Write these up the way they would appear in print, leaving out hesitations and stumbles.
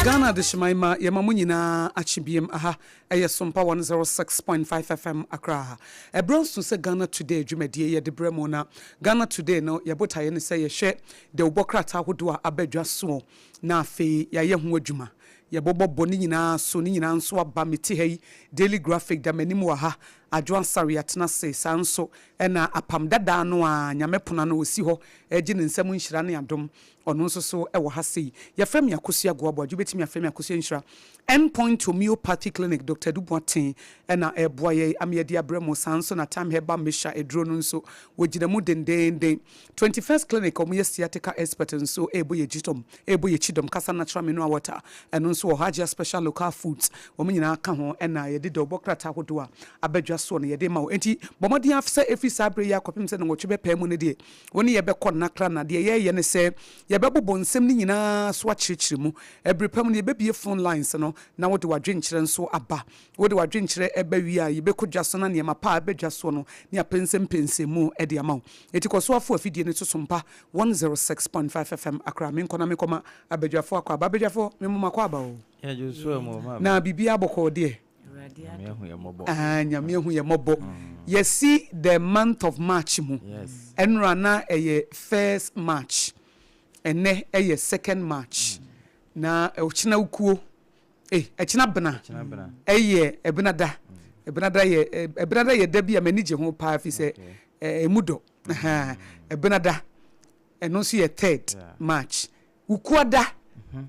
Ghana adehyeman ma yɛma mo nyinaa akye biem. Aha ɛyɛ Sompa 106.5 FM Accra. Ɛberɛ nso sɛ Ghana Today dwumadie yɛde brɛ mo, na Ghana Today no yɛbotaeɛ ne sɛ yɛhwɛ dawubɔ krataa ahodoɔ a aba dwa soɔ na afei yɛayɛ ho adwuma. Yɛbɔbɔ bɔ ne nyinaa so, ne nyinaa nso aba. Mete ha yi, Daily Graphic da m'anim wɔ ha, Adwo Asare atena ase, saa nso ɛna Apam Dadaa no a Nyame pono ano ɔsi hɔ regye ne nsam nhyira ne adom, ɔno nso so wɔ ha sei. Yɛfrɛ me Akosua Goaboagye, wobɛtumi afrɛ me Akosua Nhyira. End Point Homeopathy Clinic, Doctor Adu Boateng na ɛreboa yɛn ama yɛadi abrɛ mo, saa nso na Time Herbal Mixture aduro no nso, wɔgyina mu dendeenden. 21st Clinic a wɔyɛ sciatica expert nso rebɔ yɛn kyidɔm, rebɔ yɛn kyidɔm, Kasa Natural Mineral Water, ɛno nso wɔ hɔ, Agya Special Local Foods, wɔn nyinaa ka ho na yɛde dawubɔ krataa ahodoɔ a aba dwa soɔ no yɛde rema wo. Enti bɔ mmɔden ara sɛ ɛfiri saa berɛ yi ara kɔpem sɛ nnɔnwɔtwe bɛpae mu no deɛ, wo ne yɛn bɛkɔ nnakra na deɛ yɛreyɛ ne sɛ yɛbɛbobɔ nsɛm no nyinaa so akyerɛkyerɛ mu. Ɛberɛ pa mu no yɛbɛbue phone lines no na wode w'adwenkyerɛ nso aba. Wode w'adwenkyerɛ ba wie a, yɛbɛkɔ dwa so na nneɛma pa a ɛba dwa soɔ no ne apɛnsɛmpɛnsɛmu de ama wo. Enti kɔ so ara fa w'afidie no to Sompa 106.5 FM Accra. Menkɔ na menkɔma abadwafoɔ akɔ aba. Abadwafoɔ, memmɔ mo akwaaba o. Na biribiara bɔkɔɔ deɛ? Ah, Nyame ahu yɛn mmɔbɔ. Yɛasi the month of March mu. Ɛnora na ɛyɛ first March. Ɛnnɛ ɛyɛ second March. Na ɔkyena wukuo. Eh, ɛkyena bena ɛyɛ ɛbenada. Ɛbenada yɛ ɛbenada yɛ da bi a m'ani gye ho paa fi sɛ ɛmu dɔ. Ɛbenada ɛno nso yɛ third March. Wukuada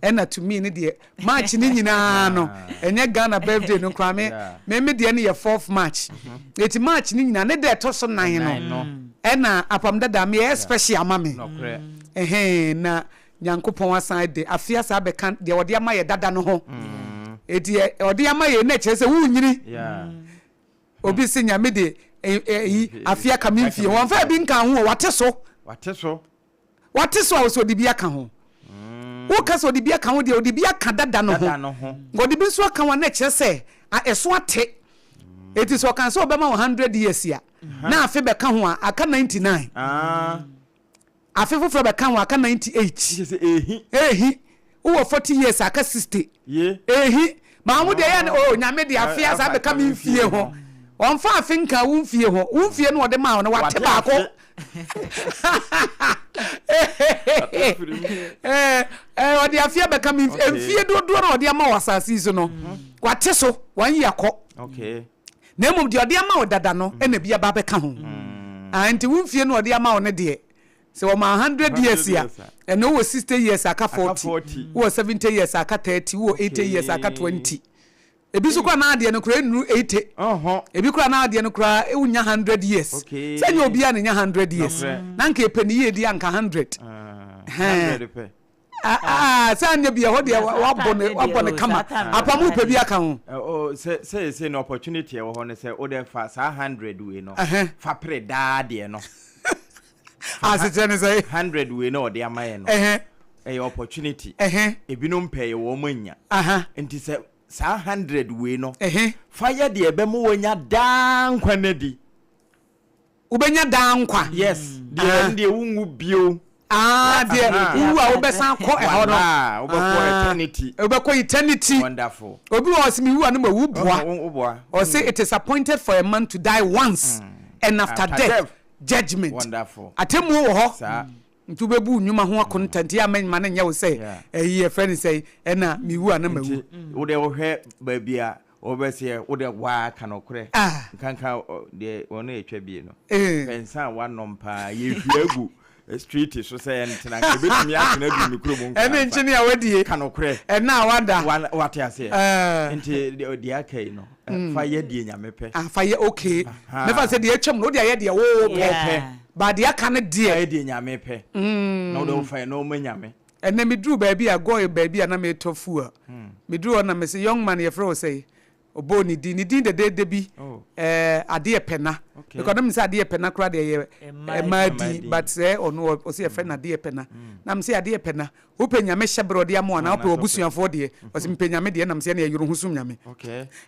ɛna to me ne deɛ March ne nyinaa no ɛnyɛ Ghana birthday no koraa me me me deɛ no yɛ fourth March. Eti March ne nyinaa ne da ɛtɔ so nan no ɛna apam dada me ɛyɛ special ama me. Ɛhɛn na Nyankopɔn asan de afe asan abɛka deɛ ɔde ama yɛ dada no ho. Eti ɔde ama yɛ na ɛkyerɛ sɛ wonyini. Obi se Nyame de eyi afe aka me mfie ho. Ɔmfa bi nka ho o, wate so. Wate so. Wate so a ɔsɛ ɔde bi aka ho. Woka sɛ ɔde bi aka ho deɛ, ɔde bi aka dada no ho. Ɔde bi nso aka ho a na ɛkyerɛ sɛ ɛso ate. Eti sɛ ɔka sɛ ɔbɛma wo 100 years a, na afe bɛka ho a, aka 99. Afe foforɔ bɛka ho aka 98. Nkyɛ sɛ ehi. Ehi. Wowɔ 40 years aka 60. Ye. Ehi. Maa wo deɛ yɛ ne oh Nyame de afe asa abɛka me mfie ho. Ɔmfa afe nka wo mfie ho. Wo mfie no ɔde maa wo no wate baako. Ɔde afe abɛka me mfie. Mfie dodoɔ na ɔde ama wɔ asase yi so no wate so one year kɔ. Okay. Na mmom deɛ ɔde ama wo dada no na bi aba abɛka ho. Ah, nti wo mfie no ɔde ama wo no deɛ, sɛ wɔma 100 years a, ɛnna wowɔ 60 years aka 40, wowɔ 70 years aka 30, wowɔ 80 years aka 20. Ebi nso koraa na adeɛ no koraa nnuru 80. Ebi koraa na adeɛ no koraa wonya 100 years. Sɛ nyɛ obiara na nya 100 years. Na nka ɛpɛ ne yie di anka 100. 100 pɛ. Ah, ah, sɛ anyɛ bi ɛhɔ deɛ wabɔ ne wabɔ ne kama. Apam wopɛ bi aka ho. Oh, sɛ sɛ sɛ no opportunity ɛwɔ hɔ no sɛ wode fa saa 100 wei no fa pere daa deɛ no. Asekyerɛ ne sɛ 100 wei no ɔde ama yɛ no. Ɛyɛ opportunity. Ebinom pɛ yɛ wɔn anya. Nti sɛ saa 100 wei no fa yɛ deɛ ɛbɛma wɔanya daa nkwa no adi. Wobɛnya daa nkwa. Yes, deɛ ɛno deɛ wonwu bio. Ah, deɛ wowu a wobɛsan akɔ ɛhɔ no. Wala, wobɛkɔ eternity. Wobɛkɔ eternity. Wonderful. Obi wɔ hɔ ɔse mewu a na mawu boa. Woboa. Ɔse it is appointed for a man to die once and after death judgment. Wonderful. Atemmuo wɔ hɔ. Saa. Nti wobɛbu wo nnwuma ho akonta nti a mma no nyɛ wo sɛ ɛyi yɛfrɛ no sɛn ɛna mewu a na mawu. Nti wode wohwɛ baabi a Wɔbɛseɛ wo deɛ waa ka nɔkorɛ nkanka deɛ wɔn a ɛtwa bie no pɛ nsa a wanom paa yɛhwie agu street so sɛ ɛntena nka ɛbɛtumi atena adu me kurom nkora ɛne nkyene a wadie ka nɔkorɛ ɛna a wada wate aseɛ nti deɛ aka yi no fa yɛ deɛ Nyame pɛ. Ah fa yɛ okay mɛfa sɛ deɛ atwam no wode ayɛ deɛ wo pɛ ba deɛ aka no deɛ fa yɛ deɛ Nyame pɛ na wode wofa yɛ na ɔma Nyame. Ɛnɛ meduruu baabi a gɔe baabi a na meretɔ fuel. Meduruu hɔ na mese, Young man, yɛfrɛ wo sɛn? Ɔbɔɔ ne din. Ne din dɛdɛɛdɛ bi, ɛɛ, Adeɛ Pɛna. Because na menim sɛ Adeɛ Pɛna koraa deɛ ɛyɛ mmaa din, but sɛ ɔno ɔse yɛfrɛ no Adeɛ Pɛna. Na mese, Adeɛ Pɛna, wopɛ Nyame hyɛberɛ ɔde ama wo anaa wopɛ w'abusuafoɔ deɛ? Ɔse, mepɛ Nyame deɛ. Ɛna mese, ɛneɛ yere wo ho som Nyame.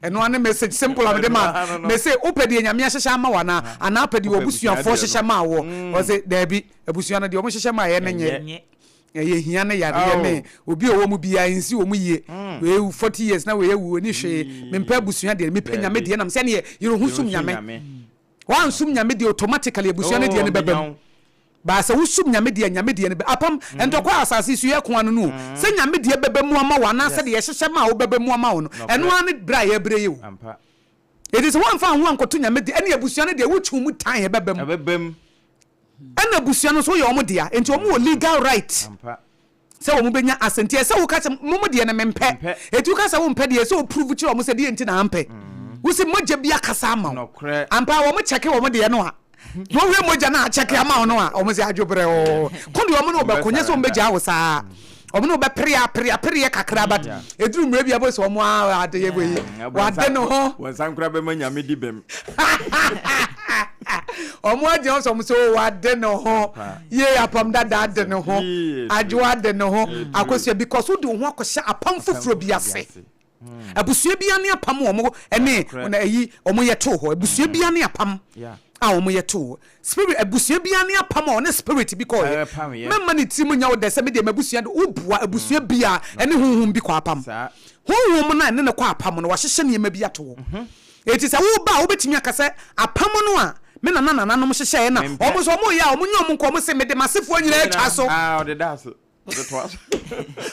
Ɛno ara ne message simple a mede maa no. Mese, wopɛ deɛ Nyame ahyehyɛ ama wo anaa? Anaa wopɛ deɛ w'abusuafoɔ hyehyɛ maa woɔ? Ɔse, daabi, abusua no deɛ wɔhyehyɛ maa yɛn no nyɛ. Ɛyɛ hia ne yareɛ ne obi a ɔwɔ mu biara nsi wɔn yie. Wei wu 40 years na wei awu ɔni hwee. Mempɛ abusua deɛ, mepɛ Nyame deɛ nam sɛ ɛneɛ yere ho som Nyame. Woansum Nyame deɛ automatically abusua no deɛ no bɛba mu. But sɛ wosum Nyame deɛ a Nyame deɛ no bɛ apam ntɔkwa a asase so yɛko ano no o. Sɛ Nyame deɛ bɛba mu ama wo anaasɛ deɛ yɛhyehyɛ ma a wobɛba mu ama wo no ɛno ara ne berɛ a yɛbrɛ yi o. Enti sɛ woamfa wo ho ankɔto Nyame deɛ ɛne abusua no deɛ wotwi mu tan ɛbɛba mu. Ɛna abusua no nso woyɛ wɔn dea enti wɔn wɔ legal right sɛ wɔn bɛnya access nti ɛsɛ woka sɛ mo mo deɛ no mempɛ enti woka sɛ wompɛ deɛ ɛsɛ wo prove kyerɛ wɔn sɛ deɛ nti na ampɛ wosi mogya bi akasa ama wo ampa wɔn kyɛke wɔn deɛ no a na wɔhwɛ mogya no a kyɛke ama wo no a wɔn sɛ adwobrɛ o ko deɛ wɔn ne wɔbɛko nyɛ sɛ wɔn bɛgyaa wo saa wɔn ne wɔbɛpere apere apereɛ kakra but ɛduru mmerɛ bi abɔ sɛ wɔn a ade yɛ wei wade ne ho wɔn nsa nkora bɛma nyame di bɛm Ɔmo agyina hɔ sɛ ɔmo sɛ o wade ne ho yie apam dada ade ne ho adwoa ade ne ho akosua because wode wo ho akɔhyɛ apam foforɔ bi ase abusua bi ne apam wɔn ɛne na ayi wɔn yɛ too hɔ abusua bi ne apam a wɔn yɛ too hɔ spirit abusua bi ne apam a ɔne spirit bi kɔɔ yɛ mɛma ne tirim nya wo dɛ sɛ me deɛ m'abusua de woboa abusua bi a ɛne honhom bi kɔ apam honhom no a ɛne ne kɔ apam no wahyehyɛ nneɛma bi ato hɔ. Enti sɛ woreba a, wobɛtumi aka sɛ, Apam no a me nana nananom hyehyɛeɛ na Mempɛ. wɔn nso wɔreyɛ a, wɔnyɛ wɔn nko, wɔse, Mede m'asefoɔ nyinaa Ne atwa nyinaa, so. ah, ɔde da ase. Ɔde toa so.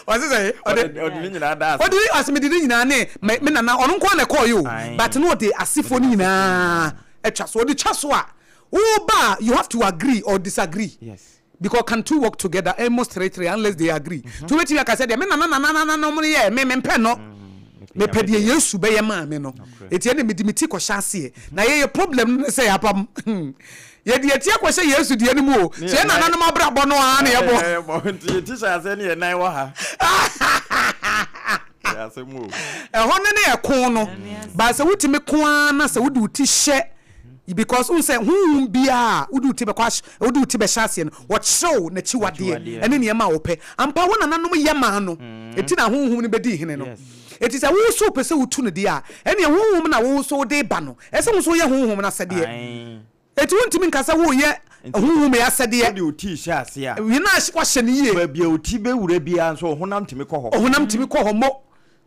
Ɔse sɛ, ɔde, Ɔde, ɔde ne nyinaa da ase. ɔde ne, ɔse mede ne nyinaa ne me, me nana, ɔno nko ara na ɛkɔeɛ o, Ae. but na ɔde asefoɔ Ɔde no n'asefoɔ nyinaa nyinaa. atwa so. Ɔde twa so a, woreba a, you have to agree or disagree. Yes. Because can two work together almost 33 unless they agree? Nti wobɛtumi aka sɛ deɛ me nana nana nananom no yɛɛ me mempɛ no, mepɛ deɛ Yesu bɛyɛ maa me no. Enti ɛnna mede me ti kɔhyɛ aseɛ. Na yɛyɛ problem no ne sɛ yɛapam. Yɛde yɛn ti akɔhyɛ Yesu deɛ no mu o. So yɛn nananom abrabɔ no ara na yɛbɔ. Nti yɛn ti hyɛ aseɛ ne yɛn nan wɔ ha. Ɛhɔ no ne ɛko no. But sɛ wotumi ko ara na sɛ wode wo ti hyɛ Because wohu sɛ honhom biara a wode wo ti bɛkɔ ahy wode wo ti bɛhyɛ aseɛ no, wɔkyerɛ wo n'akyiwadeɛ ne nneɛma a wɔpɛ. Ampa, wo nananom yɛ maa no, enti na honhom no bɛdii hene no. Enti sɛ wo nso wopɛ sɛ wotu no deɛ a, ɛnneɛ honhom no a wo nso wode reba no, ɛsɛ sɛ wo nso woyɛ honhom no asɛdeɛ. Enti wontumi nka sɛ woreyɛ honhom yi asɛdeɛ. Wode wo ti rehyɛ aseɛ a. Wie na wahyɛ no yie. Baabi a wo ti bɛwura biara nso, wo honam tumi kɔ hɔ. Ɔhonam tumi kɔ hɔ mo.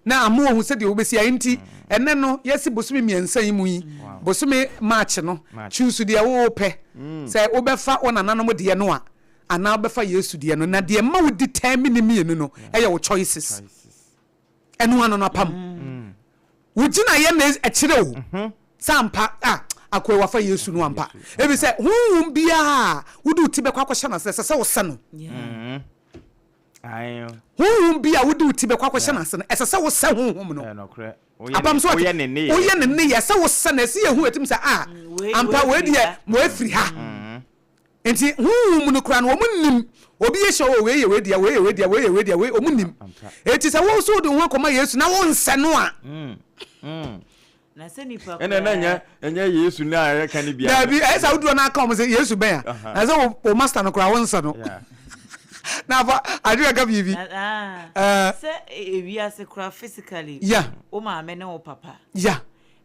na ama wahu sɛdeɛ wobɛsi ayɛ nti ɛnɛ no yɛsi bosome mmiɛnsa yi mu yi bosome March no choose deɛ wopɛ sɛ wobɛfa wo nananom deɛ no a anaa wobɛfa Yesu deɛ no na deɛ ma wo determine mmienu no ɛyɛ wo choices ɛno ano no apam wo gyinaeɛ na ɛkyerɛ wo sɛ ampa a akoe wafa Yesu no ampa ebi sɛ honhom biara a wode wo ti bɛkɔ akɔhyɛ no ase ɛsɛ sɛ wosɛ no. Honhom bi a wode wo ti bɛkɔ akɔhyɛ no ase no, ɛsɛ sɛ wosɛ honhom no. Apam so ate, woyɛ ne nneyɛɛ sɛ wosɛ no, ɛsɛ yɛhu ɛtim sɛ a ampa wei deɛ ma wafiri ha. Nti honhom no koraa no wɔn nim obi yɛ hyɛ o wei yɛ wei deɛ wei yɛ wei deɛ wei yɛ wei deɛ wei wɔn nim. Eti sɛ wo nso wode wo ho akɔma Yesu na wonsɛ no a. Na sɛ nipa Ɛnna na ɛnyɛ ɛnyɛ Yesu no a yɛka no biara. Daabi, ɛyɛ sɛ woduru hɔ na aka wɔn sɛ Yesu bɛn a, na sɛ wo wo master no koraa wonsɛ no. Na afa adwene ka biribi. Na ah, sɛ ewiase koraa physically, Yeah. wo maame ne wo papa. Yeah.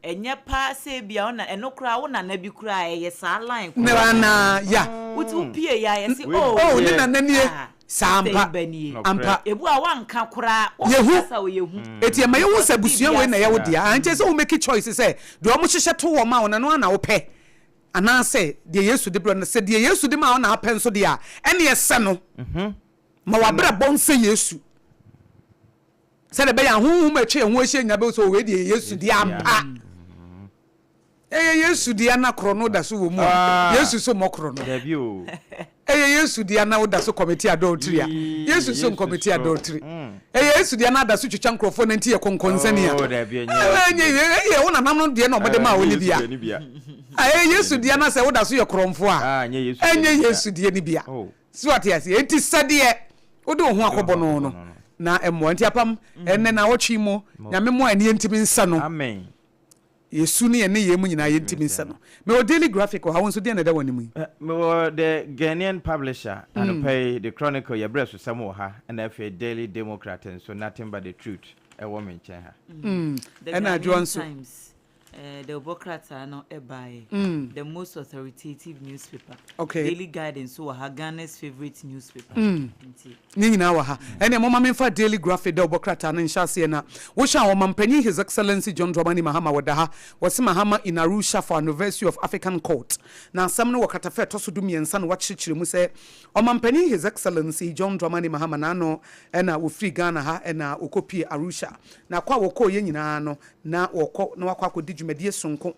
Ɛnyɛ paa sɛ ebia wo na ɛno koraa wo nana bi koraa ɛyɛ saa line Ne koraa. anaa, yeah. Wote wo pie yɛ a yɛse oh. Oh, ne nana nie. Ah. Saa Sɛ ampa. ba nie. Ampa. Ebu a wanka koraa, Yɛhu. wɔkasa o yɛhu. Eti ɛma yɛhu sɛ Because abusua biribi wei na ɛyɛ wo ase. dea. Ankyɛ sɛ wo make choice sɛ deɛ wɔn hyehyɛ to wɔ ma wo no ɛno ara na wopɛ anaasɛ deɛ Yesu de brɛ no. Sɛ deɛ Yesu de ma wo na apɛ nso deɛ a, ɛneɛ sɛ no. Ma w'abrabɔ nsɛ Yesu. Sɛdeɛ ɛbɛyɛ a honhom a atwa yɛn ho ahyia nyinaa bɛhu sɛ oh wei deɛ ɛyɛ Yesu deɛ ampa. Ɛyɛ Yesu dea na korɔno da so wɔ mu a, Yesu so mmɔ korɔno. Ɛyɛ Yesu dea na woda so kɔmete adultery a, Yesu so nkɔmete adultery. Ɛyɛ Yesu dea na ada so twitwa nkurɔfoɔ nanti yɛ kɔnkɔnsani a, ɛnyɛ wo nanam no deɛ na wɔde maa wo no bi a. Ɛyɛ Yesu dea na sɛ woda so yɛ korɔmfoɔ a, ɛnyɛ Yesu deɛ no bi a. So wate aseɛ? Enti sɛdeɛ wode wo ho akɔbɔ no no na ɛmmoa. Enti apam, ɛnnɛ naawɔtwe yi mu, Nyame mmoa yɛn na yɛntumi nsa no. Yɛ su ne yɛn nneyɛɛ mu nyinaa yɛntumi nsɛ no. Mewɔ Daily Graphic wɔ ha, wo nso deɛn na ɛda w'anim yi? Mewɔ The Ghanaian Publisher anɔpa yi, The Chronicle, yɛ berɛsosɛm wɔ ha, ɛna afei Daily Democrat nso, Nothing but the Truth ɛwɔ me nkyɛn ha. The Ɛna Adwoa Ghanaian nso. Times. Dawubɔ krataa no baeɛ. The most authoritative newspaper. Daily Guide nso wɔ ha, Ghana's favourite newspaper. Nti. Ne nyinaa wɔ ha. Ɛnneɛ momma memfa Daily Graphic dawubɔ krataa no nhyɛ aseɛ na wohwɛ a Ɔmampanyin His Excellency John Dramani Mahama wɔda ha. Wɔse Mahama in Arusha for Anniversary of African Court. Na asɛm no wɔ kratafa a ɛtɔ so dumiɛnsa na wɔakyerɛkyerɛ mu sɛ Ɔmampanyin His Excellency John Dramani Mahama n'ano na wɔfiri Ghana ha na wɔkɔpue Arusha. Na kɔ a wɔkɔeɛ nyinaa no na wɔkɔ na wɔakɔ akɔdi dwumadie sononko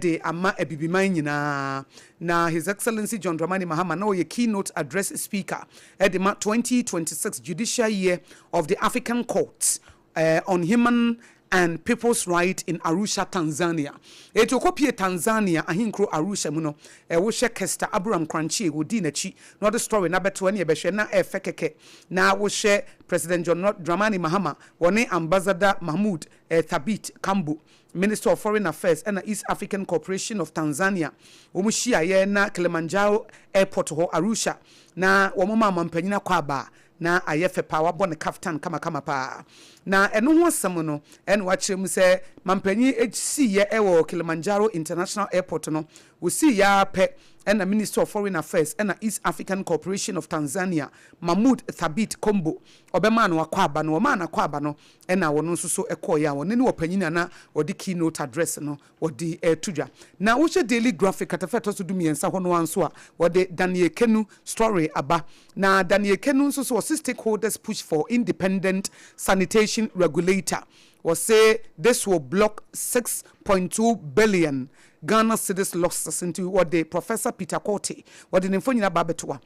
de ama Abibiman nyinaa. Na His Excellency John Dramani Mahama na ɔyɛ Keynote Address Speaker de ma 2026 Judicial Year of the African Court on Human and People's Right in Arusha, Tanzania. Enti ɔkɔpue Tanzania ahenkuro Arusha mu no, wohwɛ Kester Abraham Kranchie, wɔdii n'akyi na ɔde story no abɛto ɛne yɛbɛhwɛ na ɛyɛ fɛ kɛkɛ. Na wohwɛ President John Dramani Mahama, wɔne Ambassador Mahmoud Thabit Kambo, Minister of Foreign Affairs ɛna East African Cooperation of Tanzania, wɔn hyiaeɛ na Kilimanjaro Airport hɔ, Arusha, na wɔn maa ɔmanpanyin akwaaba a na ayɛ fɛ paa, wabɔ ne kaftan kamakama paa. Na ɛno ho asɛm no ɛna wakyerɛ mu sɛ mampanyin siiɛ ɛwɔ Kilimanjaro International Airport no, wɔsiiɛ ara pɛ ɛna Minister of Foreign Affairs ɛna East African Cooperation of Tanzania, Mahmoud Thabit Kombo, ɔbɛmaa no akwaaba no, wɔmaa no akwaaba no ɛna wɔn nso so kɔeɛ a wɔne ne ɔpanyin a na ɔde keynote address no wɔde reto dwa. Na wohwɛ Daily Graphic kratafa a ɛtɔ so dumiɛnsa hɔ no ara nso a, wɔde Daniel Kenu story aba. Na Daniel Kenu nso so ɔse stakeholders push for independent sanitation regulator. Wɔse this will block 6.2 billion Ghana cedis losses nti wɔde Professor Peter Quartey wɔde ne mfonyin aba abɛtoa.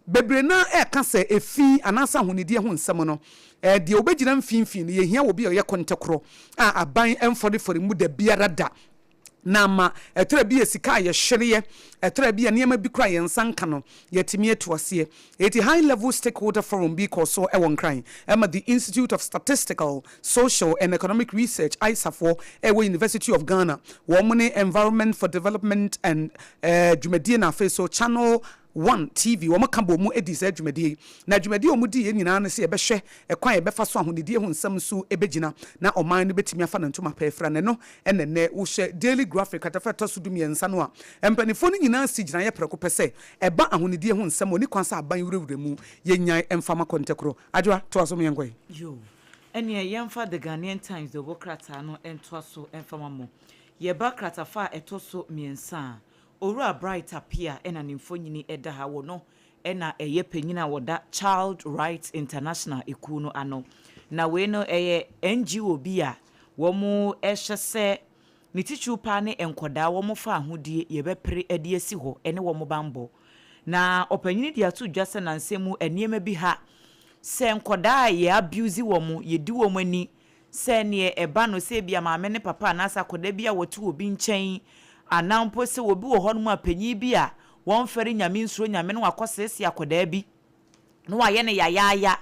Bebree no ara reka sɛ efi anaasɛ ahonidie ho nsɛm no, deɛ wɔbɛgyina mfinfini no, yɛhia obi a ɔyɛ kɔntɛkorɔ a aban mfɔrefɔre mu da biara da na ama ɛtɔrɔ bi a sika a yɛhwereɛ, ɛtɔrɔ bi a nneɛma bi koraa yɛn nsa nka no, yɛatumi atu aseɛ. Enti High Level Stakeholder Forum bi kɔɔ so wɔ Nkran ma The Institute of Statistical, Social and Economic Research, ISA foɔ, ɛwɔ University of Ghana, wɔn ne Environment for Development and dwumadie na afei so Channel One TV, wɔn ka bɔɔ mu dii saa dwumadie yi. Na dwumadie a wɔn diiɛ nyinaa ne sɛ yɛbɛhwɛ ɛkwan a yɛbɛfa so ahonidie ho nsɛm nso bɛgyina na ɔman no bɛtumi afa ne ntoma pa afira. Na ɛno na ɛnnɛ wohwɛ Daily Graphic kratafa a ɛtɔ so dumiɛnsa no a, mpanimfoɔ no nyinaa si gyinaeɛ prɛko pɛ sɛ ɛba ahonidie ho nsɛm a, ɔnni kwan sɛ aban wurawura mu. Yɛnnyae mfa ma kɔntɛkorɔ. Adwoa, toa so ma yɛnkɔ ɛ. Yoo, ɛneɛ yɛmfa The Ghanaian Times de ɔbɔ krataa no ntoa so mfa ma mo. Yɛba kratafa a ɛtɔ so mmiɛnsa a, Owura Bright Appiah na ne mfonini da ha, wɔ no na ɛyɛ panyin a ɔda Child Rights International ekuo no ano. Na wei no ɛyɛ NGO bi a wɔhwɛ sɛ ne titiriw paa ne nkwadaa wɔn faahodie yɛbɛpere de asi hɔ ne wɔn banbɔ. Na ɔpanyin de ato dwa sɛ nansa mu nneɛma bi ha sɛ nkwadaa a yɛ abuse wɔn, yɛdi wɔn ani Sɛ neɛ ɛba no sɛ ebia maame ne papa anaasɛ akwadaa bi a wɔte obi nkyɛn anaa mpo sɛ obi wɔ hɔnom a panyin bi a wɔmfɛre Nyame nsuro Nyame na wakɔseesee akwadaa bi na wayɛ no yayaaya.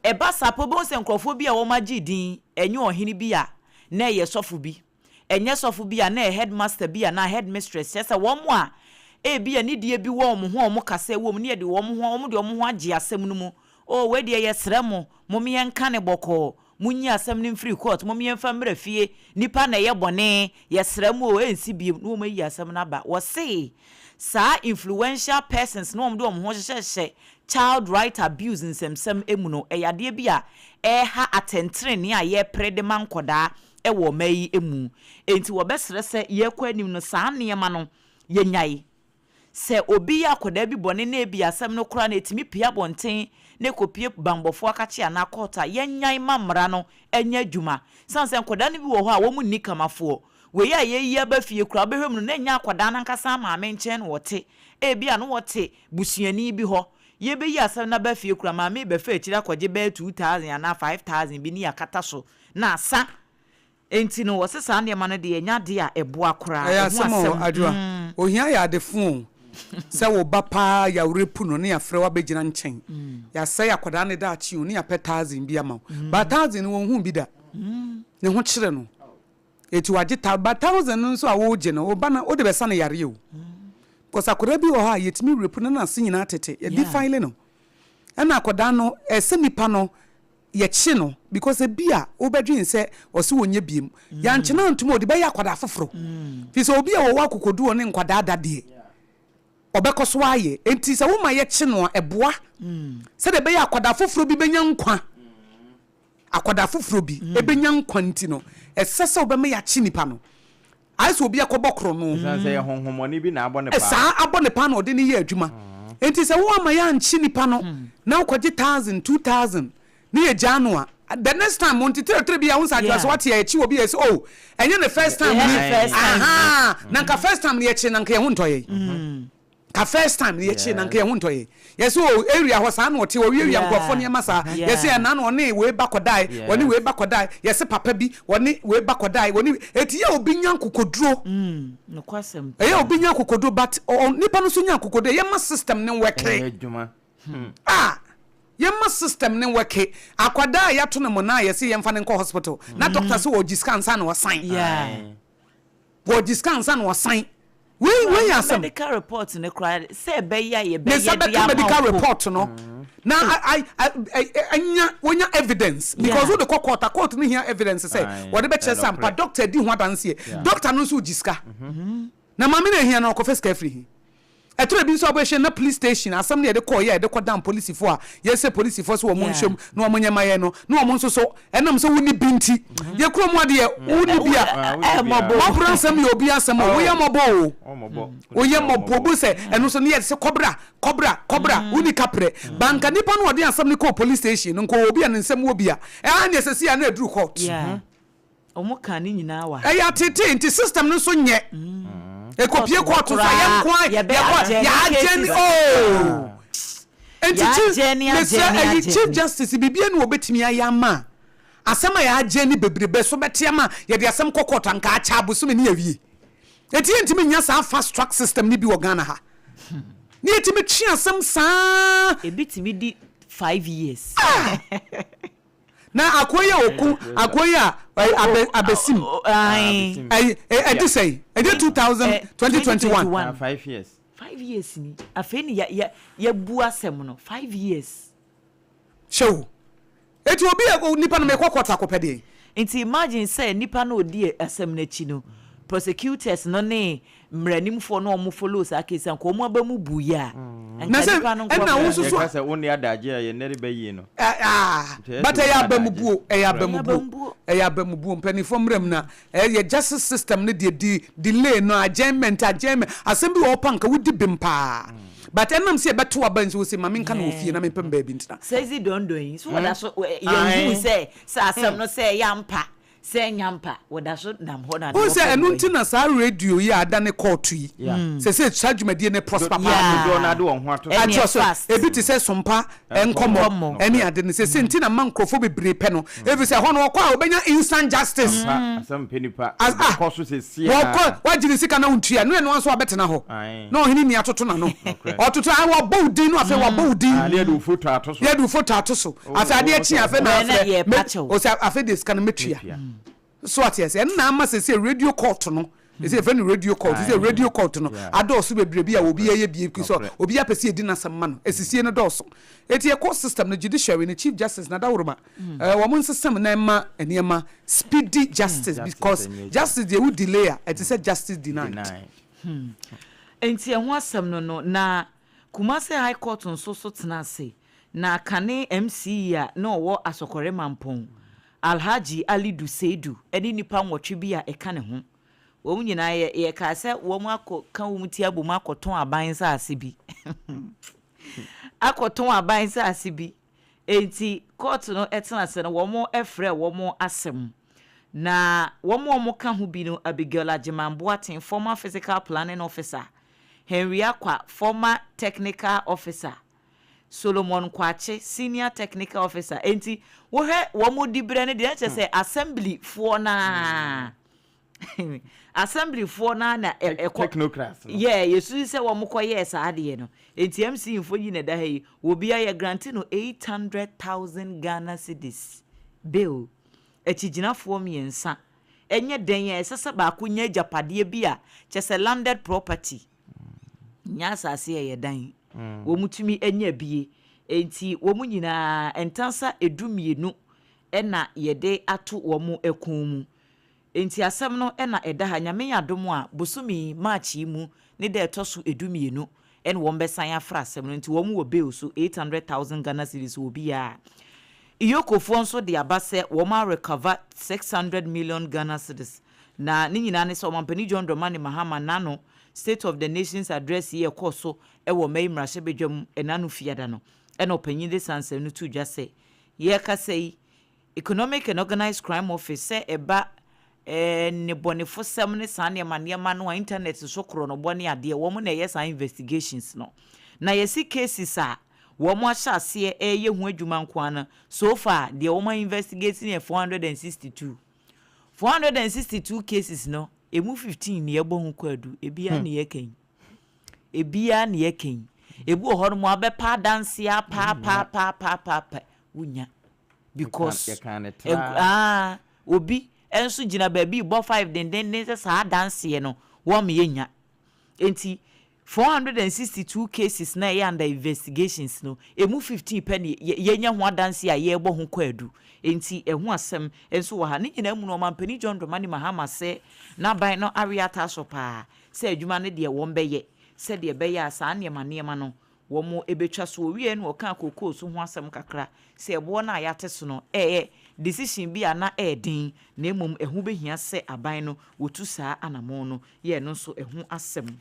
Ɛba saa pɛ wobɛhu sɛ nkurɔfoɔ bi a wɔagye din, ɛnyɛ ɔhene bi a na ɛyɛ sɔfo bi, ɛnyɛ sɔfo bi a na ɛyɛ headmaster bi anaa headmistress, kyerɛ sɛ wɔn a ebia nidie bi wɔ wɔn ho a wɔkasa wɔ mu na yɛde wɔn ho, wɔde wɔn ho agye asɛm no mu. Oh, wei deɛ yɛsrɛ mo, mom yɛnka no bɔkɔɔ. Monyi asɛm no mfiri court, mom yɛmfa mmra fie, nipa na ɛyɛ bɔne, yɛsrɛ mo o, ɛnsi biom, na wɔn ayi asɛm no aba. Wɔse saa influential persons no a wɔde wɔn ho hyehyɛhyehyɛ child right abuse nsɛmsɛm mu no, ɛyɛ adeɛ bi a ɛreha atɛntenenee a yɛrepere de ma nkɔdaa wɔ ɔman yi mu. Enti wɔbɛsrɛ sɛ yɛrekɔ anim no saa nneɛma no yɛnyae. Sɛ obi yɛ akwadaa bi bɔne na ebia asɛm no koraa no etumi pue abɔnten na ekopue bammɔfo akakye anaa kɔɔto a, yɛnnyae mma mmara no nyɛ adwuma. Esiane sɛ nkwadaa no bi wɔ hɔ a wɔnni kamafoɔ. Wei a yɛreyi aba fie koraa, wobɛhwɛ mu no, na ɛnyɛ akwadaa no ankasa maame nkyɛn na ɔte. Ebia na ɔte busuani bi hɔ. Yɛbɛyi asɛm no aba fie koraa, maame rebɛfa akyiri akɔgye bɛyɛ 2000 anaa 5000 bi ne yɛakata so na asa. Enti no wɔse saa nneɛma no deɛ ɛnyɛ adeɛ a ɛboa koraa, Ɛyɛ ɛho asɛm o, asɛm Adwoa. mm. Ohia yɛ ade fo o. Sɛ wo ba paa yawere pu no ne yɛafrɛ wo abɛgyina nkyɛn. Yɛasɛe akwadaa no daakye o ne yɛapɛ thousand bi ama wo. But thousand no wɔnhuu bi da. Ne ho kyere no. Enti wagye but thousand no nso a woregye no, wo ba no wode bɛsa no yareɛ o. Because akwadaa bi wɔ hɔ a yɛtumi rape no na n'ase nyinaa tete. Yɛ defile no. Ɛna akwadaa no, ɛsɛ nipa no. Yɛkye no because ebia wobɛdwen sɛ ɔse ɔnyɛ biom. Yɛankye no antom a ɔde bɛyɛ akwadaa foforo. Firi sɛ obi a ɔwɔ akokoduo ne nkwadaa da deɛ, ɔbɛkɔ so ayɛ. Enti sɛ woma yɛkye no a, ɛboa sɛdeɛ ɛbɛyɛ a akwadaa foforɔ bi bɛnya nkwa. Akwadaa foforɔ bi bɛnya nkwa nti no, ɛsɛ sɛ wobɛma yɛakye nipa no. Ayɛ sɛ obi akɔbɔ korɔno. Ɛsiane sɛ ɛyɛ honhommɔne bi na abɔ no paa. Saa, abɔ no paa na ɔde no yɛ adwuma. Enti sɛ woamma yɛankye nipa no na wokɔgye thousand, 2000 ne yɛgyaa no a, the next time mo nteterɛterɛ bi a wohu sɛ adwoa sɛ wate a yɛkye obi a yɛse oh, ɛnyɛ ne first time ni. Ahaa, na nka first time no yɛkyee no anka yɛn ho ntɔ yɛn. Ka first time no yɛkyee no anka yɛn ho ntɔ yɛn. Yɛse oh area hɔ saa na ɔte ɔwiawia nkurɔfoɔ nneɛma saa. Yɛse ɛna na ɔne wei ba kɔdae, ɔne wei ba kɔdae. Yɛse papa bi ɔne wei ba kɔdae, ɔne eti yɛ obi nya nkokoduro. Ɛyɛ obi nya akokoduro but nipa no nso nya akokoduro yɛma system no nwɛke. Ah yɛma system no nwɛke. Akwadaa a yɛato no monaa yɛse yɛmfa no nkɔ hospital na doctor se ɔgye sika ansa na wasan. Wɔgye sika ansa na wɔasan. Wei wei yɛ asɛm. Medical report no koraa sɛ ɛbɛyɛ a Ne yɛbɛyɛ nsa de bɛka ama medical wo mpo. report no na a a anya wonya evidence because wode kɔ court a court no hia evidence sɛ Aye, wɔde bɛkyerɛ sɛ ampa ɛnokorɛ. doctor di ho adanseɛ. Yeah. Doctor no nso gye sika. Na maame no ahia no ɔkɔfa sika afiri he? Ɛtɔ da bi nso a wobɛhwɛ na police station asɛm no yɛde kɔeɛ a yɛde kɔdan polisifoɔ a yɛsɛ polisifoɔ sɛ wɔn nhyɛ mu na wɔn nyɛ ma yɛn no na wɔn nso so ɛnam sɛ wonni bi nti yɛ kurom adeɛ wonni bi a mɔborɔ asɛm yɛ obi asɛm o woyɛ mmɔbɔ o woyɛ mmɔbɔ bu sɛ ɛno so ne yɛ sɛ kɔbra kɔbra kɔbra wonni kaprɛ banka nipa no ɔde asɛm no kɔɔ police station no nkɔ obi a ne nsɛm wɔ bi a ɛa ne ɛsɛ si a na aduru court. Ɔmo kaa ne nyinaa wɔ ha. Ɛyɛ atetee nti system no nso nyɛ. Ɛkɔpie kɔɔto so a yɛn nko ara yɛkɔ yɛagyɛne oo. Nti chief mesrɛ ɛyi chief justice biribi ni wɔbɛtumi ayɛ ama a asɛm a yɛagyɛne bebrebe so bɛte ama yɛde asɛm kɔ kɔɔto anka akyɛ abosome ne yɛawie. Nti yɛntumi nnya saa fast track system no bi wɔ Ghana ha. Ne yɛtumi twe asɛm saa. Ebi tumi di 5 years. Ah! Na akoa yi a ɔku akoa yi a abɛ abɛsim ɛyi ɛdi sɛn ɛdi 2000 2021. 5 years. 5 years ni afei ni yɛ yɛ yɛbu asɛm no 5 years. Hyɛ o eti obi a nipa no mekɔ court akɔpɛ deɛ. Nti imagine sɛ nipa no odi asɛm n'akyi no, prosecutors no ne mmaranimfoɔ no a wɔn follow saa case a nka wɔn aba mu bu yi a Na nka sɛ nipa no ɛna nkɔ wo nso so Yɛka sɛ wo ne adagye a yɛn nɛre bɛyie no. Ah, Nti ɛyɛ but sɛ ɛyɛ wonni abamubuo, adagye. ɛyɛ Correct. abamubuo, Abamubuo. ɛyɛ abamubuo. Mpanimfoɔ mmerɛ mu na ɛyɛ justice system no deɛ di delay no adjournment adjournment asɛm bi wɔ hɔ pa nka wodi bem paa. But ɛnam sɛ yɛbɛto aba nti wose ma menka no wɔ fie na mempɛ baabi ntena. Sɛzi dɔndɔn yi so wɔda so yɛnhu sɛ sɛ asɛm no sɛ ɛyɛ ampa sɛ ɛnyɛ ampa, wɔda so nam hɔ na Wohu deɛ sɛ wɔpɛ ɛno no nti wɔyɛ. na saa radio yi a adane kɔɔto yi sɛsɛ saa dwumadie no prosper paa Yeah. Dodoɔ no ade wɔn ho ato so. Ɛneɛ Atoa so fast. ebi te sɛ sompa nkɔmmɔ Nkɔmmɔ. ɛne ade no sɛsɛ nti na ma nkurɔfoɔ bebree pɛ no ɛfiri sɛ ɛhɔ no wɔkɔ a wɔbɛnya instant justice. Ampa, asɛm mpɛ nipa. As ah Kɔ so sɛsi wɔkɔ a. wagye ne sika na wontua no ɛno nso wabɛtena hɔ Ae. na ɔhene ni atoto n'ano Nokorɛ. ɔtoto a wɔbɔ wo din no afei wɔabɔ wo din Ah, ne yɛde wo foto ato so. yɛde wo foto ato so afei adeɛ kye afei na Bɛɛ na afrɛ yɛ me pakyɛw. ɔsɛ afei deɛ sika no mɛtua Mɛtua. so ate ase ɛno na ama sɛsɛ radio court no ɛsɛ yɛfrɛ no radio court sɛ Aye. radio court no adɔɔso bebree bi a obi ayɛ bie sɛ Nokorɛ. obi apɛ sɛ yɛdi n'asɛm ma no asisie no dɔɔso eti ɛkɔ system no judiciary no Chief Justice Nadaworoma wɔn nsesam na ɛma nneɛma speedy justice Justice because ɛnyɛ justice deɛ wo delay a ɛte sɛ justice denied. Denied. Nti ɛho asɛm no na Kumasi High Court nso so tena ase na kane MCE a na ɔwɔ Asɔkɔre Mampɔn, Alhaji Alidu Seidu ne nnipa 8 bi a ɛka ne ho. Wɔn nyinaa yɛ yɛkaa sɛ wɔn akɔ ka wɔn ti abom akɔtɔn aban nsaase bi. Akɔtɔn aban nsaase bi. Enti court no tena ase no wɔn frɛ wɔn asɛm. Na wɔn a wɔka ho bi no Abigail Agyeman Boateng, former physical planning officer, Henry Akwa, former technical officer, Solomon Kwakye, senior technical officer. Enti wohwɛ wɔn di berɛ no deɛ kyerɛ sɛ assemblyfoɔ naa assemblyfoɔ naa na ɛkɔ Technocrats no. Yeah, yɛsusu sɛ wɔn kɔ yɛɛ saa adeɛ no. Enti MC mfo yi na ɛda ha yi, obi ayɛ grant no 800,000 Ghana cedis bail. Akyigyinafoɔ mmiɛnsa ɛnyɛ den a ɛsɛ sɛ baako nya agyapadeɛ bi a kyɛ sɛ landed property nyɛ asase a ɛyɛ dan wɔn tumi anya bie. Enti wɔn nyinaa, ntansa 12 na yɛde ato wɔn kɔn mu. Enti asɛm no na ɛda ha, Nyame yɛ adom a, bosome yi, March yi mu ne da ɛtɔ so 12 na wɔn bɛsan afra asɛm no, nti wɔn wɔ bail so, 800,000 Ghana cedis wɔ obiara. EOCO foɔ nso de aba sɛ wɔn a recover 600 million Ghana cedis, na ne nyinaa ne sɛ Ɔmampanin John Dramani Mahama n'ano State of the Nation's Address yi a ɛkɔɔ so wɔ May mmarahyɛbadwam ɛnano Fiada no, ɛna ɔpanyin de saa nsɛm no too dwa sɛ, Yɛrekasa yi, Economic and Organised Crime Office sɛ ɛba nnebɔnefosɛm ne saa nneɛma nneɛma no a internet so korɔnobɔ ne adeɛ, wɔn na ɛyɛ saa investigations no. Na yɛse cases a wɔn ahyɛ aseɛ reyɛ ho adwuma nko ara no, so far deɛ wɔn a investigate no yɛ 462. 462 cases no, ɛmu 15 na yɛbɔ ho kwaadu, ebiara na yɛka yi. Ebiara na yɛka yi. Ebi wɔ hɔ nom a wobɛpa adanseɛ apaapaapaapaapa, wonya. Because ah, obi nso gyina baabi rebɔ five dendenden sɛ saa adanseɛ no wɔn yɛnya. Enti 462 cases na ɛyɛ under investigations no, emu 15 pɛ na yɛnya ho adanseɛ a yɛrebɔ ho kwaadu. Enti ɛho asɛm nso wɔ ha. Ne nyinaa mu no, Ɔmampanin John Dramani Mahama sɛ n'aban no awe ataa so paa sɛ adwuma no deɛ wɔbɛyɛ sɛdeɛ ɛbɛyɛ a saa nneɛma nneɛma no wɔbɛtwa so. Ɔwieɛ no ɔkaa kookoo so ho asɛm kakra sɛ ɛboɔ no a yɛate so no ɛyɛ decision bi a na ɛyɛ den na mmom ɛho bɛhia sɛ aban no wɔtu saa anamɔn no yɛ ɛno nso ɛho asɛm.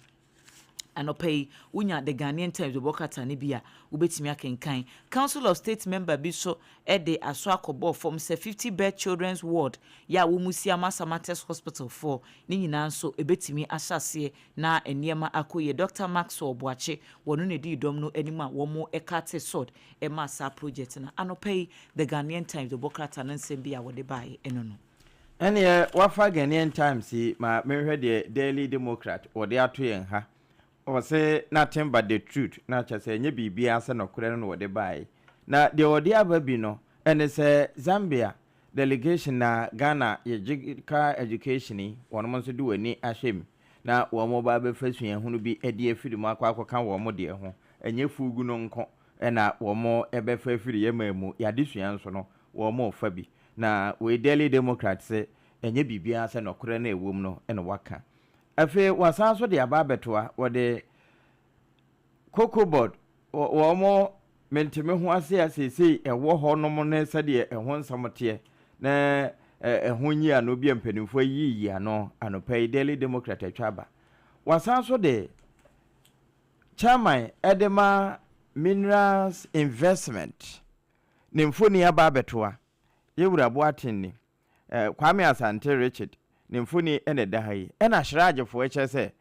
Anɔpa yi wonya The Ghanaian Times bɛbɔ krataa no bi a wobɛtumi akenkan. Council of State member bi nso de aso akɔbɔɔ fam sɛ 50 bed children's ward yɛ a wɔsi ama Samatex Hospital foɔ ne nyinaa nso ɛbɛtumi ahyɛ aseɛ na nneɛma akɔ yie. Dɔkta Maxwell Boakye, wɔno na ɛdii dɔm no anim a wɔkatee sod maa saa project no. Anɔpa yi, The Ghanaian Times bɛbɔ krataa no nsɛm bi a wɔde baeɛ ɛno no. Ɛneɛ wafa Ghanaian Times yi ma menhwɛ deɛ Daily Democrat wɔde ato yɛn ha. Ɔse nothing but the truth na kyerɛ sɛ ɛnyɛ biribiara sɛ nɔkorɛ no na wɔde baeɛ. Na deɛ wɔde aba bi no ɛne sɛ Zambia delegation na Ghana yɛgye ka education yi wɔnom nso de wɔn ani ahyɛ mu na wɔn ba abɛfa suahunu bi de afiri mu akɔ akɔka wɔn deɛ ho. Ɛnyɛ fugu no nko na wɔn bɛfa afiri yɛn man mu, yɛn adesua nso no wɔn refa bi. Na wei Daily Democrat se ɛnyɛ biribiara sɛ nɔkorɛ no a ɛwɔ mu no na wɔaka. Afei wɔasan nso de aba abɛtoa, wɔde Cocoa Board, wɔn mente-me-ho-ase a seesei ɛwɔ hɔ nom ne sɛdeɛ ɛho nsɛm teɛ na ɛho nyiano bi a mpanimfoɔ ayiyi ano anɔpa yi Daily Democrat atwa aba. Wɔasan nso de Chairman de ma Minerals Investment ne mfoni aba abɛtoa, Yɛwura Boateng ni. Kwame Asante Richard ne mfoni na ɛda ha yi. Ɛna Shrajfoɔ kyerɛ sɛ,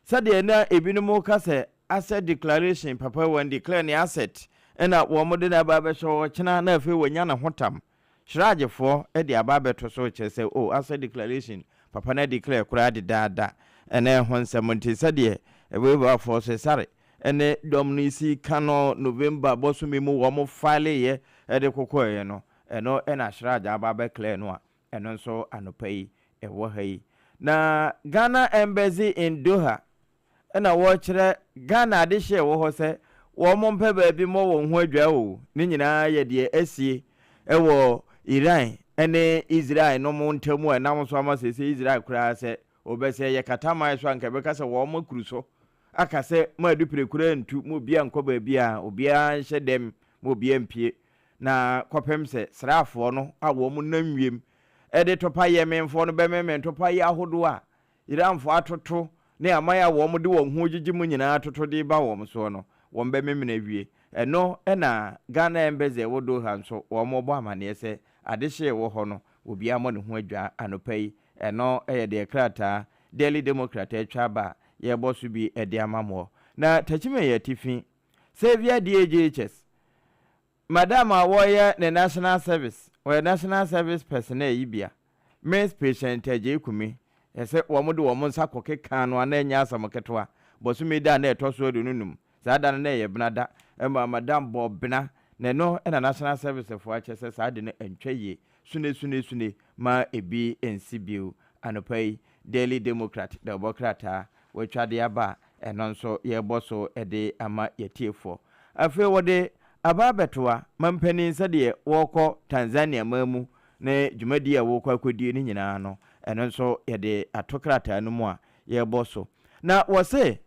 sɛdeɛ na ebinom reka sɛ asset declaration, papa wɔn declare ne asset ɛna wɔn de no aba abɛhyɛ hɔ ɔkyena na afei wɔanya ne ho tam. Shrajfoɔ de aba abɛto so kyerɛ sɛ oh asset declaration papa no adeclare koraa dedaada ɛna ɛho nsɛm nti sɛdeɛ Weberfoɔ Cesare ne dɔm no si ka no November bɔsome mu wɔn fileeɛ de kokɔeɛ no, Ɛno na Shraj aba abɛ clear no a ɛno nso anɔpa yi ɛwɔ ha yi. Na Ghana Embassy in Doha na wɔrekyerɛ Ghana adehye a ɛwɔ hɔ sɛ wɔn mpɛ baabi mmɔ wɔn ho adwaa o, ne nyinaa yɛ deɛ asie wɔ Iran ne Israel nom ntam a ɛnam so ama seesei Israel koraa sɛ wɔbɛsɛ yɛ kataman so a nka ɛbɛka sɛ wɔn akuru so aka sɛ mo adupire koraa ntu, mo obiara nkɔ baabiara, obiara nhyɛ dɛm, mo obiara mpue. Na kɔpem sɛ sraafoɔ no a wɔn nam wiem de topa Yemenfoɔ no bɛmemene topaeɛ ahodoɔ a Iranfoɔ atoto ne aman a wɔn de wɔn ho gyegye mu nyinaa atoto de reba wɔn soɔ no, wɔn bɛmemene awie. Ɛno na Ghana Embassy a ɛwɔ Doha nso wɔn rebɔ amaneɛ sɛ adehyeɛ ɛwɔ hɔ no obiara mmɔ ne ho adwaa anɔpa yi. Ɛno yɛ deɛ krataa Daily Democrat atwa aba a yɛrebɔ so bi de ama moɔ. Na Techiman yɛ atifi Saviour DAJHS, Madam a wɔyɛ ne National Service, ɔyɛ National Service Personnel yi bia, Miss Patient Adjei Kumi, ɛsɛ wɔn de wɔn nsa kɔ kekaa no a na ɛnyɛ asɛm ketewa, bɔsome da a na ɛtɔ so 25, saa da no na ɛyɛ bena da, ɛma Madam bɔɔ bena, na ɛno na National Service foɔ akyɛ sɛ saa ade no ɛntwa yie, sune sune sune ma ebi nsi bio. Anɔpa yi, Daily Democrat dawubɔ krataa wɔatwa de aba a, ɛno nso yɛrebɔ so de ama yɛn atiefoɔ. Afei wɔde Aba abɛtoa mampanin sɛdeɛ wɔrekɔ Tanzania man mu ne dwumadie a wɔrekɔ akɔdie no nyinaa no, ɛno nso yɛde ato krataa no mu a yɛrebɔ so. Na wɔse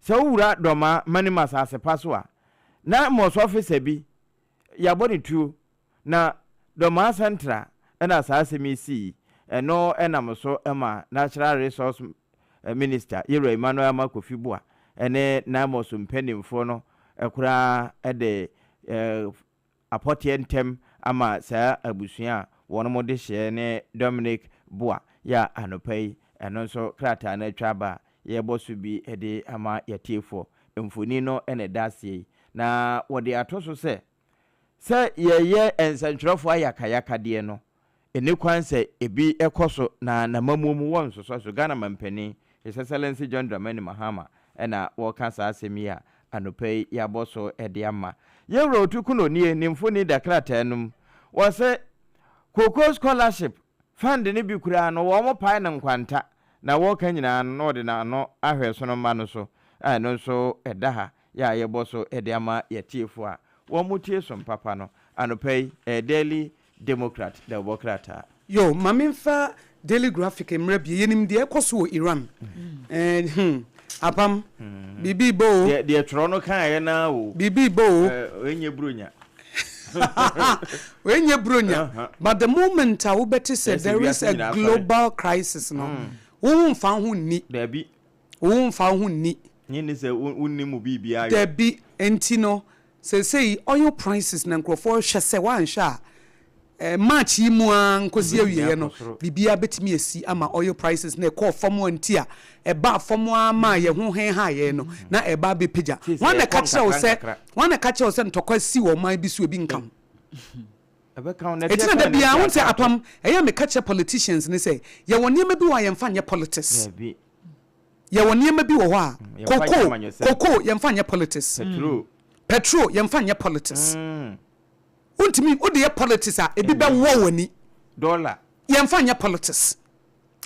sɛ wowura Dɔmaa Manim asase pa so a, na mmɔso ɔfesa bi yɛabɔ no tuo, na Dɔmaa Central na saa asɛm yi sii, ɛno nam so ma Natural Resource Minister Yewura Emmanuel Armah Kofi Buah ne NAIMOS mpaninfoɔ no koraa de apɔteɛ ntɛm ama saa abusua a wɔn dehyeɛ ne Dominic Boah yɛ a anɔpa yi ɛno nso krataa no atwa aba a yɛrebɔ so bi de ama yɛatiefoɔ. Mfoni no na ɛda aseɛ yi na wɔde ato so sɛ Sɛ yɛyɛ nsɛntwerɛfoɔ ayakayakadeɛ no, ɛnni kwan sɛ ebi kɔ so na n'amammuo mu wɔnsosɔ so. Ghana Mampanin, His Excellency John Dramani Mahama na wɔreka saa asɛm yi a anɔpa yi yɛabɔ so de ama. Yɛn Wura Otukuno nie, ne mfoni da krataa no mu. Wɔse Cocoa Scholarship Fund no bi koraa no wɔpae no nkwanta na wɔreka nyinaa no na wɔde n'ano ahwɛ sono mma no so a ɛno nso ɛda ha. Yɛ a yɛbɔ so de ama y'atiefo a wɔn tie som papa no anɔpa yi ɛyɛ Daily Democrat dawubɔ krataa. Yo, ma menfa Daily Graphic mmra bio. Yɛnim deɛ ɛkɔ so wɔ Iran. Eh, hmm, apam, biribi rebɔ o. Deɛ, deɛ twerɛ no kaeɛ no ara o. Biribi rebɔ o. Eh, wei nyɛ Buronya. Wei nyɛ Buronya. But the moment a wobɛte sɛ there is a global crisis no, wo ho mfa wo ho nni. Daabi. Wo mfa wo ho nni. Nye ne sɛ wonnim mu biribiara yɔ. Dabi, enti no seesei oil prices na nkurɔfoɔ rehwɛ sɛ woanhwɛ a March yi mu ara nkɔsi awieɛ no biribiara bɛtumi asi ama oil prices no ɛkɔɔ fam a nti a ɛbaa fam ara maa yɛn ho henhaa yɛn no na ɛreba abɛpagya. Hwan na ɛka kyerɛ wo sɛ hwan na ɛka kyerɛ wo sɛ ntɔkwa si wɔ ɔman bi so ebi nka ho? Ɛti na da biara wohu sɛ apam ɛyɛ a meka kyerɛ politicians no sɛ yɛwɔ nneɛma bi wɔ a yɛmfa nyɛ politics. Yɛwɔ nneɛma bi wɔ hɔ a, cocoa, cocoa yɛmfa nyɛ politics. Petrol yɛmfa nyɛ politics. Wontumi, wode yɛ politics a, ebi bɛwɔ w'ani. Dollar. Yɛmfa nyɛ politics.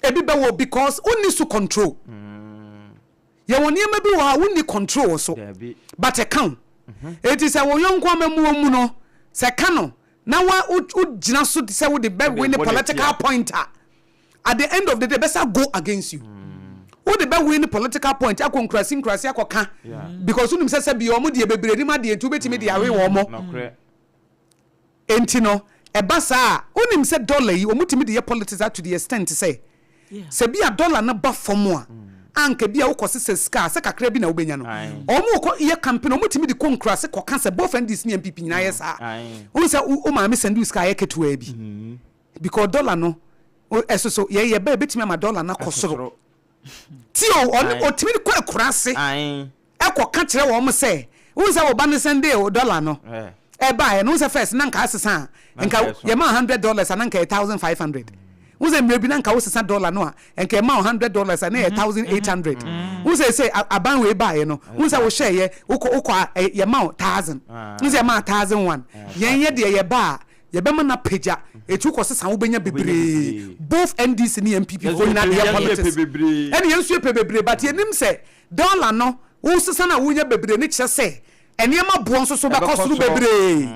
Ebi bɛwɔ because wonni so control. Yɛwɔ nneɛma bi wɔ hɔ a wonni control wɔ so. But ɛka wo. Eti sɛ wo yɔnko amammuo mu no, sɛ ɛka no, na wa wogyina so sɛ wode bɛ win political point a, at the end of the day bɛsa go against you wode bɛ win political point akɔ nkurase nkurase akɔka because wonim sɛ sɛ bi wɔn deɛ bebree nim adeɛ nti wobɛtumi de awe wɔn mo nti no ɛba saa a wonim sɛ dollar yi wɔn tumi de yɛ politics to the extent sɛ sɛ bi a dollar no ba fam a anka bi a wokɔ sesa sika a sɛ kakra bi na wobɛnya no wɔn kɔ yɛ campaign wɔn tumi de kɔ nkurase kɔka sɛ both NDC ne NPP nyinaa yɛ saa wohu sɛ wo maame sɛnde wo sika ayɛ ketewaa bi Because dollar no ɛso so yɛ yɛ bɛ ebetumi ama dollar no akɔ soro. Ti o ɔne otumi kɔ akura ase ɛkɔ ka kyerɛ wɔn sɛ wohu sɛ wɔba no sɛnde o dollar no ɛbaeɛ no wohu sɛ first na nka asesa a nka yɛma $100 a na nka yɛ 1500 wohu sɛ mmerɛ bi na nka wosesa dollar no a nka ɛma wo $100 a na yɛ 1800 wohu sɛ sɛ aban wei baeɛ no wohu sɛ wohyɛeɛ wokɔ wokɔ a yɛma wo 1000 wohu sɛ yɛma 1001 yɛn yɛ deɛ yɛba a Yɛbɛma no apagya. Eti wokɔ sesa wobɛnya bebree. Both NDC ne NPP foɔ nyinaa de yɛ politics. Ɛne yɛn nso yɛpɛ bebree but yɛnim sɛ dollar no wosesa no a wonya bebree no kyerɛ sɛ nneɛma boɔ nso so bɛkɔ soro bebree.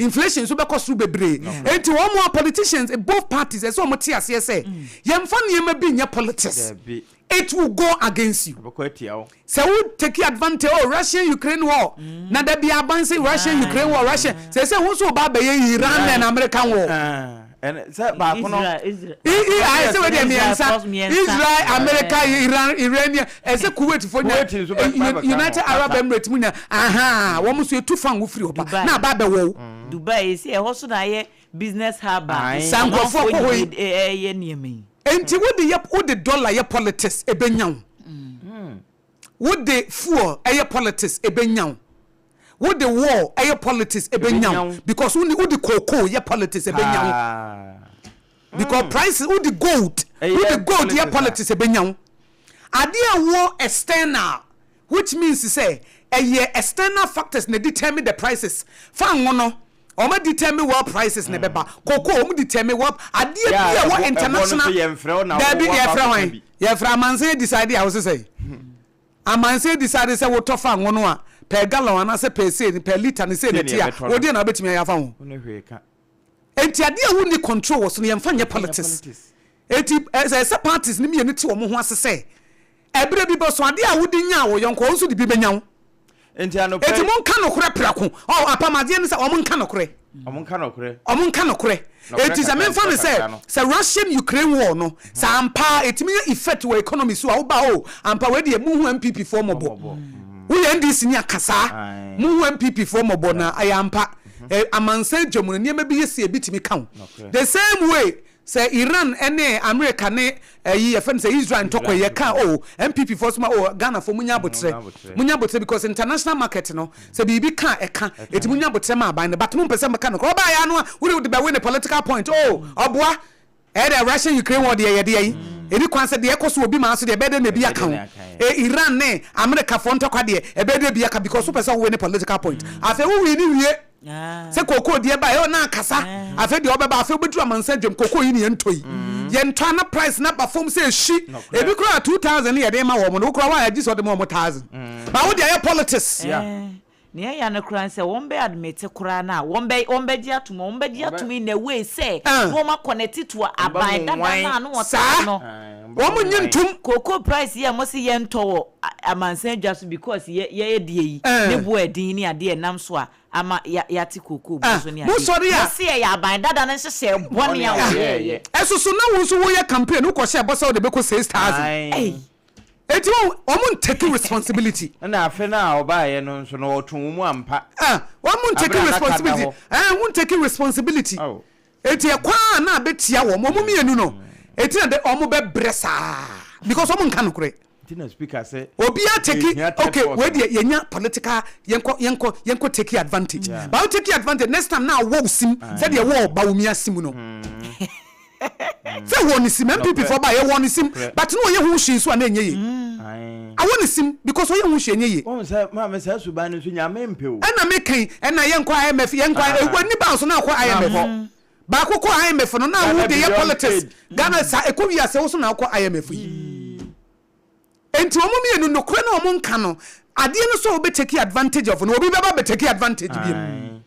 Inflation nso bɛkɔ soro bebree. Enti wɔn a politicians both parties ɛsɛ wɔn te aseɛ sɛ yɛmfa nneɛma bi nyɛ politics. It will go against you. Sɛ wo take advantage oh Russian Ukraine war na da bi aban sɛ Russian Ukraine war Russian sɛ sɛ wo nso ba abɛyɛ Iran and American war. Sɛ baako no. Ayɛ sɛ wei deɛ mmiɛnsa Israel America Iran Iranian ɛsɛ Kuwait fo nya United Arab Emirates mu nya ahaa wɔn nso etu fan wo firi hɔ ba na aba abɛwɔ wo. Dubai esi ɛhɔ so na ayɛ business hub a Saa nkurɔfoɔ kɔ hɔ yi. ɛyɛ nneɛma yi. Enti wode yɛ wode dollar yɛ politics ɛbɛnya wo. Wode fuel ɛyɛ politics ɛbɛnya wo. Wode war ɛyɛ politics ɛbɛnya wo because wone wode cocoa yɛ politics ɛbɛnya wo. Because prices wode gold wode gold yɛ politics ɛbɛnya wo. Adeɛ a ɛwɔ external which means sɛ ɛyɛ external factors na determine the prices. Fa ngo no wɔn a determine world prices na ɛbɛba. Cocoa wɔn determine world adeɛ bi a ɛwɔ international. Daabi yɛfrɛ hwan? Yɛfrɛ amansan decide a wosesɛ yi. Amansan decide sɛ wotɔ fa ngo no a. per gallon anaasɛ per sei per litre ne sei Sei na na ɛte a, yɛbɛtɔ wo no. deɛ na wobɛtumi ayɛ afa ho? Wo ne hwee ka. Enti adeɛ a wonni control wɔ so no yɛmfa nyɛ Yɛmfa nyɛ politics. politics. Enti ɛsɛ sɛ parties no mmienu te wɔn ho ase sɛ ɛberɛ bi bɛso adeɛ a wode nyaa wo yɔnko ɔno nso de bi bɛnya wo. Enti anɔpa Enti yi. monka nokorɛ prɛko. Ɔ, apam adeɛ ne sɛ wɔn nka nokorɛ. Wɔn nka nokorɛ. Wɔn nka nokorɛ. Nokorɛ Enti sɛ kakra, memfa no ntorɔ sɛ, kakra no. sɛ Russian Ukraine war no, sɛ ampa ara ɛtumi nya effect wɔ economy so a, woba o, ampa wei deɛ monhu NPP foɔ mmɔbɔ. Mmɔbɔ. Woyɛ NDC ni a, ka saa. Ae. Monhu NPP foɔ mmɔbɔ na Yeah. ɛyɛ ampa. Ɛ, amansan adwa mu no, nneɛma bi yɛ sei a, ebi tumi ka wo. Nokorɛ. The same way, Sɛ Iran ne America ne ɛyi yɛfrɛ no sɛ Israel ntɔkwa yi yɛka oh NPP foɔ so ma oh Ghana foɔ munya abotrɛ munya abotrɛ because international market no sɛ biribi ka a ɛka eti munya abotrɛ ma aban no but mo mpɛ sɛ mɛka no korɔ ɔbaa yɛ ano a wode wode bɛwe ne political point oh ɔboa ɛyɛ dɛ Russia Ukraine war deɛ yɛde ayi ɛni kwan sɛ deɛ ɛkɔ so obi maa so deɛ ɛbɛyɛ dɛ na ebi aka ho e Iran ne America foɔ ntɔkwa deɛ ɛbɛyɛ dɛ ebi aka because wopɛ sɛ wowe ne political point afei wo win wie Sɛ kookoo deɛ ba ɛ na akasa afei deɛ ɔbɛba afei wobɛduru amansan dwam kookoo yi ne yɛntɔ yi yɛntɔ ana price na ba fam sɛ ehyi ebi koraa 2000 ne yɛde ma wɔn no wo koraa woayɛ gye sɛ ɔde ma wɔn 1000 ba wo deɛ ayɛ politics. Nea ɛya no koraa ne sɛ wɔn bɛ admit koraa no a wɔn bɛ wɔn bɛgye atom wɔn bɛgye atom in a way sɛ na wɔn akɔ connect to aban dada no a na wɔte Saa so no. wɔn nnye ntom. Cocoa price yi a wɔse yɛntɔ wɔ amansan dwa so because yɛ yɛyɛ deɛ yi ne bo ɛden ne adeɛ ɛnam so a ama ya yɛate cocoa bo so ne adeɛ Mosɔre a. Mose ɛyɛ aban dada no nhyehyɛɛ bɔne a wɔyɛɛyɛ. Ɛsoso na wo nso woyɛ campaign wokɔ hyɛɛ bɔ sɛ wode bɛkɔ 6000. Ei. Enti wɔn wɔn ntake responsibility. Ɛna afe no a ɔbaeɛ no nso no ɔtoo mu ampa. Ah, wɔn ntake Abere a na ka da responsibility. hɔ. Eh, wɔn ntake responsibility. Oh. Enti ɛkwan a na abɛtia wɔn, wɔn mmienu no, enti na de wɔn bɛbrɛ saa because wɔn nka nokorɛ. Nti na speaker sɛ. Obiara take Yɛhia third okay force wei no. deɛ yɛnya political yɛnkɔ yɛnkɔ yɛnkɔ take advantage. Yeah. But wo take advantage next time na awɔ wo sim sɛdeɛ ɛwɔ Bawumia sim no. Sɛ wɔ ne sim NPP foɔ ba yɛ wɔ ne sim but na ɔyɛ ho hwee nso a na ɛnyɛ yie. Awɔ ne sim because ɔyɛ ho hwee ɛnyɛ yie. Wohu sɛ maame saa suban no nso Nyame mpɛ o. Ɛna me kan ɛna yɛnkɔ IMF yɛnkɔ IMF w'ani baa so na akɔ IMF baako kɔ IMF no na wo de yɛ politics Ghana saa ɛkɔ wiase wo so na wokɔ IMF yi. Enti wɔn mmienu nokorɛ na wɔn nka no adeɛ no sɛ wɔbɛ take advantage of no obi bɛba bɛ take advantage biom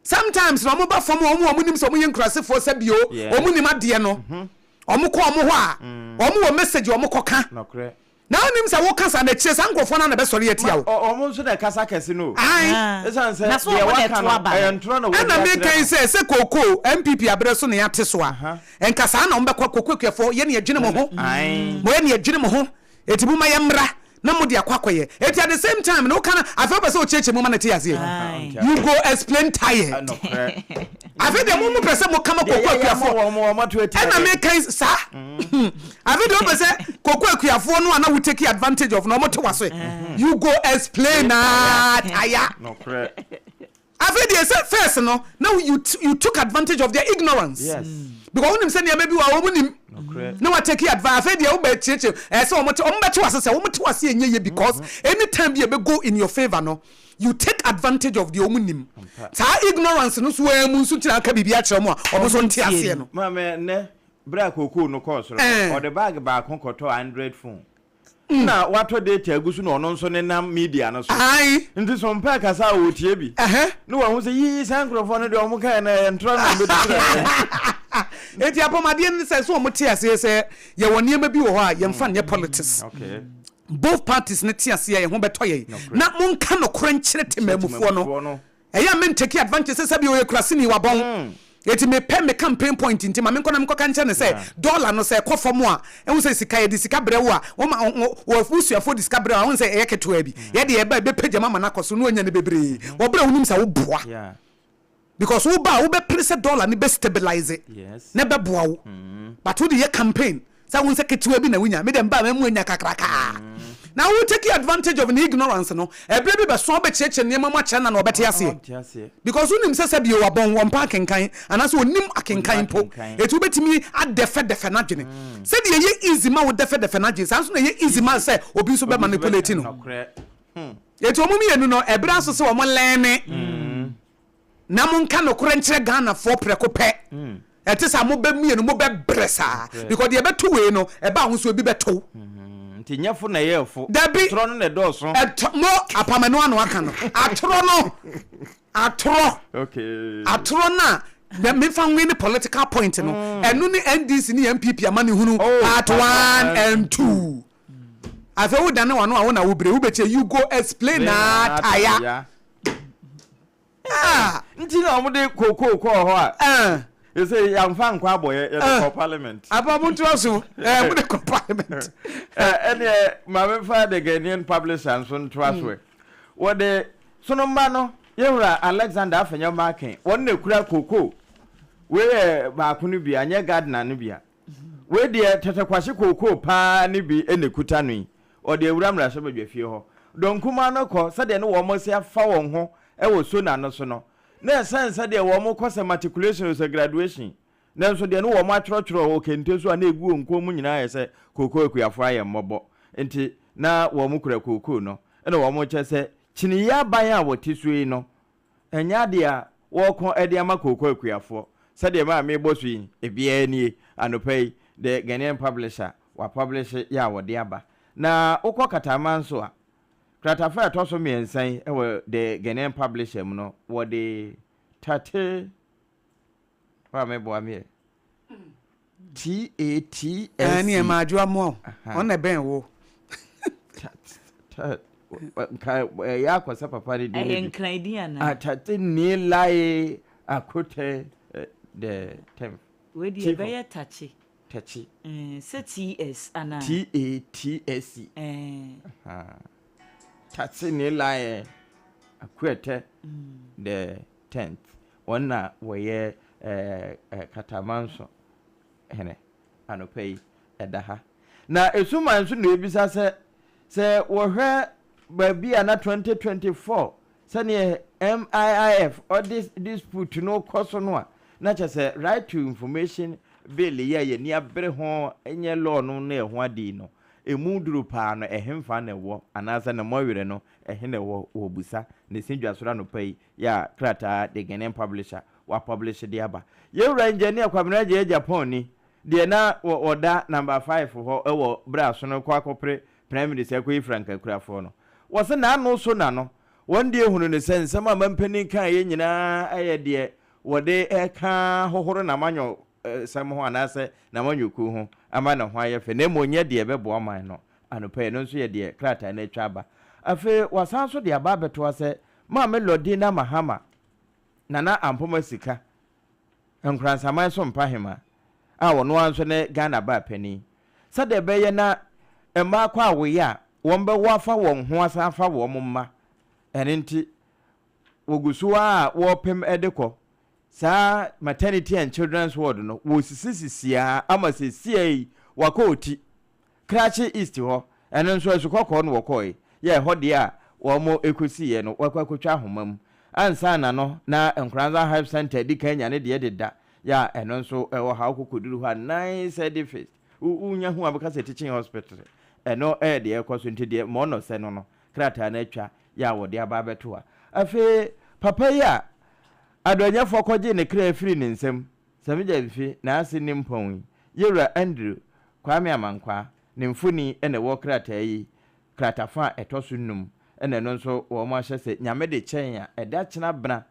sometimes na wɔn ba fam a wɔn a wɔn nim sɛ wɔn yɛ nkurasefoɔ sɛ bio wɔn nim adeɛ no wɔn kɔ wɔn hɔ a wɔn wɔ message wɔn kɔ ka na wɔn nim sɛ wɔka saa na akyire saa nkurɔfoɔ no na bɛsɔre atia wo. Wɔn nso na ɛkasa kɛse no o. Ae. Ɛsan sɛ deɛ waka no ɛyɛ ntorɔ na wɔde Ɛna akyerɛ meka yi no. sɛ sɛ kookoo NPP abrɛ so na yɛate so a Nka saa na wɔbɛkɔ akɔku akuafoɔ, yɛn na yɛdwene mo ho, mo yɛn na yɛdwene mo ho, eti momma yɛmmra na mode akɔ akɔyɛ. Eti at the same time no woka no afei wopɛ sɛ wokyerɛkyerɛ mu ma no te aseɛ. You go explain tired. Afei deɛ mo mo pɛ sɛ moka ma kɔku akuafoɔ ɛna meka yi saa. Afei deɛ wopɛ sɛ kɔku akuafoɔ no a na wo take advantage of no wɔn te wase. You go explain ah tire. Afei deɛ sɛ first no na you you took advantage of their ignorance. Yes. Because wonim sɛ nneɛma bi wɔ a wɔn nim. Nokorɛ. Na wa take advantage. Afei deɛ wobɛ kyerɛkyerɛ ɛɛ sɛ wɔn te wɔn bɛte wase sɛ wɔn te wase ɛnyɛ yie because anytime bi a ɛbɛ go in your favour no you take advantage of deɛ wɔn nim. Saa ignorance no so ɛɛ mu nso ntina aka biribi akyerɛ wɔn a wɔn nso nte aseɛ no. Maame nnɛ berɛ a kookoo no kɔɔ soro no Ɛɛ. ɔde bag baako kɔtɔɔ android phone. Nna ɔatɔ data egu so na ɔno nso nenam media no so. Ae. Ntsi sɛ ɔmmpɛ kasa a otsie bi. Ɛhɛ. Na oehu sɛ yii saa nkorɔfoɔ no deɛ ɔmo kae no ɛyɛ ntorɔ na ɔmo bɛtu kyerɛ yɛn. Enti apam adeɛ no ne sɛ, sɛ ɔmo te aseɛ sɛ yɛwɔ nneɛma bi wɔ hɔ a yɛmfa nyɛ politics. Okay. Both parties no te aseɛ a yɛn ho bɛtɔ yɛn. Nokorɛ. Na monka nokorɛ nkyerɛ temammufoɔ no. no. Ɛyɛ a me ntake advantage sɛ sɛbi ɔyɛ kuraseni wabɔn eti me pɛ me campaign point nti ma me nkɔ na me nkɔka nkyerɛ no sɛ dollar no sɛ ɛkɔ fam a ɛhu sɛ sika yɛde sika brɛ wo a wɔma wɔ busuafoɔ de sika brɛ wo a wohu sɛ ɛyɛ ketewa bi yɛde ɛba ɛbɛpagya mu ama no akɔ so na wanya no bebree wɔ berɛ a wonim sɛ woboa because wo ba a wobɛpere sɛ dollar no bɛ stabilize na ɛbɛboa wo but wode yɛ campaign Sɛ wo nsa ketewa bi na wonya, me deɛ mebaa mamu anya kakrakaa. Na wo take advantage of ne ignorance no, ɛberɛ bi bɛso a wobɛkyerɛkyerɛ nneɛma mu akyerɛ no na ɔbɛte aseɛ. Because wonim sɛ sɛbio wabɔn, ɔmpɛ akenkan, anaasɛ ɔnnim akenkan mpo. Enti wobɛtumi adɛfɛdɛfɛ n'adwene. Sɛdeɛ ɛyɛ easy ma wo dɛfɛdɛfɛ n'adwene, saa nso na ɛyɛ easy ma sɛ obi nso bɛ manipulate no. Enti wɔn mmienu no, ɛberɛ aso sɛ wɔn learne. Na mo nka nokorɛ nkyerɛ Ghanafoɔ prɛko pɛ. Ɛte saa mo bɛ mienu mo bɛ brɛ saa because deɛ ɛbɛto wei no ɛba wo nso ebi bɛto wo. Nti nyɛ fo na ɛyɛɛ fo. Dabi. Atorɔ no na ɛdɔɔso. Ɛtɔ, mo, apam ɛno ano aka no. Atorɔ no, atorɔ. Okay. Atorɔ no a, na memfa nwe ne political point no. Ɛno ne NDC ne NPP amanehunu Oh, part 1 and 2. Afei wodane w'ano a wo na wobrɛ, wobɛkyɛ you go explain na taya. Ah! Nti na wɔn de kookoo kɔɔ hɔ a. Eh. Ɛsɛ yɛnfa nkɔ abɔyɛ yɛde Eh. kɔ parliament. Apa mo ntoa so. Eh, mo de kɔ parliament. Ɛneɛ maame fa The Ghanaian Publisher nso ntoa so ɛ. Wɔde Sonomba no yɛwura Alexander Afenyo Markin wɔn na ekura kookoo. Wei yɛ baako no bi anyɛ gardener no bi a. Wei deɛ tɛtɛkwahye kookoo paa no bi na ekuta no yi. Ɔde awura mmarahyɛbadwafie hɔ. Dɔm kumaa no kɔ sɛdeɛ ne wɔn asi afa wɔn ho wɔ Sona no so no, na ɛsiane sɛdeɛ wɔn kɔ sɛ matriculation o sɛ graduation, nanso deɛ ne wɔn atwerɛtwerɛ wɔ kente so a na ɛgu wɔn kɔn mu nyinaa yɛ sɛ kookoo akuafoɔ ayɛ mmɔbɔ nti na wɔn kura kookoo no na wɔn kyɛ sɛ kyiniiɛ aban a wɔte so yi no Ɛnyɛ adeɛ a wɔreko de ama kooko akuafoɔ. Sɛdeɛ maa merebɔ so yi, ebiara nie, anɔpa yi, The Ghanaian Publisher, wɔapublishe yɛ a wɔde aba. Na wokɔ Kataman nso a, kratafa a ɛtɔ so mmiɛnsa yi wɔ The Ghanaian Publisher mu no, wɔde Tate, wo a meboa me ɛ, T-A-T-S-E. Ɛɛ ne ɛma adwo amoa wo. Ɔno na ɛbɛn wo. Nka ɛyɛ akɔsɛ papa ne din Ɛyɛ bi. nkran din anaa? Atate ni lae akote the tenth. Wei deɛ ɛbɛyɛ takye. Takye. Sɛ TS anaa? T-A-T-S-E. Ɛɛ. Tate ni lae akote the tenth. Wɔn na wɔyɛ Katamanso hene anɔpa yi, ɛda ha. Na Esuma nso na ebisa sɛ, sɛ wɔhwɛ baabi a na 2024 sɛdeɛ MIIF ɔde dispute no kɔ so no a, na kyerɛ sɛ Right to Information Bill yi a yɛn ani abere ho nyɛ law no ne ɛho ade yi no, ɛmu duru paa no, ɛhemfa na ɛwɔ anaasɛ ne mmɔwerɛ no, ɛhe na ɛwɔ? Wɔrebisa ne se dwasoro anɔpa yi Yɛ a krataa The Ghanaian Publisher wɔapɔblehye de aba. Yɛn wura Engineer Kwabena Adjei Agyapong ni, deɛ na ɔda number five hɔ wɔ berɛ a sono rekɔ akɔpere Prime Minister akɔyi frankakurafoɔ no. Wɔse n'ano so na no, wɔn deɛ hunu no sɛ nsɛm a mampanin kaeɛ nyinaa yɛ deɛ wɔde reka hohoro n'amanyɔsɛm ho anaasɛ n'amanyɔkuo ho ama ne ho ayɛ fɛ na mmom nyɛ deɛ ɛbɛboa ɔman no. Anɔpa yi, ɛno nso yɛ deɛ krataa no atwa aba. Afei wɔasan nso de aba abɛtoa sɛ Maame Lordina Mahama, Nana Ampoma Sika, Nkoransaman so Mpahema a ɔno ara nso ne Ghana baa panin, sɛdeɛ ɛbɛyɛ na mmaa kɔ awoeɛ a, wɔbɛwo afa wɔn ho asan afa wɔn mma. Ɛno nti, wɔgu so ara a wɔrepem de kɔ. Saa Maternity and Children's Ward no, wɔresisisisi ara ama seesei yi wɔakɔ Oti. Krachi East hɔ, ɛno nso asukɔkɔɔ na wɔkɔɔe, yɛ ɛhɔ deɛ a wɔn kɔsiiɛ no wɔakɔ akɔtwa ahoma mu. Ansa na no na Nkoranza Health Centre adi kan anya ne deɛ deda, yɛ a ɛno nso ɛwɔ ha wokɔ kɔduru hɔ a nice edifice, wo wonya hu a bɛka sɛ teaching hospital, ɛno ɛyɛ deɛ ɛrekɔ so nti deɛ ma ɔnɔ sɛ no no krataa no atwa yɛ a wɔde aba abɛto ha. Afei papa yi a Adoanyafoɔ kɔgyee ne kra firii ne nsam, Samigya Mfi, n'ase nimpɔn yi, Yewura Andrew Kwame Amankwaa ne mfoni na ɛwɔ krataa yi kratafa a ɛtɔ so num na ɛno nso wɔn ahyɛ sɛ Nyame de kyɛn a ɛda kyena bena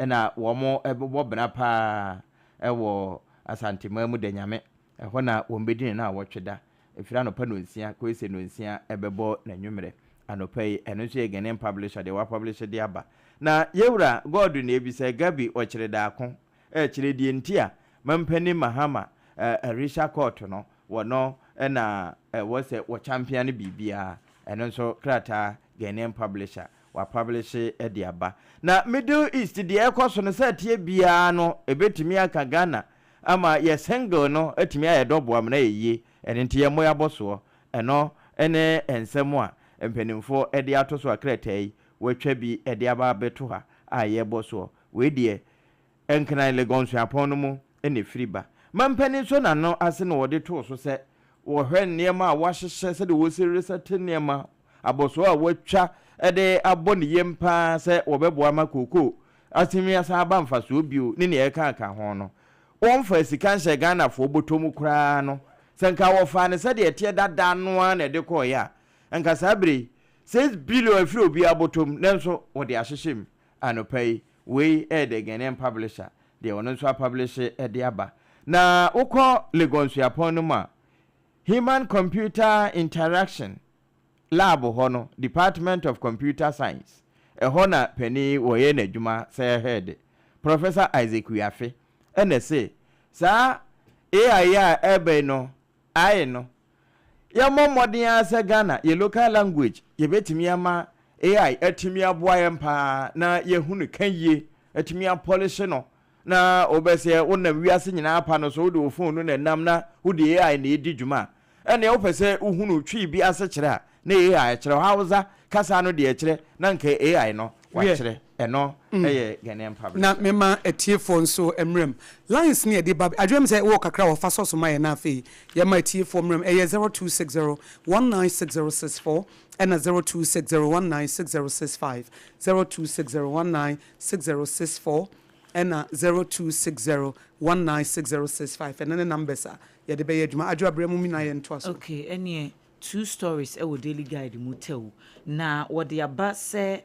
na wɔn bɛbɔ bena paa wɔ Asanteman mu da Nyame ɛhɔ na wɔn bɛdi ne naawɔtwe da ɛfiri anɔpa nonsia kɔsi sɛ nonsia ɛbɛbɔ n'anwummerɛ anɔpa yi ɛno nso yɛ Ghanaian Publisher deɛ wɔapublish de aba na Yewura God na ɛbisa Gabi Ɔkyere Daako Ɛkyerɛ deɛ nti a Mampanin Mahama Arisha Court no wɔ no na ɛwɔ sɛ wɔ champion biribiara. Ɛno nso krataa Ghanaian publisher wapublishe de aba. Na Middle East deɛ ɛrekɔ so no sɛ ɛteɛ biara no ɛbɛtumi aka Ghana ama yɛ single no atumi ayɛ double amena ayɛ yie. Ɛno nti yɛmmɔ yɛn abɔsoɔ. Ɛno ne nsɛm a mpanimfoɔ de ato so a krataa yi wɔatwa bi de aba abɛto ha a yɛrebɔ soɔ. Wei deɛ Nkran Legon Suapɔn no mu na ɛfiri ba. Mampanin nso n'ano ase na ɔde too so sɛ wɔhwɛ nneɛma a wɔahyehyɛ sɛdeɛ wɔsi resɛte nneɛma, abɔsoɔ a wɔatwa de abɔ ne yam pa ara sɛ wɔbɛboa ama kookoo atumi asan aba mfasoɔ bio ne nea ɛkeka ho no, wɔmfaa sika nhyɛɛ Ghanafoɔ bɔtɔ mu koraa no. Sɛ nka wɔfaa no sɛdeɛ ɛteɛ dada no ara na ɛde kɔeɛ a, nka saa berɛ yi, 6 billion afiri obiara bɔtɔ mu, nanso wɔde ahyehyɛ mu. Anɔpa yi, wei yɛ The Ghanaian Publisher deɛ ɔno nso apublishe de aba. Na wokɔ Legon Suapɔn no mu a, Human Computer Interaction Lab hɔ no, Department of Computer Science, ɛhɔ na panin yi wɔyɛ n'adwuma sɛ head, Professor Isaac Wiafe, ɛna ɛse saa AI yi a ɛreba yi no, ai no, yɛmmɔ mmɔden ara sɛ Ghana, yɛ local language, yɛbɛtumi ama AI atumi aboa yɛn paa na yɛahu no ka yie, atumi apɔlehye no, na wobɛsɛ wonam wiase nyinaa pa no so, wode wo phone no na ɛnam na wode AI na ɛdi dwuma a, ɛnneɛ wopɛ sɛ wohunu Twi bi asekyerɛ a, na AI kyerɛ wo. Hausa kasa no deɛ ɛkyerɛ, na nka AI no Wiɛ. wakyerɛ. Ɛno yɛ Ghanaian Na publisher. mema atiefoɔ nso mmerɛm. Lines no yɛde ba, adwene mu sɛ wowɔ kakra wɔ fa sɔ so ma yɛn na afei yɛma atiefoɔ mmerɛm. Ɛyɛ 0260 196064 ɛna 0260 196065, 0260 196064 ɛna 0260 196065. Ɛno ne numbers a yɛde bɛyɛ adwuma. Adwoa brɛ mu na yɛntoa so. Okay, ɛneɛ two stories wɔ Daily Guide mu tɛw, na wɔde aba sɛ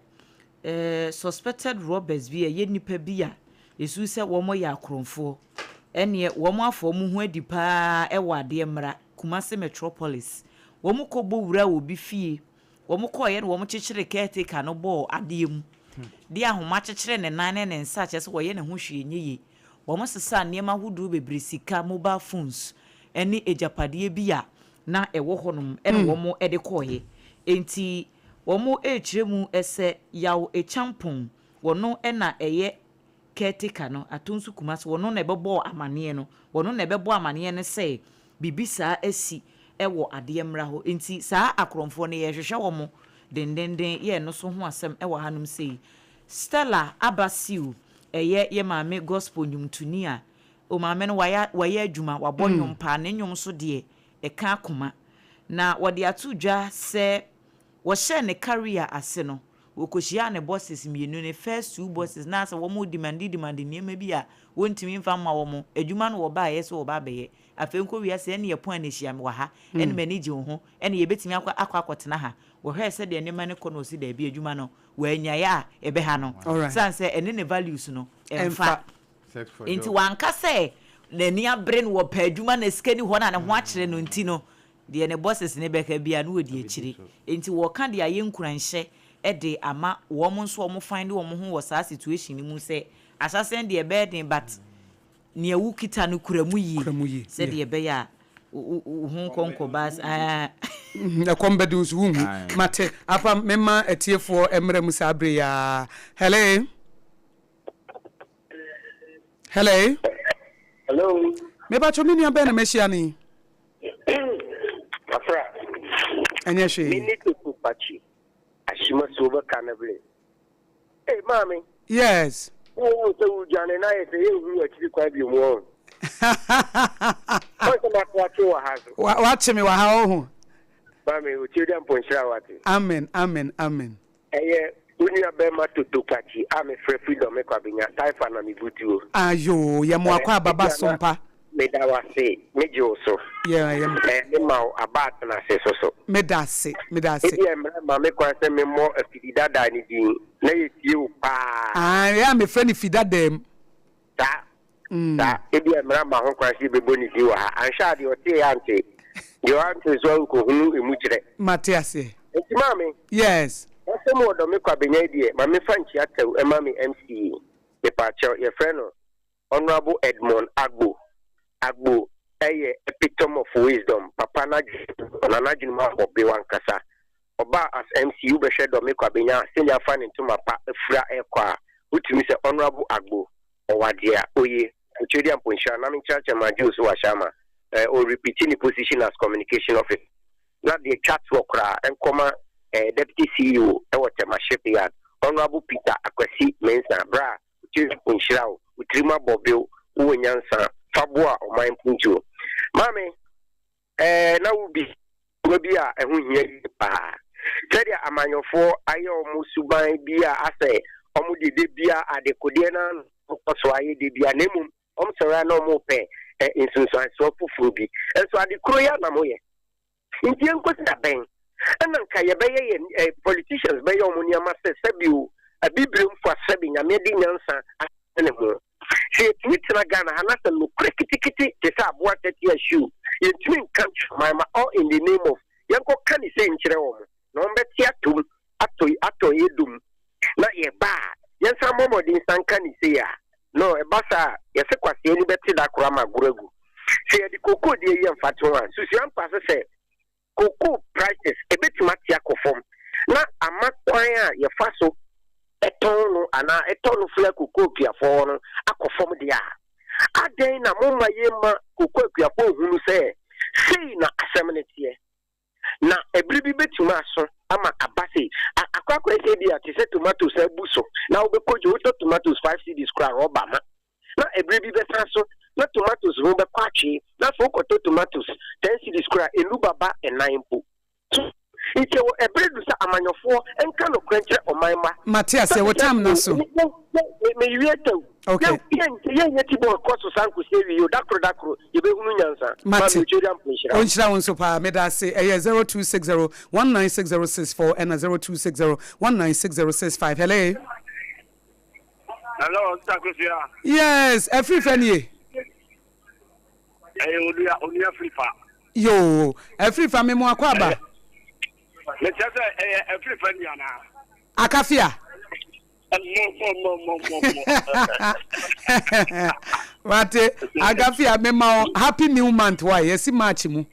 eh, suspected robbers bi a ɛyɛ nnipa bi a ɛsu sɛ wɔn yɛ akorɔmfoɔ, ɛneɛ wɔn afa wɔn ho adi paa wɔ adeɛ mmra, Kumasi Metropolis. Wɔn kɔ bɔ wura wɔ obi fie, wɔn kɔɔeɛ na wɔn kyekyere caretaker no bɔɔ adeɛ mu, de ahoma kyekyere ne nan ne ne nsa kyerɛ sɛ wɔyɛ ne ho hwee nyɛ yie. Wɔsesaa nneɛma ahodoɔ bebree, sika, mobile phones, ne agyapadeɛ bi a na ɛwɔ hɔnom na wɔde kɔeɛ. Enti wɔrekyerɛ mu sɛ Yaw Acheampong, ɔno na ɛyɛ caretaker no, Atonsu Kumasi, ɔno na ɛbɛbɔɔ amaneɛ no, ɔno na ɛbɛbɔ amaneɛ no sɛ biribi saa asi wɔ adeɛ mmra hɔ. Enti saa akorɔmfoɔ no yɛrehwehwɛ wɔn dendenden, yɛ ɛno nso ho asɛm wɔ hanom sei. Stella Abasiw ɛyɛ yɛ maame gospel nnwomtoni a, o maame no wayɛ wayɛ adwuma, wabɔ nnwom paa, ne nnwom nso deɛ ɛka akoma. Na wɔde ato dwa sɛ wɔhyɛɛ ne career ase no, wɔkɔhyiaa ne bosses mmienu, ne first two bosses, na asɛ wɔn demande demande nneɛma bi a wɔntumi mfa mma wɔn, adwuma no wɔbaeɛ sɛ wɔba abɛyɛ, afei nkɔ wiase ɛne yɛpɔn a na ɛhyia me wɔ ha, ɛne m'ani gye wo ho, ɛne yɛbɛtumi akɔ akɔ akɔtena ha. Wɔhwɛɛ sɛdeɛ nneɛma no kɔ na wɔse daabi adwuma no Wannyae a ɛbɛha no sane sɛ ɛne ne values no mfa. Enti wanka sɛ n'ani abere no wɔpɛ adwuma na sika ni hɔ na ne ho akyere no nti no deɛ ne bosses no bɛka biara no ɔdi akyire. Enti wɔka de ayɛ nkuranhyɛ de ama wɔn nso a wɔn find wɔn ho wɔ saa situation no mu sɛ ahyɛaseɛ no deɛ ɛbɛyɛ den but Nea wukita no kura mu yie Kura mu yie, sɛdeɛ yeah. ɛbɛyɛ a wo wo ho nkɔ nkɔba ɛɛ. Ɛkɔm bɛde wo nso wonhu. Mate. Apa memma atiefoɔ mmra mu saa bere yi ara. Hello. Hello. Hello. Mebatwɔ me nua bɛn na mahyia no yi? Afra. Ɛnyɛ hwee. Me ne Toku Pakyi. Ashima Soba Kanable. Ei maame. Yes. Wo hu sɛ wo dwane na ayɛ sɛ yɛn hu akyiri kwan bio mu ɔn. Ɔn sɛ mako akye wɔ ha so. Wa wakye me wɔ ha ɔho. Maame otie dɛ mpo nhyira wate. Amen amen amen. Ɛyɛ wo nua bɛɛma Toto Kwakye a me frɛ firi Dɔme Kwabenya, Taifa na me butuo. Ayoo yɛ mo akɔ aba ba sompa. Meda wo ase, me gye wo so. Yeah, yeah. Eh, me ma wo aba atena ase so so. Meda ase, meda ase. Ebia mmara mma me kwan sɛ memmɔ afidi dada no din, na yɛtie wo paa. Ah, ɛyɛ a mefrɛ no fi dada mu. Saa, saa. Ebia mmara mma ho kwan sɛ yɛbɛbɔ ne din wɔ ha. Anhwɛ a deɛ ɔteeɛ ante, deɛ ɔante nso ankɔhunu emu kyerɛ. Mate aseɛ. Enti maame. Yes. Asɛm wɔ dɔ me Kwabenya yi deɛ, ma memfa nkyia tɛw ɛma me MC yi. Mepaakyɛw, yɛfrɛ no Honourable Edmond Agbo. Agbo yɛ epitome of wisdom, papa n'adwene mu na n'adwene mu abɔ bew ankasa. Ɔbaa as MC wobɛhwɛ Dɔme Kwabenya sɛnea afa ne ntoma pa afura rekɔ a, wotumi sɛ Honourable Agbo, ɔwɔ adeɛ a oye. Otwedia Mponhyira na menkyerɛkyerɛ ma Joe so wahyɛ ama eh, o repeat ne position as communication officer. Na deɛ twa toɔ koraa nkɔma eh, Deputy CEO wɔ Tema Shipyard, Honourable Peter Akwasi Mensah, berɛ a Jesu nhyira wo, wo tirim abɔ bew, wowɔ nyansa, fa boa ɔman mpuntuo. Maame, ɛɛ na wo bi adwuma bi a ɛho hia yie paa. Sɛdeɛ amanyɔfoɔ ayɛ wɔn suban bi a asɛ wɔn deɛ da bia adekodeɛ no ara na wɔkɔ so ayɛ da bia na mmom wɔn sɔre a na wɔn repɛ. nsunsuansoɔ foforɔ bi. Nso ade koro yi ara na moyɛ. Nti yɛnkɔsi da bɛn na nka yɛbɛyɛ yɛn eh, politicians bɛyɛ wɔn nneɛma sɛ sɛbi o, abibiremfo a sɛbi Nyame de nyansa ahyɛ ne ho. Sɛ yɛtumi tena Ghana ha na sɛ nokorɛ kitikiti te sɛ aboa tɛtea shoe, yɛntumi nka nkyerɛ ɔman ma all in the name of yɛnkɔka ne sei nkyerɛ wɔn na wɔbɛte atom atɔ atɔ yɛ dum na yɛba a yɛnsan mmɔ mmɔden nsan nka ne sei a no ɛba saa a yɛse kwasea ani bɛte da koro ama agorɔ agu. Sɛ yɛde cocoa deɛ yɛ mfatoho a, susua mpa so sɛ cocoa prices ɛbɛtumi ate akɔ fam na ama kwan a yɛfa so tɔn no anaa ɛtɔ no firi cocoa akuafoɔ hɔ no akɔ fam deɛ a, adɛn na momma yɛmma cocoa akuafoɔ nhunu sɛ sei na asɛm no teɛ? Na ɛbere bi bɛtumi aso ama aba sei. A, akɔ akɔyɛ sɛ ebia te sɛ tomatoes abu so na wobɛkɔ dwa, wotɔ tomatoes 5 cedis koraa rɔba ma. Na ɛbere bi bɛsan so na tomatoes ho bɛkɔ atwee na afei wokɔtɔ tomatoes 10 cedis koraa ɛnu baba ɛnan mpo. So nti ɛwɔ ɛbere du sɛ amanyɔfoɔ nka nokorɛ nkyerɛ ɔman mma. Mate aseɛ, wo time no aso. Mewie tɛw. Okay. Yɛnyɛ ti bɔɔl kɔ so saa nkosi awie o, dakoro dakoro yɛbɛhunu nyansa. Mate. Maame Okyere Ampo nhyira wo. Ɔnhyira wo nso paa. Meda ase. Ɛyɛ 0260 196064 ɛna 0260 196065. Hello. Hello, Sister Akosua. Yes, ɛfiri fɛ nie. Ɛyɛ onua onua firi fa. Yoo, ɛfiri fa me mu akɔ aba. Mekyerɛ sɛ ɛyɛ ɛfiri fa ni anaa? Akafia. Mo mo mo mo mo mo. Wate, Agafia, mema wo happy new month wa yɛsi March mu.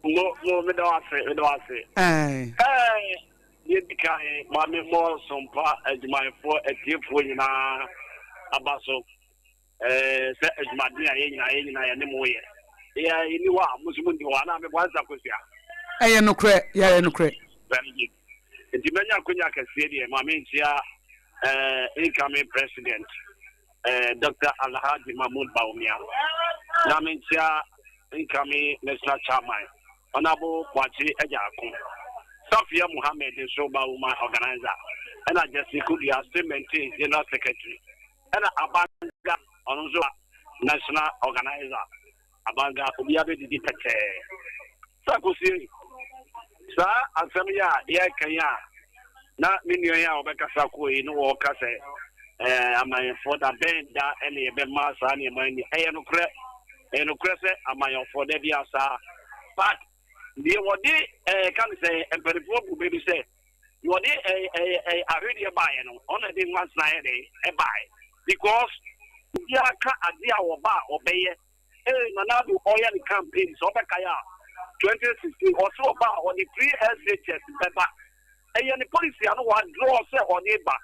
Mo mo meda wo ase meda wo ase. Ɛɛ. Ɛɛ deɛ di kan maame mmɔ sompa adwumayɛfoɔ atiefoɔ nyinaa aba so. Ɛɛ sɛ adwumaden a yɛn nyinaa yɛn nyinaa yɛne mo yɛ. Yɛ yɛni hɔ a mo nso mo nni hɔ anaa meboa nsa kosua. Ɛyɛ nokorɛ, yɛyɛ nokorɛ. Very good. Nti mɛnya akonya kɛseɛ deɛ ma menkyia eh, incoming president eh, Dr. Alhaji Mahmoud Bawumia na menkyia incoming national chairman Honorable Boakye Agyarko, Safia Mohammed nso Bawuma organizer ɛna Jesse Kodua Cement general secretary ɛna Abanga ɔno nso national organizer. Abanga obiara bɛdidi pɛtɛɛ. Sɛ akosie saa asɛm yi a yɛreka yi a na me nua yi a ɔbɛkasa kɔɔ yi na wɔreka sɛ ɛɛ amanyɔfoɔ da bɛn da ɛna yɛbɛma saa nneɛma yi ɛyɛ nokorɛ ɛyɛ nokorɛ sɛ amanyɔfoɔ da bi asaa but deɛ wɔde ɛɛ ka ne sɛ mpanimfoɔ bu bɛ bi sɛ deɛ wɔde ɛɛ ɛɛ ɛɛ ahwedeɛ baeɛ no ɔna ɛde nwansena yɛ de ɛbaeɛ because obiara ka adeɛ a wɔba a ɔbɛyɛ. Ee Nana Addo ɔyɛ ne campaign sɛ ɔbɛkae a 2016 ɔse ɔba a ɔde free SHS bɛba. Ɛyɛ ne policy a na wa draw sɛ ɔde ba.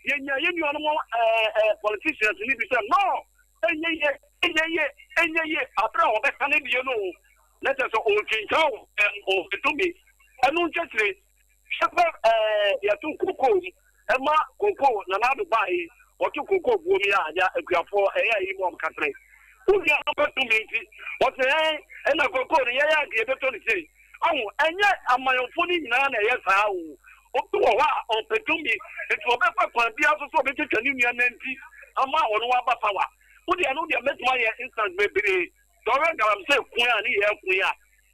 Yɛnya yɛn nuanom ɛɛ ɛɛ politicians no bi sɛ no ɛnyɛ yie ɛnyɛ yie ɛnyɛ yie abere a ɔbɛka ne deɛ no o na kyerɛ sɛ ɔntwintwan wɔ ɛm ɔbɛtumi ɛno nkyɛkyire. Hwɛ pɛ ɛɛ yɛto kokoo mu ɛma kokoo Nana Addo baa yi wɔto kokoo buom yi a agya akuafoɔ ɛyɛ ayi mu ɔm katere wo nua no pɛ tumi nti wɔte ɛn ɛna kokoo no yɛyɛ anka yɛbɛtɔ no sei ahu ɛnyɛ amayɔnfoɔ no nyinaa na ɛyɛ saa o obi wɔ hɔ a ɔpɛ tumi nti ɔbɛfa kwan biara so sɛ ɔbɛtwatwa ne nua nanti ama ɔno aba power wo deɛ no deɛ mɛtumi ayɛ instance bebree sɛ ɔhwɛ galamsey ko a ne yɛ ko a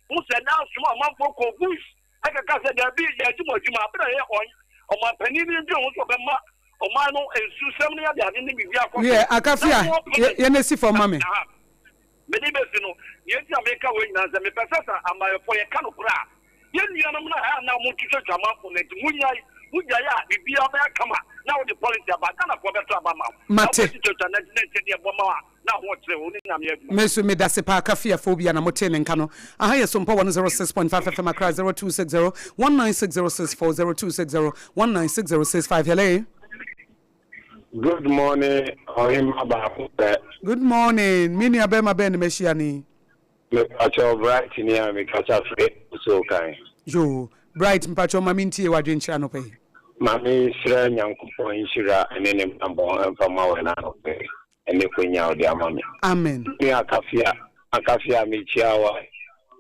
wo sɛ na asoma amanfoɔ kɔ bush ɛkeka sɛ, Dabi, yɛagye mo adwuma. Bere a ɛyɛ ɔmanpanin no dwen ho sɛ ɔbɛma ɔman no nsusɛm ne adeade ne biribi akɔ so. Wiɛ, Akafia, Na wɔn pɛ. yɛ na si fam ma me. Aha, mede besi no, nea enti a meka wei nyinaa ne sɛ, mepɛ sɛ sɛ amayɛfoɔ yɛka nokorɛ a, yɛn nuanom no a na wɔtwitwatwa amanfoɔ no nti, monnyae. Mogyae a, biribiara bɛyɛ kama na wode policy aba a, Ghanafoɔ bɛto aba ama wo. Na Mate. wobɛtwitwatwa na na ɛkyɛ deɛ ɛbɔ ma wo a, na ahoɔkyere wo ne Nyame adwuma. Me nso medase paa Kafia Phobia na motee ne nka no. Aha yɛ Sompa 106.5 FM Accra 0260 196064 0260 196065 Hello. Good morning ɔhemma baako pɛ. Good morning me nua bɛɛma bɛn na mahyia no yi. Mepakyɛw Bright ni a mekasa firi Osookan. Yoo Bright mpakyɛw ma mentie w'adwenkyerɛ anɔpa yi. Ma mensrɛ Nyankopɔn nhyira ne ne mpaebɔ mfa ma wo ɛna anɔpa yi. Ɛne kwanya a ɔde ama me. Amen. Me Akafia, Akafia mekyia wo ae,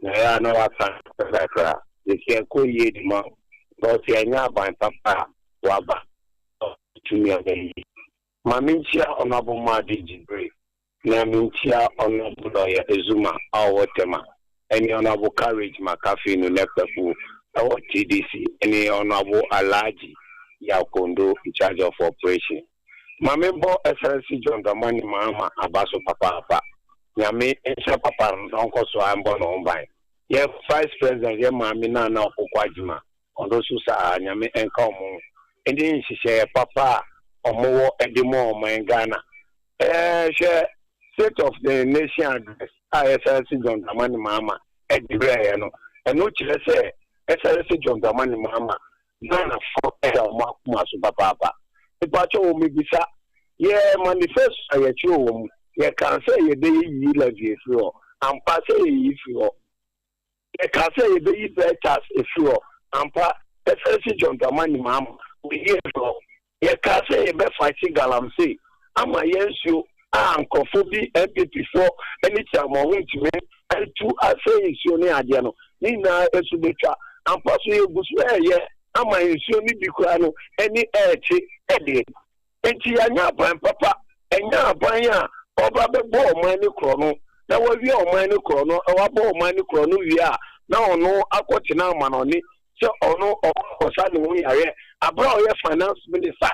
na ɛyɛ a na waka nokorɛ kakra, sɛsi ɛkɔ yie de ma wo, because yɛnyɛ aban papa a waba na ɔtumi ayɛ yie. Ma menkyia Honourable Maadi Jibril. Na menkyia Honourable Lawyer Azuma a ɔwɔ Tema ɛne Honourable Courage Makafinu Nekpebu ɛwɔ TDC ɛne Honourable Alhaji Yaw Kondo in charge of operation. Ma me bɔ Excellency John Dramani Mahama aba so papaapa. Nyame nhyira papa no na ɔnkɔ so ara mbɔ ne ho ban. Yɛ Vice President yɛ Maame Nana Opoku Agyemang ɔno nso saa ara Nyame nka ɔmo ho ɛne nhyehyɛeɛ papa a ɔmo wɔ ɛde ma ɔman Ghana. Ɛɛ hwɛ State of the Nation Address a Excellency John Dramani Mahama ɛde brɛɛyɛ no, ɛno kyerɛ sɛ Excellency John Dramani Mahama Ghanafoɔ da wɔn akoma so papaapa. Mepakyɛw o mebisa, yɛ manifesto a yɛtwerɛ wɔ mu, yɛkaa sɛ yɛbɛyi yi levy afiri hɔ, ampa sɛ yɛyi firi hɔ? Yɛkaa sɛ yɛbɛyi bell tax afiri hɔ, ampa Excellency John Dramani Mahama wayi afiri hɔ? Yɛkaa sɛ yɛbɛ fight galamsey ama yɛn nsuo a nkorɔfoɔ bi NPP foɔ ne Kyiamoa ho ntumi ntu asɛe nsuo ne adeɛ no ne nyinaa ɛso bɛtwa. Ampa so yɛgu so ɛɛyɛ ama nsuo no bi koraa no ani ɛɛkye ɛdeɛ. Nti yɛanyɛ aban papa, ɛnyɛ aban a ɔba bɛbɔ ɔman no korɔno na wawia ɔman no korɔno, wabɔ ɔman no korɔno wie a na ɔno akɔtena amanɔne sɛ ɔno ɔkɔsa ne ho yareɛ aberɛ a ɔyɛ finance minister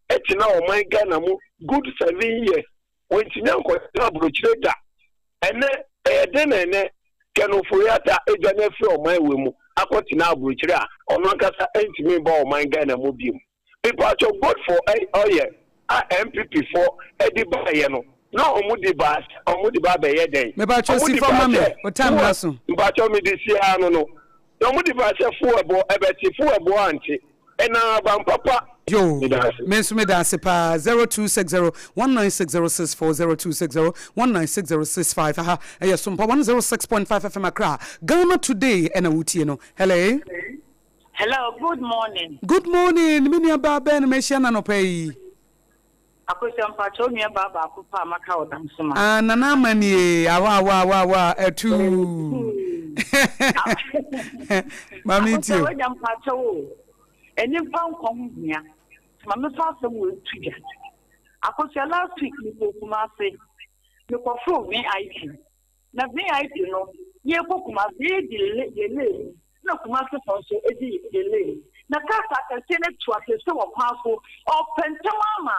tena ɔman Ghana mu good 7 years, wɔntumi ankɔtena aburokyire da. Ɛnɛ ɛyɛ den na ɛnɛ Ken Ofori-Atta adwane afiri ɔman wei mu akɔtena aburokyire a ɔno ankasa ntumi mba ɔman Ghana mu biom. Mepatwɔ, gold for oil a NPP foɔ de baeɛ no, na ɔmo de ba, ɔmo de ba abɛyɛ dɛn? Mepatwɔ Ɔmo si de fam ba ma me sɛ o time fuel na so. Mpatwɔ, mede si ara no, na ɔmo de ba sɛ fuel boɔ ɛbɛte, fuel boɔ ante, ɛna aban papa. Yoo, Meda ase. Me nso meda ase paa. 0260 196064 0260 196065 aha ɛyɛ Sompa 106.5 FM Accra. Ghana Today ɛna wotie no. Hello. Hello, good morning. Good morning, me nua baa bɛn na mahyia no anɔpa yi? Akosua, mpakyɛ wo nua baa baako pɛ a maka wɔ Dansoma. Ah, Nana Ama nie, awa awa awa awa, atuu. Maame Akosua tie o. wagya, mpakyɛ wo o, nnipa nkwa ho hia, nti ma mefa asɛm wei to dwa. Akosua, last week mekɔɔ Kumasi, mekɔforo VIP. Na VIP no, yɛrekɔ Kumasi, yɛredi yɛn lane mu, na Kumasi foɔ nso di yɛn lane mu. Na cars akɛseɛ no atu akɛseɛ wɔ kwan so, ɔpɛ ntɛm ara ma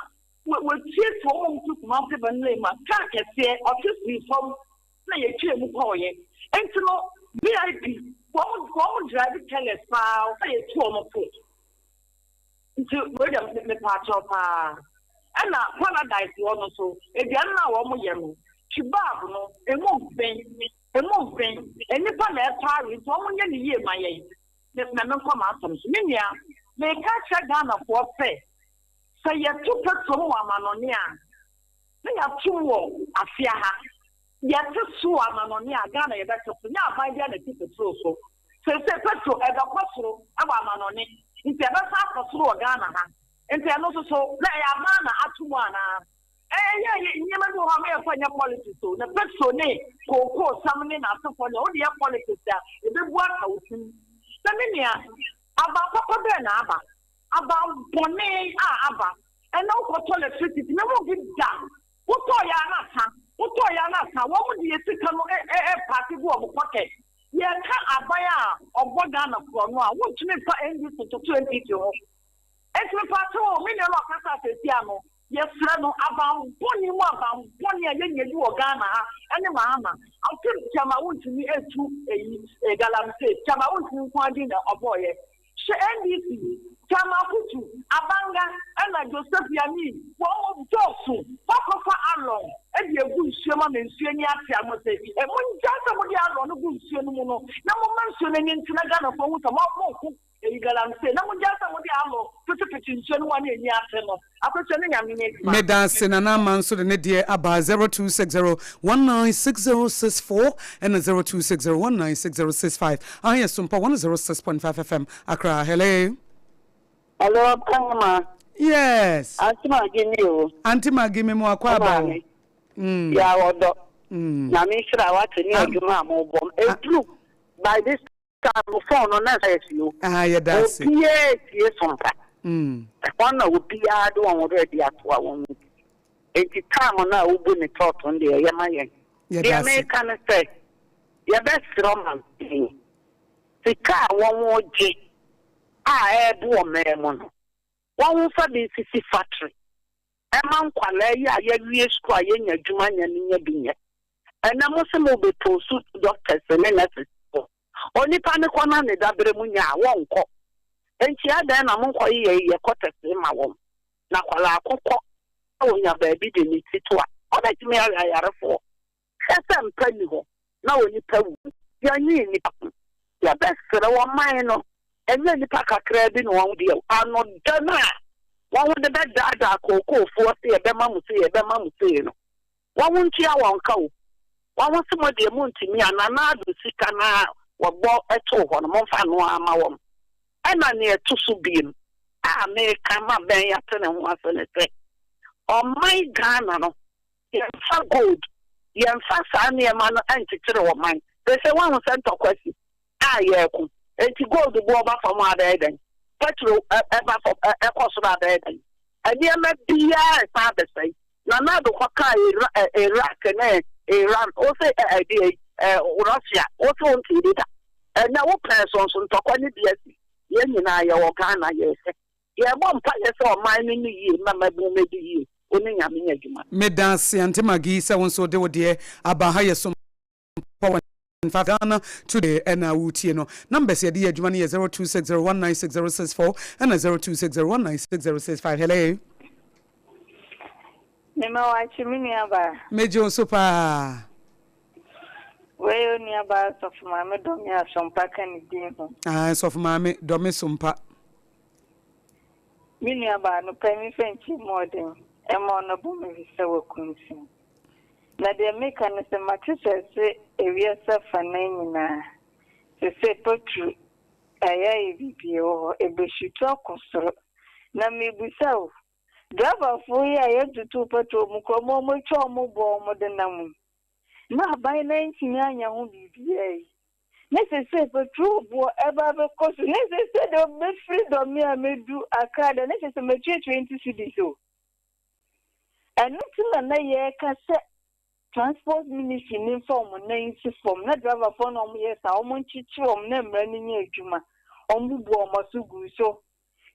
wɔatietie wɔn a wɔfiri Kumasi ba no lane mu a, car kɛseɛ, ɔtwe firii fam na yɛtwaa mu kɔeɛ. Nti no, VIP, wɔn wɔn drive careless paa, wɔsɛ yɛtu wɔn fo. Nti wei deɛ mepaakyɛw paa. Ɛna Paradise hɔ no nso, aduane no a wɔyɛ no, kebab no, emu mfen, emu mfen. Nnipa na ɛtɔ awe nti wɔnyɛ no yie ma yɛn. Me na menkɔ m'asɛm so. Me nua, meka akyerɛ Ghanafoɔ sɛ, sɛ yɛto petrol mu wɔ amanɔne a, na yɛato mu wɔ afea ha. Yɛte so wɔ amanɔne a, Ghana yɛbɛte so. Nyɛ aban biara na ɛte petrol so. Seesei petrol ɛbɛkɔ soro wɔ amanɔne, nti ɛbɛsan akɔ soro wɔ Ghana ha. Nti ɛno nso so, na ɛyɛ aban na ato mu anaa? Ɛyɛ yɛ nneɛma bi wɔ hɔ a ma yɛmfa nyɛ politics o. Na petrol ne kookoo sam ne n'asefoɔ deɛ, wode yɛ politics a, ɛbɛbu aka wo tirim. Na me nua, aban papa bɛn na aba? Aban bɔne a aba. Ɛnnɛ wokɔtɔ electricity, me ho bi da. Wotɔɔ yɛ a na asa, wotɔɔ yɛ a na asa. Wɔn de yɛ sika no ɛɛpaake gu wɔn pocket. Yɛka aban a ɔbɔ Ghana korɔno a, wontumi mfa NDC ntoto NPP ho. Enti mepaakyɛw o, me nua no a ɔkasaa seesei ano, yɛsrɛ no, aban bɔne mu aban bɔne a yɛnya bi wɔ Ghana ha ne Mahama. Afe Gyama wontumi ntu eyi, galamsey, Gyama wontumi nko ara din na ɔbɔeɛ. Hwɛ NDC, Thelma Kutu, Abanga ɛna Joseph Yamin, wɔn dɔɔso, moakɔfa alɔn de agu nsuo mu ama nsuo ani ate a, mose mongyae sɛ mode alɔn no gu nsuo no mu no na momma nsuo no ani nte na Ghanafoɔ nhu sɛ monko eyi galamsey na mongyae sɛ mode alɔn petepete nsuo no mu a na ani ate no. Akosua ne Nyame nyɛ adwuma. Medaase. Nana Ama nso de ne deɛ aba, 0260 196064 ɛna 0260 196065. Aha yɛ Sompa 106.5 FM Accra. Hello. Hello, Ɔbɛnhema. Yes. Auntie Maggie ni o. Auntie Maggie, me mu akɔ aba o. Ya ɔdɔ. Nyame nhyira wate ne adwuma a mobɔ. Eduru by this time mo phone no na ɛsɛ si o. Ah, yɛda ase. Obiara etie Sompa. Ɛhɔ na obiara de wɔn werɛ de ato a wɔn mu. Enti time no a wobu ne tɔɔto no deɛ ɛyɛ ma yɛn. Yɛda Deɛ ase. meka ne sɛ, yɛbɛsrɛ ɔmanpanin, sika a wɔregye a ɛrebo ɔman mu no, wɔmfa bi nsisi factory ɛma nkwadaa yi a yɛawie sukuu a yɛnya adwuma nyɛ no nya bi nyɛ. Ɛnnɛ mo se mobɛpostu doctors ne nurses foɔ. Onipa no kɔ na ne dabere mu nya a, wɔnkɔ. Enti adɛn na monkɔyeyɛyeyɛ quarters mma wɔn? Na akwadaa ko kɔ na ɔnya baabi de ne ti to a, ɔbɛtumi ayɛ ayarefoɔ. Hwɛ sɛ mpa nni hɔ na onipa wu. Yɛnnwen nnipa ho. Yɛbɛsrɛ ɔman no, ɛnyɛ nnipa kakraa bi na wɔn deɛ, ano da no a wɔn de bɛdaadaa kookoofoɔ sɛ yɛbɛma mo sei, yɛbɛma mo sei no, Wɔn ntua wɔn ka o. Wɔn se mo deɛ montumi a, Nana Addo sika no a wɔbɔ too hɔ no momfa no ara ma wɔn. Ɛna nea ɛto so biom a meka ma bɛn ate ne ho ase ne sɛ, ɔman Ghana no yɛmfa gold, yɛmfa saa nneɛma no nkyekyere ɔman. Seesei woahu sɛ ntɔkwa asi a yɛreko, enti gold boɔ ba fam a bɛyɛ dɛn? Petrol ba fam ɛkɔ soro a bɛyɛ dɛn? Nneɛma biara resan abɛsɛe. Nana Addo kɔkaa Iraq ne Iran, wo se ɛdeɛ Russia, wo se wontee bi da. Ɛnɛ wo pɛɛ so nso ntɔkwa no bi asi. Yɛn nyinaa yɛwɔ Ghana yɛhwɛ. Yɛbɔ mpaeɛ sɛ ɔman no nni yie ma mmabun mmɛdi yie. Wo ne Nyame nyɛ adwuma. Medaase Aunty Maggie sɛ wo nso wode wo deɛ aba ha yɛ som pa wɔ Ghana Today ɛna woretie no. Numbers yɛde yɛ adwuma no yɛ 0260196064 ɛna 0260196065. Hello. Mema wakye me nua baa. Megye wo so paa. Wei yɛ onua baa Sɔfo Maame Dɔme Asompa ka ne din ho. Ah, Sɔfo Maame Dɔme Sompa. Me nua baa no pɛ me fɛ nkyɛ mu ɔden ɛma ɔno bɔ me hwesɛ wɔ kunsin. Na deɛ meka ne sɛ mate sɛ se ewiase afanan nyinaa sesei patru ayɛ ayɛ bibie wɔ hɔ ɛbɛhyitu akɔ soro na mebisa o driver foɔ yi a yɛtutu patrol mu kura mu ɔmo atwa ɔmo boɔ ɔmo de nam yi na aban no antumi anyɛ ho biribiaa yi ne sesei patrol boɔ ɛba abɛkɔ so ne sesei deɛ mɛfiri dɔme a mɛdu Accra deɛ ne sesei matua 20 cedis o. Ɛno nti na na yɛreka sɛ transport ministry no mfa wɔn nan nsi fam na driverfoɔ no a wɔyɛ saa wɔnkyekyere wɔn na mmara no nyɛ adwuma. Wɔbubu wɔn aso guu so.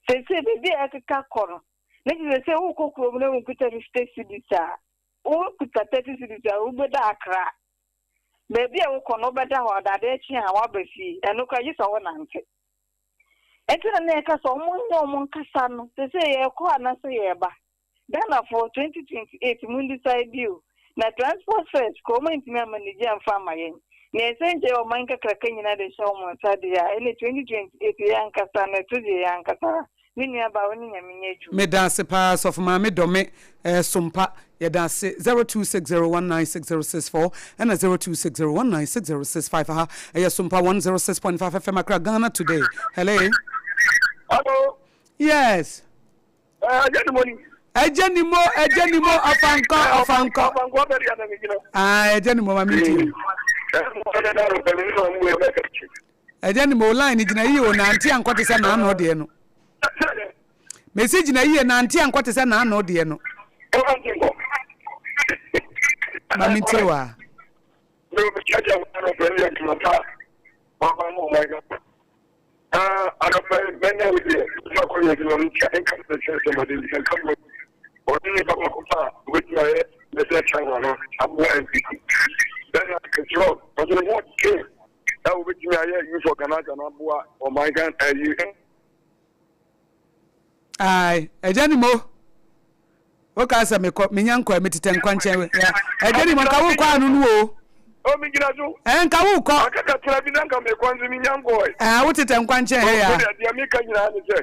Seesei baabi a ɛkeka kɔ no, na kyerɛ sɛ wokɔ kurom na wonkuta 50 cedis a, wokuta 30 cedis a, wobɛda Accra. Baabi a wokɔ no wobɛda hɔ adadeɛ kye a woaba fie. Ɛno koraa gye sɛ wonante. Ɛnti na na yɛka sɛ ɔmo nyɛ ɔmo nkasa no sesei yɛkɔ anase yɛba. Ghanafoɔ 2028 mo decide o. Na transport fares koraa ɔmo antumi amma nigye amfa amma yɛn. Na yɛsan gyae ɔman kakraka nyinaa de hyɛ ɔmo nsa deɛ a ɛne 2028 yɛn ankasa no ɛto gye yɛn ankasa. Me nua baa wo ne Nyame nyɛ adwuma. Medaase paa sɔfo maame dɔ me eh sompa yɛdaase 0260196064 ɛna 0260196065 aha ɛyɛ sompa 106.5 FM Accra Ghana today hello. Hello. Yes. Ɛgya ni mo ni. Ɛgya ni mo ɛgya ni mo ɔfankɔ ɔfankɔ. Ɔfankɔ bɛ di anam gyina. Ah ɛgya ni mo ma mi ti. Ɛgya ni mo line gyina yie o nante ankɔ te sɛ naano deɛ no. Mesi gyina yie nante ankɔ te sɛ naano deɛ no. Ma mi ti wa. Ah, anɔpa yi mɛnya wo deɛ mfa kɔ yɛ adwuma mu nti nka sɛ sɛ sɛ mɔden bi nka mo ɔne nipa baako pa a obɛtumi ayɛ bɛsɛ china no aboa NPP bɛna kɛserɛ ɔsɛ ne ho ɔden a wobɛtumi ayɛ youth organizer no aboa ɔman Ghana ayi. Ae, agya ni mo. Wokaa sɛ mekɔ, menya nkɔ, metetɛ nkwa nkyɛn. Agya ni mo, nka wokɔ ano no o. O, mi gyina so. Ɛ, nka wokɔ. Aka kakra bi na nka mekɔ nso menya nkɔe. Ɛ, wotetɛ nkwa nkyɛn hɛ ya. Deɛ deɛ meka nyinaa ne sɛ,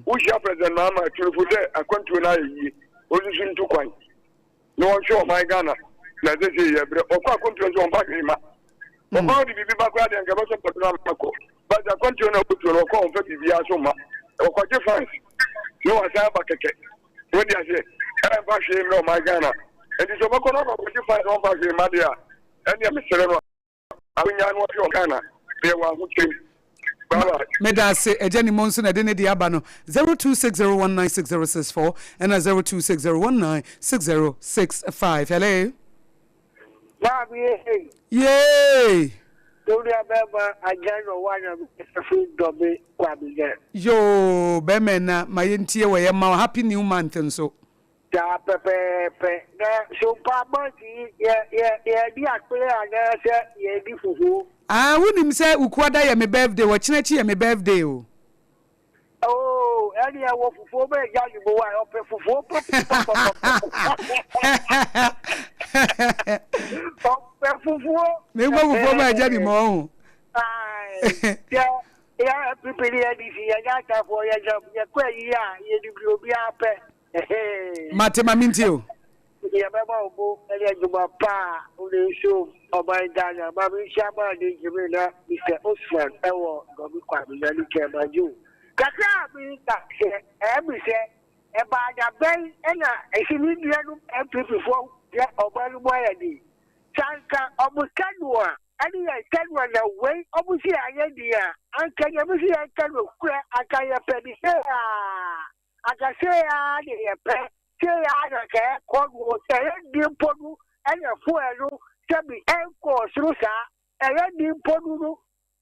wohyia President Mahama aturufo sɛ akwantuo no ayɛ yie, ɔnsusu ntu kwan. na wɔnhwɛ ɔman Ghana na sɛsei yɛ brɛ ɔkɔ akwantuo nso ɔmfa hwee ma ɔkɔ no de biribi ba koraa deɛ nka ɛbɛsɔ pɔtɔ no ama kɔ but akwantuo no a ɔtuo no ɔkɔ ɔmfa biribiara so mma ɔkɔgye fans na wasan aba kɛkɛ wode aseɛ ɛmfa hwee mmerɛ ɔman Ghana nti sɛ ɔbɛkɔ no akɔgye fans na ɔmfa hwee mma deɛ a ɛneɛ mesrɛ no Akonya no ɔhwɛ Ghana yɛ wɔ ahokyere mu. Meda ase Agya Nimo nso na ɛde ne deɛ aba no 0260196064 ɛna 0260196065. Hello. Maame yee. Yee. Wo nua bɛrima agya na ɔwɔ anyame firi Dɔme Kwabenya. Yoo bɛrima ɛna ma yɛntie wɔ yɛ ma wo happy new month nso. Saa pɛpɛɛpɛ. Na sompa month yi yɛ yɛ yɛdi akpere anaa sɛ yɛdi fufuo? Ah wonim sɛ Wukuada yɛ me birthday, ɔkyena akyi yɛ me birthday o. Oh ɛneɛ wɔ fufuo ma agya ne mu wae, ɔpɛ fufuo papapapapapa. Ɔpɛ fufuo. Menkɔ fufuo ma agya ne mu ɔho. Ae, yɛ yɛ NPP ne NDC yɛnyɛ atafoɔ yɛnam yɛkɔ ayie a yɛnim deɛ obiara pɛ. Mate ma mentie o. Yɛbɛma wo bo ne adwuma pa a wode resom ɔman Ghana. Ma menhyia Maame Gyimii na Mister Osman wɔ Dɔme Kwame na ne Chairman Joe. Kakra a meka sɛ ɛyɛ me sɛ ɛbaa da bɛn na ɛsɛ me nuanom NPP foɔ hu sɛ ɔman no mu ayɛ den. Sɛ anka ɔmo tenure ɛne yɛn tenure na wei ɔmo se ayɛ den a, anka Nyame se yɛnka nokorɛ anka yɛpɛ ne sei aa. Anka sei ara na yɛpɛ, sei ara na anka ɛkɔ no, sɛ ɛyɛ den mpo no, ɛna fuel no sɛbi ɛnkɔɔ soro saa, ɛyɛ den mpo no no,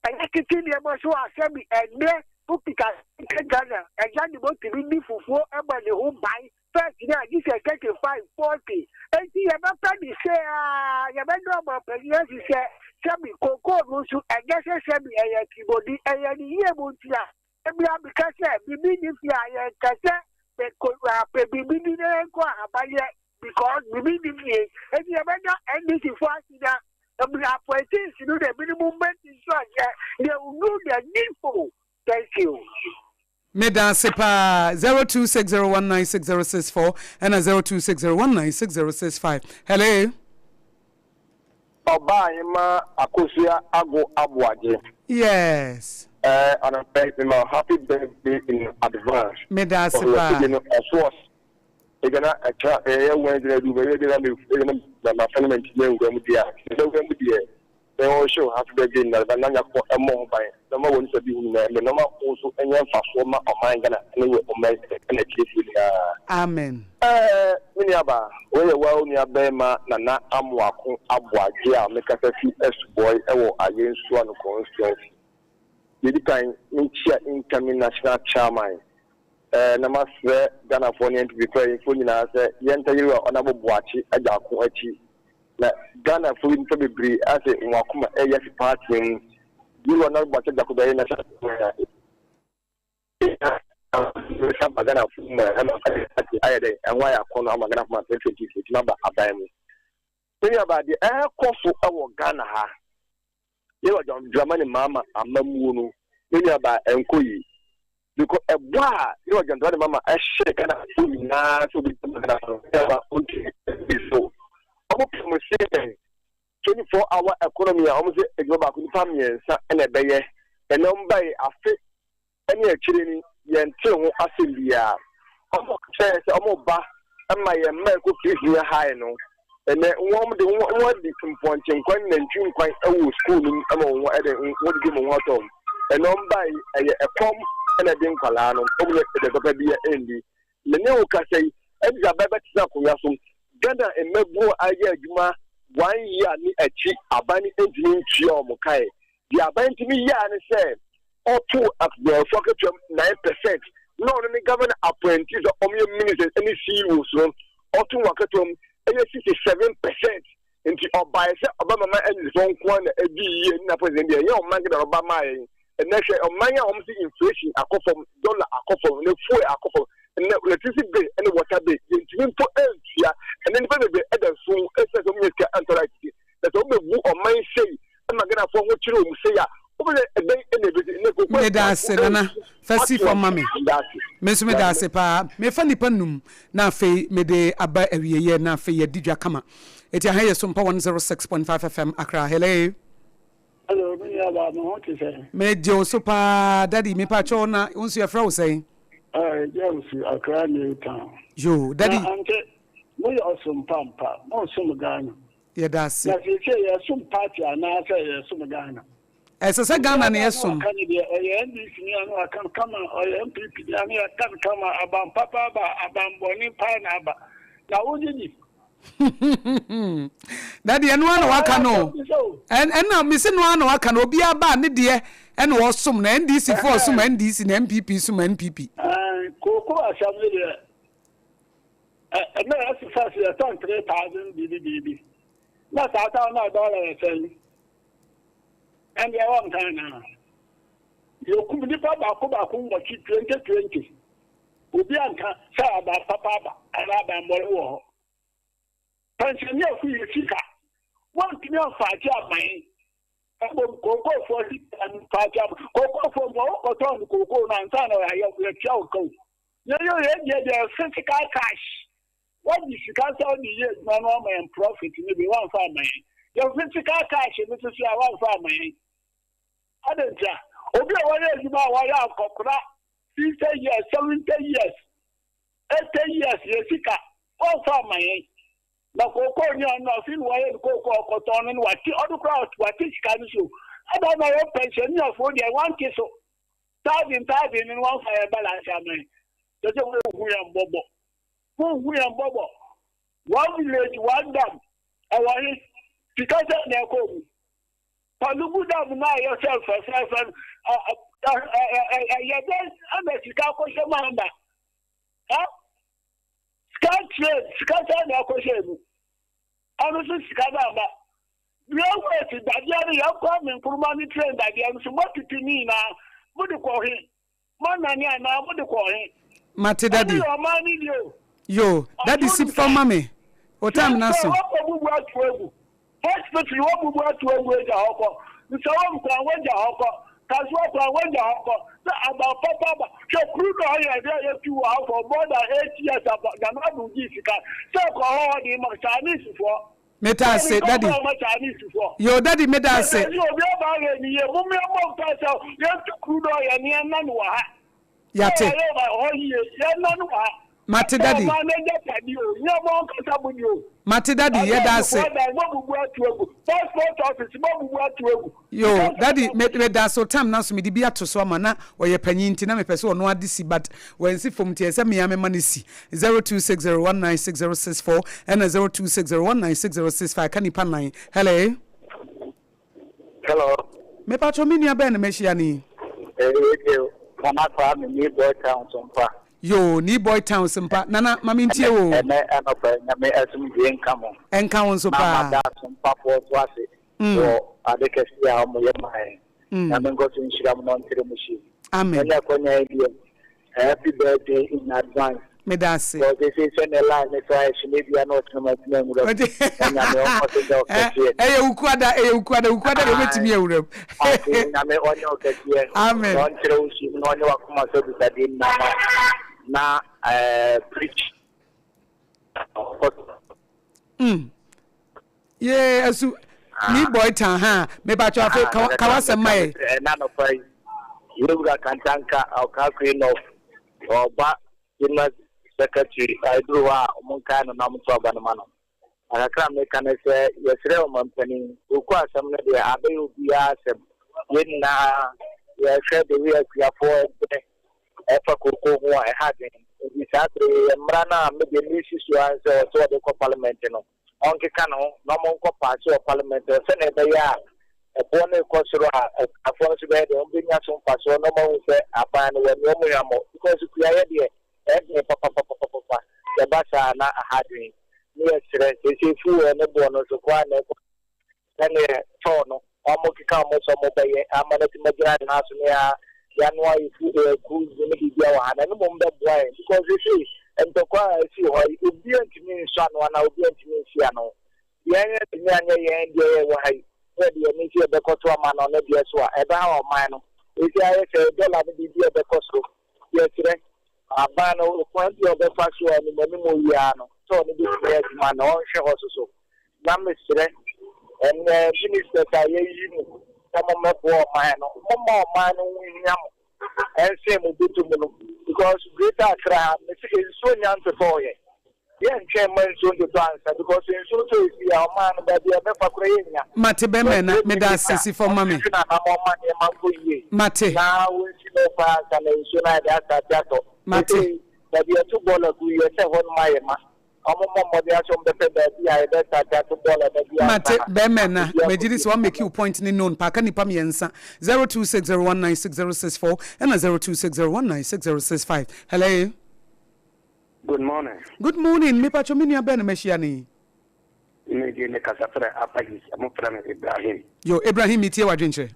ɛyɛ tete nneɛma so a sɛbi ɛnnɛ wokita sika Ghana, ɛgya ne bɔtumi di fufuo ɛma ne ho ban, first no a gye sɛ 35, 40, enti yɛbɛpɛ ne sei ara, yɛbɛdɔ ɔmanpanin asi sɛ sɛbi kokoo no nso ɛnyɛ sɛ sɛbi ɛyɛ atirimuɔden, ɛyɛ ne yie mu nti a Ebia meka sɛ, Biribi nni fie a, yɛnka sɛ pɛ biribi di na yɛnkɔ ahaban yɛ because biribi nni fie. Enti yɛbɛda NDC fo ase na appointees no na ebinom make sure sɛ they will do the needful. Thank you. Meda ase paa 0260196064 ɛna 0260196065 hello. Ɔbaahemaa Akosua Ago Aboagye. Yes. Eh anɔpa yi mema wo happy birthday in advance. Meda ase paa. Ɔhwɛ no ɔso ɔs. Ebia na ɛtra ɛyɛ Wednesday na edu baabi ebia na me ebia na mafa no mantumi anwura mu deɛ a mebɛwura mu deɛ na ɔrehyɛ wo happy birthday in advance na Nyankopɔn mmɔ ho ban na ɔma w'ani sɔ de hu nyinaa mmerɛ na ɔma wo nso nyɛ mfasoɔ ma ɔman Ghana ne wɔ ɔman Ghana atiefoɔ nyinaa. Amen. Ɛɛ me nuabaa, wei yɛ wo nua barima Nana Amoako Aboagye a mekasa fi Asubɔe wɔ Ayensuano constituency. Deɛ ɛdi kan, menkyia incoming national chairman ɛɛ na masrɛ Ghanafoɔ ne NPP mpanyinfoɔ nyinaa sɛ yɛnta Yerewa Honourable Boakye Agyarko akyi. Na Ghanafoɔ yi nnipa bebree asɛ wɔn akoma ɛreyɛ afi party no mu. Yerewa Honourable Boakye Agyarko bɛyɛ national chairman a, Ɛbɛsa aba Ghanafo mu a ɛma party ayɛ dɛ ɛho ayɛ akɔnnɔ ama Ghanafo ma 2024 ɛtumi aba aban mu. Me nuabaa deɛ ɛrekɔ so wɔ Ghana ha yɛwɔ John Dramani Mahama amammuo no me nuabaa ɛnkɔ yie because ɛbɔ a yɛwɔ John Dramani Mahama ɛhyɛ Ghanafo nyinaa sɛ obi ma Ghanafo no me nuabaa ɔntumi ɛbi so ɔmo pɛ mo se yɛn 24 hour economy a wɔn sɛ adwuma baako nipa mmiɛnsa na ɛbɛyɛ ɛnna wɔn bae afe ne akyire ni yɛntee ho asɛm biara. Wɔn kyerɛ sɛ wɔn ba ma yɛn mma ɛkɔ free senior high no ɛnɛ wɔn de wɔn adi mpɔnkye nkwan ne nantwi nkwan wɔ sukuu no mu ma wɔn ɛde wɔn didi wɔn ho atɔ wɔn ɛnɛ wɔn bae ɛyɛ ɛkɔm ɛna ɛde nkwadaa no wɔn nyɛ ɛdɛ papa bi ɛndi me ne wo kasa yi ɛde sɛ abɛɛ bɛtena akonnwa so Ghana mmabunu a ayɛ adwuma one year ne akyi aban ntumi ntua wɔn kae Deɛ aban tumi yɛɛ ara ne sɛ ɔtoo adwumayɛfoɔ akatua mu 9% na ɔno ne government appointees a wɔyɛ ministers ne CEOs no ɔto wɔn akatua mu ɛyɛ 67%. Nti ɔbaeɛ sɛ ɔbɛma ma NDCfoɔ nko ara na adi yie ne n'appointees deɛ ɛnyɛ ɔman Ghana na ɔba maa yɛn. Ɛnɛ hwɛ ɔman a wɔn se inflation akɔ fam, dollar akɔ fam, ne fuel akɔ fam, ɛnɛ electricity bill ne water bill yɛntumi mpo ntua. Ɛnɛ nnipa bebree ɛda sum ɛsiane sɛ wɔn nyɛ sika antɔ light ti. Na sɛ wɔbɛbu ɔman sei ma Ghanafoɔ ho kyere wɔn sei a, wobɛhwɛ ɛdɛn na ɛbɛsi. Nnɛ kooko Meda ase Nana, fa si fam ma me. Me nso meda ase paa. Mefa nnipa num na afei mede aba awieɛ na afei yɛadi dwa kama. Eti aha yɛ Sompa 106.5 FM Accra. Hello. Hello, me nua baa, me ho te sɛn? Me gye wo so paa, daddy, me pa kyɛw na wo nso yɛfrɛ wo sɛn? Ah, James Accra New Town. Yo, daddy. Na ante, mo yɛ ɔsom pampa, mo som Ghana. Yɛda ase. Na seesei yɛsom party anaasɛ yɛsom Ghana? Ɛsɛ sɛ Ghana na yɛsom. Aka no deɛ ɔyɛ NDC ni a na waka no kama, ɔyɛ NPP ni a na yɛaka no kama, aban papa aba, aban bɔne paa na aba. Na wogye di? Daddy ɛno ara na waka no ɛna mese no ara na waka no obiara ba ne deɛ ɛna ɔsom na NDC foɔ som NDC na NPP som NPP. Kooko asɛm no deɛ ɛnna ɛsi fast yɛtɔn 3000 biribi biribi na saa time na dɔla yɛ sɛn? Ɛndeɛ wɔnka anaa? Yɛkum nnipa baako baako nwɔtwe 2020. Obi anka sɛ aban papa aba anaa aban bɔne wɔ hɔ. Pɛnhyɛniafo yɛ sika. Wɔntumi amfaakye aban. Mmom kookoofoɔ sika no faakye aban. Kookoofoɔ mpo wokɔtɔn no kookoo no ansa na yɛatua wo ka o. Yɛyɛ yɛn deɛ deɛ physical cash. Wagye sika sɛ ɔde yɛ adwuma no ama yɛn profit no bi wamfa amma yɛn. Yɛn physical cash no nso so a wamfa amma yɛn. Adɛn ntia? Obi a wayɛ adwuma a wayɛ akɔkora 60 years, 70 years, 80 years yɛ sika wamfa amma yɛn. Na kookoo ni ɔno afei na wayɛ no kookoo ɔkɔtɔn no no wate ɔno koraa wate sika no so. Ɛda na yɛ pensionerfoɔ deɛ wante so. Thousand thousand no wamfa yɛn balance amma yɛn. Kyerɛ sɛ wɔnhu yɛn mmɔbɔ. Monhu yɛn mmɔbɔ. One village, one dam. Ɛwɔ he? Sika sɛn na ɛkɔɔ mu? Palugu dam no a yɛsɛ fɛfɛɛfɛ no, ɛyɛ dɛn na sika akɔhyɛ mu ama? Sika train, sika sɛn na ɛkɔhyɛ mu? Ɛno nso sika no ama. Railways dadeɛ no, yɛn Kwame Nkrumah ne train dadeɛ no so, moatutu ne nyinaa, mode kɔ he? Moanane anaa mode kɔɔ he? Mate daddy. Ɔno yɛ ɔman no deɛ o. Yoo daddy si fam ma me o time no aso. Sɛ wɔkɔ bubu ato agu. Hospital wɔ bubu ato agu agya hɔ kɔ. Nsawam kwan wagya hɔ kɔ. Kasoa kwan wagya hɔ kɔ. Sɛ aba papa aba. Hwɛ crude oil deɛ yɛtu wɔ ha for more than 8 years aba Nana Addo gyee sika sɛ kɔ hɔ ɔde ma Chinese foɔ. Meda ase daddy. Yoo daddy meda ase. Yate. Mate daddy. Mate daddy yɛda ase. Yoo daddy meda ase o time na so mede bi ato so ama na ɔyɛ panyin nti na mepɛ sɛ ɔno ade si but Wansi fam nti ɛsɛ me ara mema no si. 0260196064 ɛna 0260196065 ka nipa nan. Hello. Hello. Mepatwɔ me nua bɛn na mahyia no yi? Ɛyɛ deɛ Nana Kwame Nii Boy Town Sompa. Yoo Nii Boy Town Sompa Nana ma me ntie wo o. Ɛnɛ anɔpa yi Nyame asomdwie nka mo. Ɛnka wo nso paa. Na mada Sompafoɔ nso ase wɔ ade kɛseɛ a wɔyɛ maa yɛn. Nyame nkɔ so nhyira mo na ɔntere mo hyie. Amen. Manya akwanya yi deɛ, happy birthday in advance. Meda ase. Because sese sɛnea line ne so ayɛ hye no ebia na ɔkyena matumi anwura mu. Na Nyame ɔnkɔ so nyɛ wo kɛseɛ. Ɛyɛ Wukuada, ɛyɛ Wukuada, Wukuada deɛ wobɛtumi awura mu. Ate, Nyame ɔnyɛ wo kɛseɛ. Amen. Na ɔnkyerɛ wo hyie mu na ɔnyɛ w'akoma so abisadeɛ nyinaa ma wo. Na eh, preach. Ɔnkɔ so. Mm. Yee asu ni boy tan ha me ba cho afe ka ka wasɛm ma yɛ. Ɛna nɔpa yi yɛwura Kantanka Ɔkakwe North ɔba general secretary ɛduru hɔ a ɔmo nkae no na ɔmo nto aba no ma no. Na kakra a meka ne sɛ yɛsrɛ ɔmampanin kooko asɛm no deɛ abɛyɛ obiara asɛm yɛn nyinaa yɛhwɛ the way akuafoɔ ɛbrɛ ɛfa kooko ho a ɛha adwene nti saa bere yi mmara no a me deɛ mesi so ara ne sɛ ɔsɛ ɔde kɔ parliament no ɔnkeka ne ho na wɔnkɔ paase wɔ parliament hɔ sɛnea ɛbɛyɛ a ɛboɔ no rekɔ soro a akuafoɔ no nso bɛyɛ dɛn wɔbɛnya so mfasoɔ na wɔahu sɛ aban no wɔanni wɔn hwammɔ because kuayɛ deɛ ɛyɛ den papapapapapa sɛ ɛba saa a na aha adwene ne yɛsrɛ seesei fuel no boɔ no nso kɔ a na ɛkɔ Sɛdeɛ tɔɔ no, wɔkeka wɔn sɛ wɔbɛyɛ ama no atumi agyina ne nan so ne a yɛanoa yɛ fu yɛ cruise ne biribiara wɔ ha no, ɛno mmom bɛboa yɛn because seesei ntɔkwa a asi hɔ yi, obiara ntumi nsɔ ano anaa obiara ntumi nsi ano. Yɛn antumi anyɛ yɛn deɛ yɛwɔ ha yi na yɛde yɛn ani sɛ yɛbɛkɔto ama no ne deɛ so a, ɛbɛhaw ɔman no. Seesei ayɛ sɛ dɔla ne biribiara ɛbɛkɔ soro. Yɛsrɛ aban no kwan bi a ɔbɛfa so a animanimu yi ara no sɛ ɔno bɛtumi ayɛ adwuma na ɔnhwɛ hɔ so so. Na mesrɛ ɛnnɛ ministers a yɛayi mo sɛ mommɛboa ɔman no, momma ɔman no ho nhia mo ɛnsen mo bɔtɔ mu no because Greater Accra ha mese nsuo nnya ntotɔɔ yɛn. Yɛntwɛn mma nsuo ntotɔ ansa because nsuo tɔ esi a ɔman no baabi a ɛbɛfa koraa yɛnnya. Mate bɛmɛ na Yɛsrɛ meda ase minista si fam ma me. ɔntutu n'anamɔn mma nneɛma nkɔ yie Mate. na wɔnsi no kwan ansa na nsuo no ayɛ dɛ asate atɔ. Mate. Seesei baabi a yɛto bɔɔla gu yi ɛsɛ hɔnom ayɛ ma. Wɔmmɔ mmɔden ara sɛ wɔbɛpɛ baabi a yɛbɛstate ato bɔɔla no agu ansa Mate na bɛmɛ na obi megye di akɔdi sɛ wa make anim. wo point no known paa ka nipa miɛnsa 0260196064 ɛna 0260196065 hello. Good morning. Good morning, me pacho me nua bɛn na mahyia no yi? Me deɛ me kasa frɛ Upper East, mo frɛ me Ibrahim. Yo, Ibrahim me tie w'adwenkyerɛ.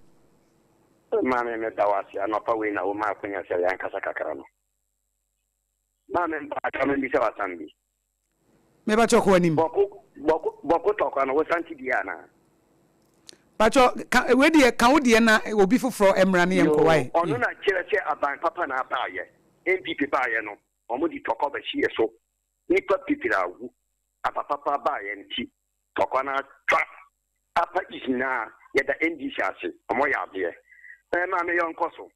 Maame me da wo ase anɔpa wei na wo ma akonya sɛ yɛn kasa kakra no. Maame mpaatwa me bisa w'asɛm bi. Me pacho kɔ anim. Bɔko bɔko bɔko tɔkwa no wo san ti bi anaa? Pacho ka wei deɛ ka wo deɛ na obi foforɔ mmra ne yɛn nkɔ wae. Yoo ɔno na kyerɛ sɛ aban papa na abaayɛ, NPP baayɛ no. Wɔn de tɔkwa bɛhye yɛ so. Nnipa bebree awu. Aba papa baeɛ nti tɔkwa no atwa. Upper East nyinaa yɛda NDC ase. Wɔn yɛ adeɛ. Ɛɛ maame yɛnkɔ so.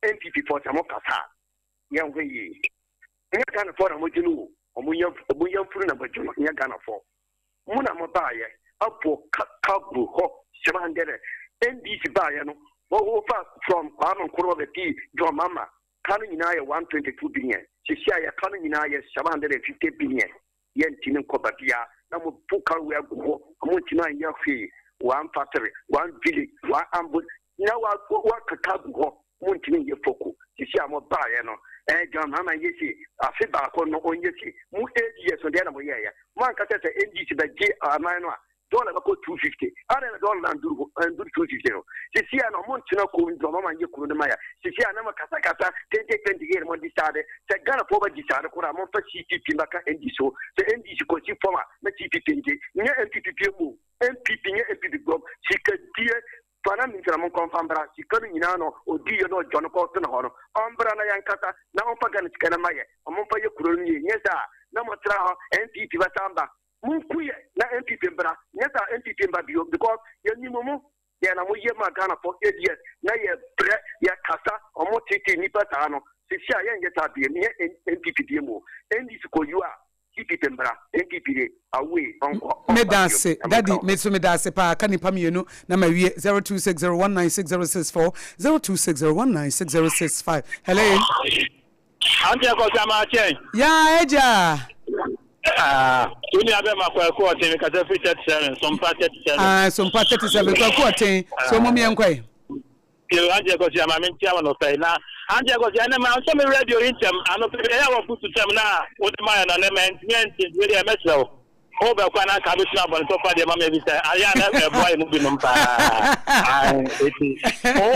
NPP foɔ sɛ mo kasa a yɛnhwɛ yie. Nyɛ Ghana foɔ na mo gye no o. Wɔn yɛ wɔn yɛnfunu na mo gye no. Nyɛ Ghana foɔ. Mo na mo baeɛ abɔ ka ka gu hɔ 700. NDC baeɛ no wɔfa from Kwame Nkrumah bɛpii John Mahama. Ka no nyinaa yɛ 122 billion. Sisi a yɛ ka no nyinaa yɛ 750 billion. Yɛ ntumi nkɔ babia na mo bu ka wei agu hɔ. Ɔmo ntumi anyɛ hwee. One factory, one village, one ambulance na wa wa keka agu hɔ. Mo ntumi nyɛ foko. Sisi a mo baayɛ no, ɛɛ John Mahama nyɛ sei, afe baako no ɔnyɛ sei. Mo 8 years no deɛ na mo yɛɛyɛ. Mo ankasa sɛ NDC bɛgye aman no a, Dɔla bɛkɔ 250. Adɛn na dɔla no anduru hɔ, anduru 250 no? Sisi a na ɔmo ntena kurom nti ɔmo ama nyɛ kuro no ma ya. Sisi a na mo kasakasa 2028 mo decide sɛ Ghana foɔ bɛ decide koraa mo nfa CPP mbɛka NDC ho. Sɛ NDC kɔsi fam a na CPP ngye. Nyɛ NPP bio mu o. NPP nyɛ NPP biom. Sikadie fa na minti na mo nkɔ nfa mbra. Sika no nyinaa no odiiɛ na ɔdwane kɔ tena hɔ no ɔmbra na yɛnkasa na ɔmfa Ghana sika no ma yɛ. Ɔmo nfa yɛ kuro no yie. Nyɛ saa a na mo tra hɔ NPP bɛsan ba. Monku yɛ na NPP mbra nyɛ saa NPP mba bio because yɛ nim mo deɛ na mo yɛ ma Ghana for 8 years na yɛ brɛ yɛ kasa ɔmo tete nipa saa no sisi a yɛ nyɛ saa biem nyɛ NPP biem o NDC kɔ yu a CPP mbra NPP de away ɔnkɔ ɔmba Meda biom ase na daddy monka ho. me nso meda ase paa ka nipa mienu na ma wie 0260196064 0260196065 hello. Auntie Akosua Amakye. Yaa agya. Ah, wo nua bɛma Kwaku Ɔten, mekasa firi 37, Sompa 37. Ah, Sompa 37, Kwaku Ɔten, so mom yɛn kɔe. Yo, Auntie Akosua, ma mentia wo nɔpɛ yi. Na Auntie Akosua, ɛnɛ ma nsɔ me radio yi ntɛm, anɔpɛ bi ɛyɛ wɔ futu tɛm na wode ma yɛ no, ɛnɛ ma ntumi antie, nti wei deɛ mɛsrɛ wo. Wo bɛ kɔ a na anka abɛtumi abɔ ne tɔfa deɛ ma me efisɛ ayɛ a na ɛboa yɛ mu binom paa. Ae, eti wo wo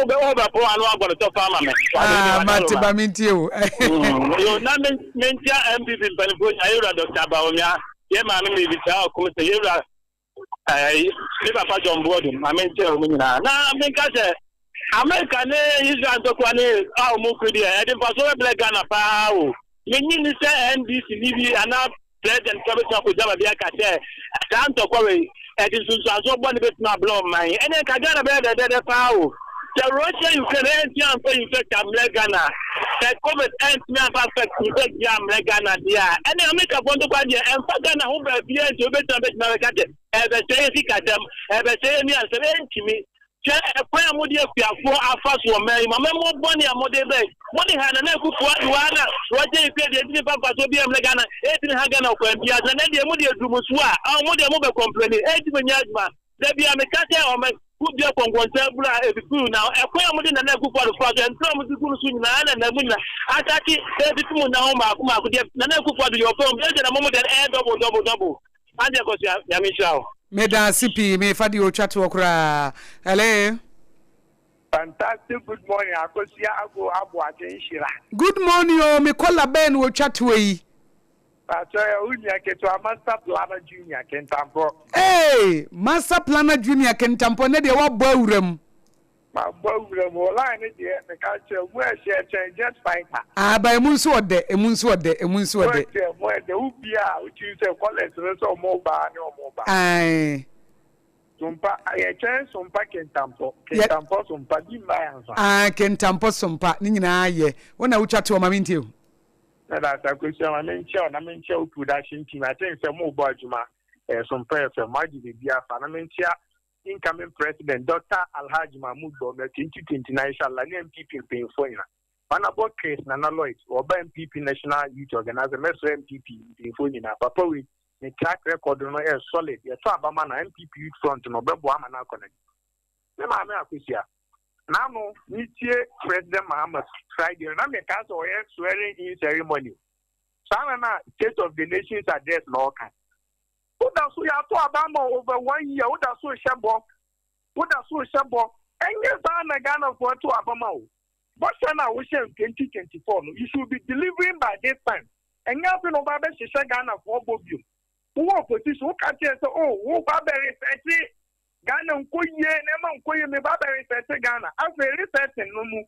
wo wo bɛ pon ano abɔ ne tɔfa ama me. Ah, mate ba mentie o. Mm, yo, na me mentia MPP mpanimfoɔ nyinaa, yɛwura Dr. Bawumia, yɛ maame Mebisa Ɔkom sɛ yɛwura Ɛɛ, me papa John Boadu, ma menkyerɛ wɔn nyinaa. Na menka sɛ, Amerika ne Israel ntɔkwa ne a wɔn ko deɛ, ɛde mfasoɔ bɛbrɛ Ghana paa o. Mennye nni sɛ NDC ni bi anaa president kora bɛtumi akɔgyina baabi aka sɛ saa ntɔkwa wei, ɛde nsunsuansoɔ bɔne bɛtumi abrɛ ɔman. Ɛnneɛ nka Ghana bɛyɛ dɛdɛɛdɛ paa o. Sɛ Russia Ukraine antumi amfa infect ammrɛ Ghana, sɛ Covid antumi amfa affect infect bi ammrɛ Ghana deɛ a, ɛne Amerikafoɔ ntɔkwa deɛ ɛmfa Ghana ho baabiara nti wobɛtumi abɛtumi abɛka sɛ ɛbɛsɛe yɛ sikasɛm, ɛbɛsɛe yɛ nnuansɛm, ɛntumi. Hwɛ ɛkwan a mode akuafoɔ afa so wɔ man yi mu, amammuo bɔne a mode bɛn, mode ha Nana Akufo Addo ara na Russia Ukraine deɛ ɛntumi mfa mfasoɔ biara mmrɛ Ghana, ɛntumi ha Ghana ɔkwan biara so, na nɛ deɛ mode aduru mo so a, mo deɛ mobɛ complaini, ɛntumi nyɛ adwuma. Da bi a meka sɛ ɔma wodua kɔnkɔnsa abura a efifiw na ɛkwan a wɔde Nana Akufo-Addo faa so, ntoro a wɔde gu no so nyinaa na nam mu nyinaa asate efifi mu nna ho mmaako mmaako deɛ Nana Akufo-Addo yɛ ɔfam deɛ sɛ na mo deɛ ɛyɛ double double double. Auntie Akosua, Nyame nhyira wo. Meda ase pii, mefa deɛ ɔtwa toɔ koraa. Hello. Fantastic good morning Akosua Ago Aboakye nhyira. Good morning oo, me kɔla bɛn na ɔtwa toɔ yi? Pacho yɛ wo nua ketewa Master Planner Junior Kentampɔ. Eei Master Planner Junior Kentampɔ nɛ deɛ woabɔ awura mu. Mabɔ awura mu, line no deɛ meka kyerɛ wo mu ɛhyɛ kyɛn jet fighter. Ah but emu nso ɔdɛ, emu nso ɔdɛ, emu nso ɔdɛ. Mu ɛdɛ, mu ɛdɛ, wo bie a wotumi sɛ callers no sɛ ɔmo ba ne ɔmo ba. Ae. Sompa, yɛkyɛn Sompa Kentampɔ, Kentampɔ Sompa, bi mmae ansa. Ah Kentampɔ Sompa, ne nyinaa yɛ. Wo na wotwa toɔ ma mentie o. Meda ase Akosua, ma menkyia wo na menkyia wo production team. I think sɛ mobɔ adwuma ɛyɛ Sompa FM, moagye biribi afa. Na menkyia incoming president Doctor Alhaji Mahmood Bawumia 2029 inshallah ne NPP mpanyinfoɔ nyina. Honourable Chris Nana Lloyd, wɔba NPP National Youth Organizer, mɛsrɛ NPP mpanyinfoɔ nyinaa, papa wei ne track record no ɛyɛ solid, yɛtɔ aba ma no a NPP Youth Front no ɔbɛboa ama no akɔ n'anim. Me maame Akosua, n'ano me tie President Mahama Friday no na me kaa sɛ ɔyɛ swearing in ceremony. Saa na na State of the Nation's address na ɔka. Woda so yɛato aba ama over one year woda so rehyɛ bɔ. Woda so rehyɛ bɔ. Ɛnyɛ saa na Ghanafoɔ to aba ma wo. Bɔhyɛ no a wohyɛ in 2024 no, you should be delivering by this time. Ɛnyɛ afei na woba abɛhyehyɛ Ghanafoɔ bɔ biom. Wowɔ opposition, woka kyerɛ sɛ oh, woba abɛ research Ghana nkɔ yie, nneɛma nkɔ yie, meba abɛ research Ghana. Afei researching no mu,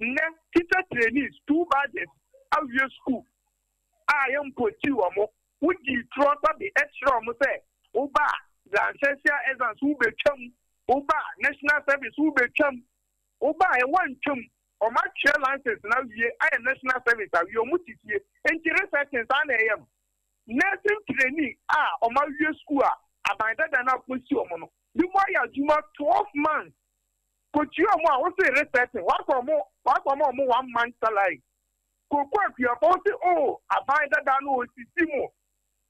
nnɛ teacher trainees, two batches awie school a yɛmpotii wɔn. Wodii torɔ sɛbe kyerɛɛ wɔn sɛ woba a Licentiate exams wobɛtwam, woba a national service wobɛtwam, woba a ɛwɔ ntwam. Wɔn atwerɛ license no awie ayɛ national service awie, wɔn te fie. Nti researching saa na ɛyɛ no. Nursing trainee a wɔn awie school a aban dada no akɔsi wɔn no, binom ayɛ adwuma 12 months. Kɔtua wɔn a wose researching, wakɔ wɔn wakɔ ma wɔn one month salary. Koko akuafo se oh aban dada no osisi mo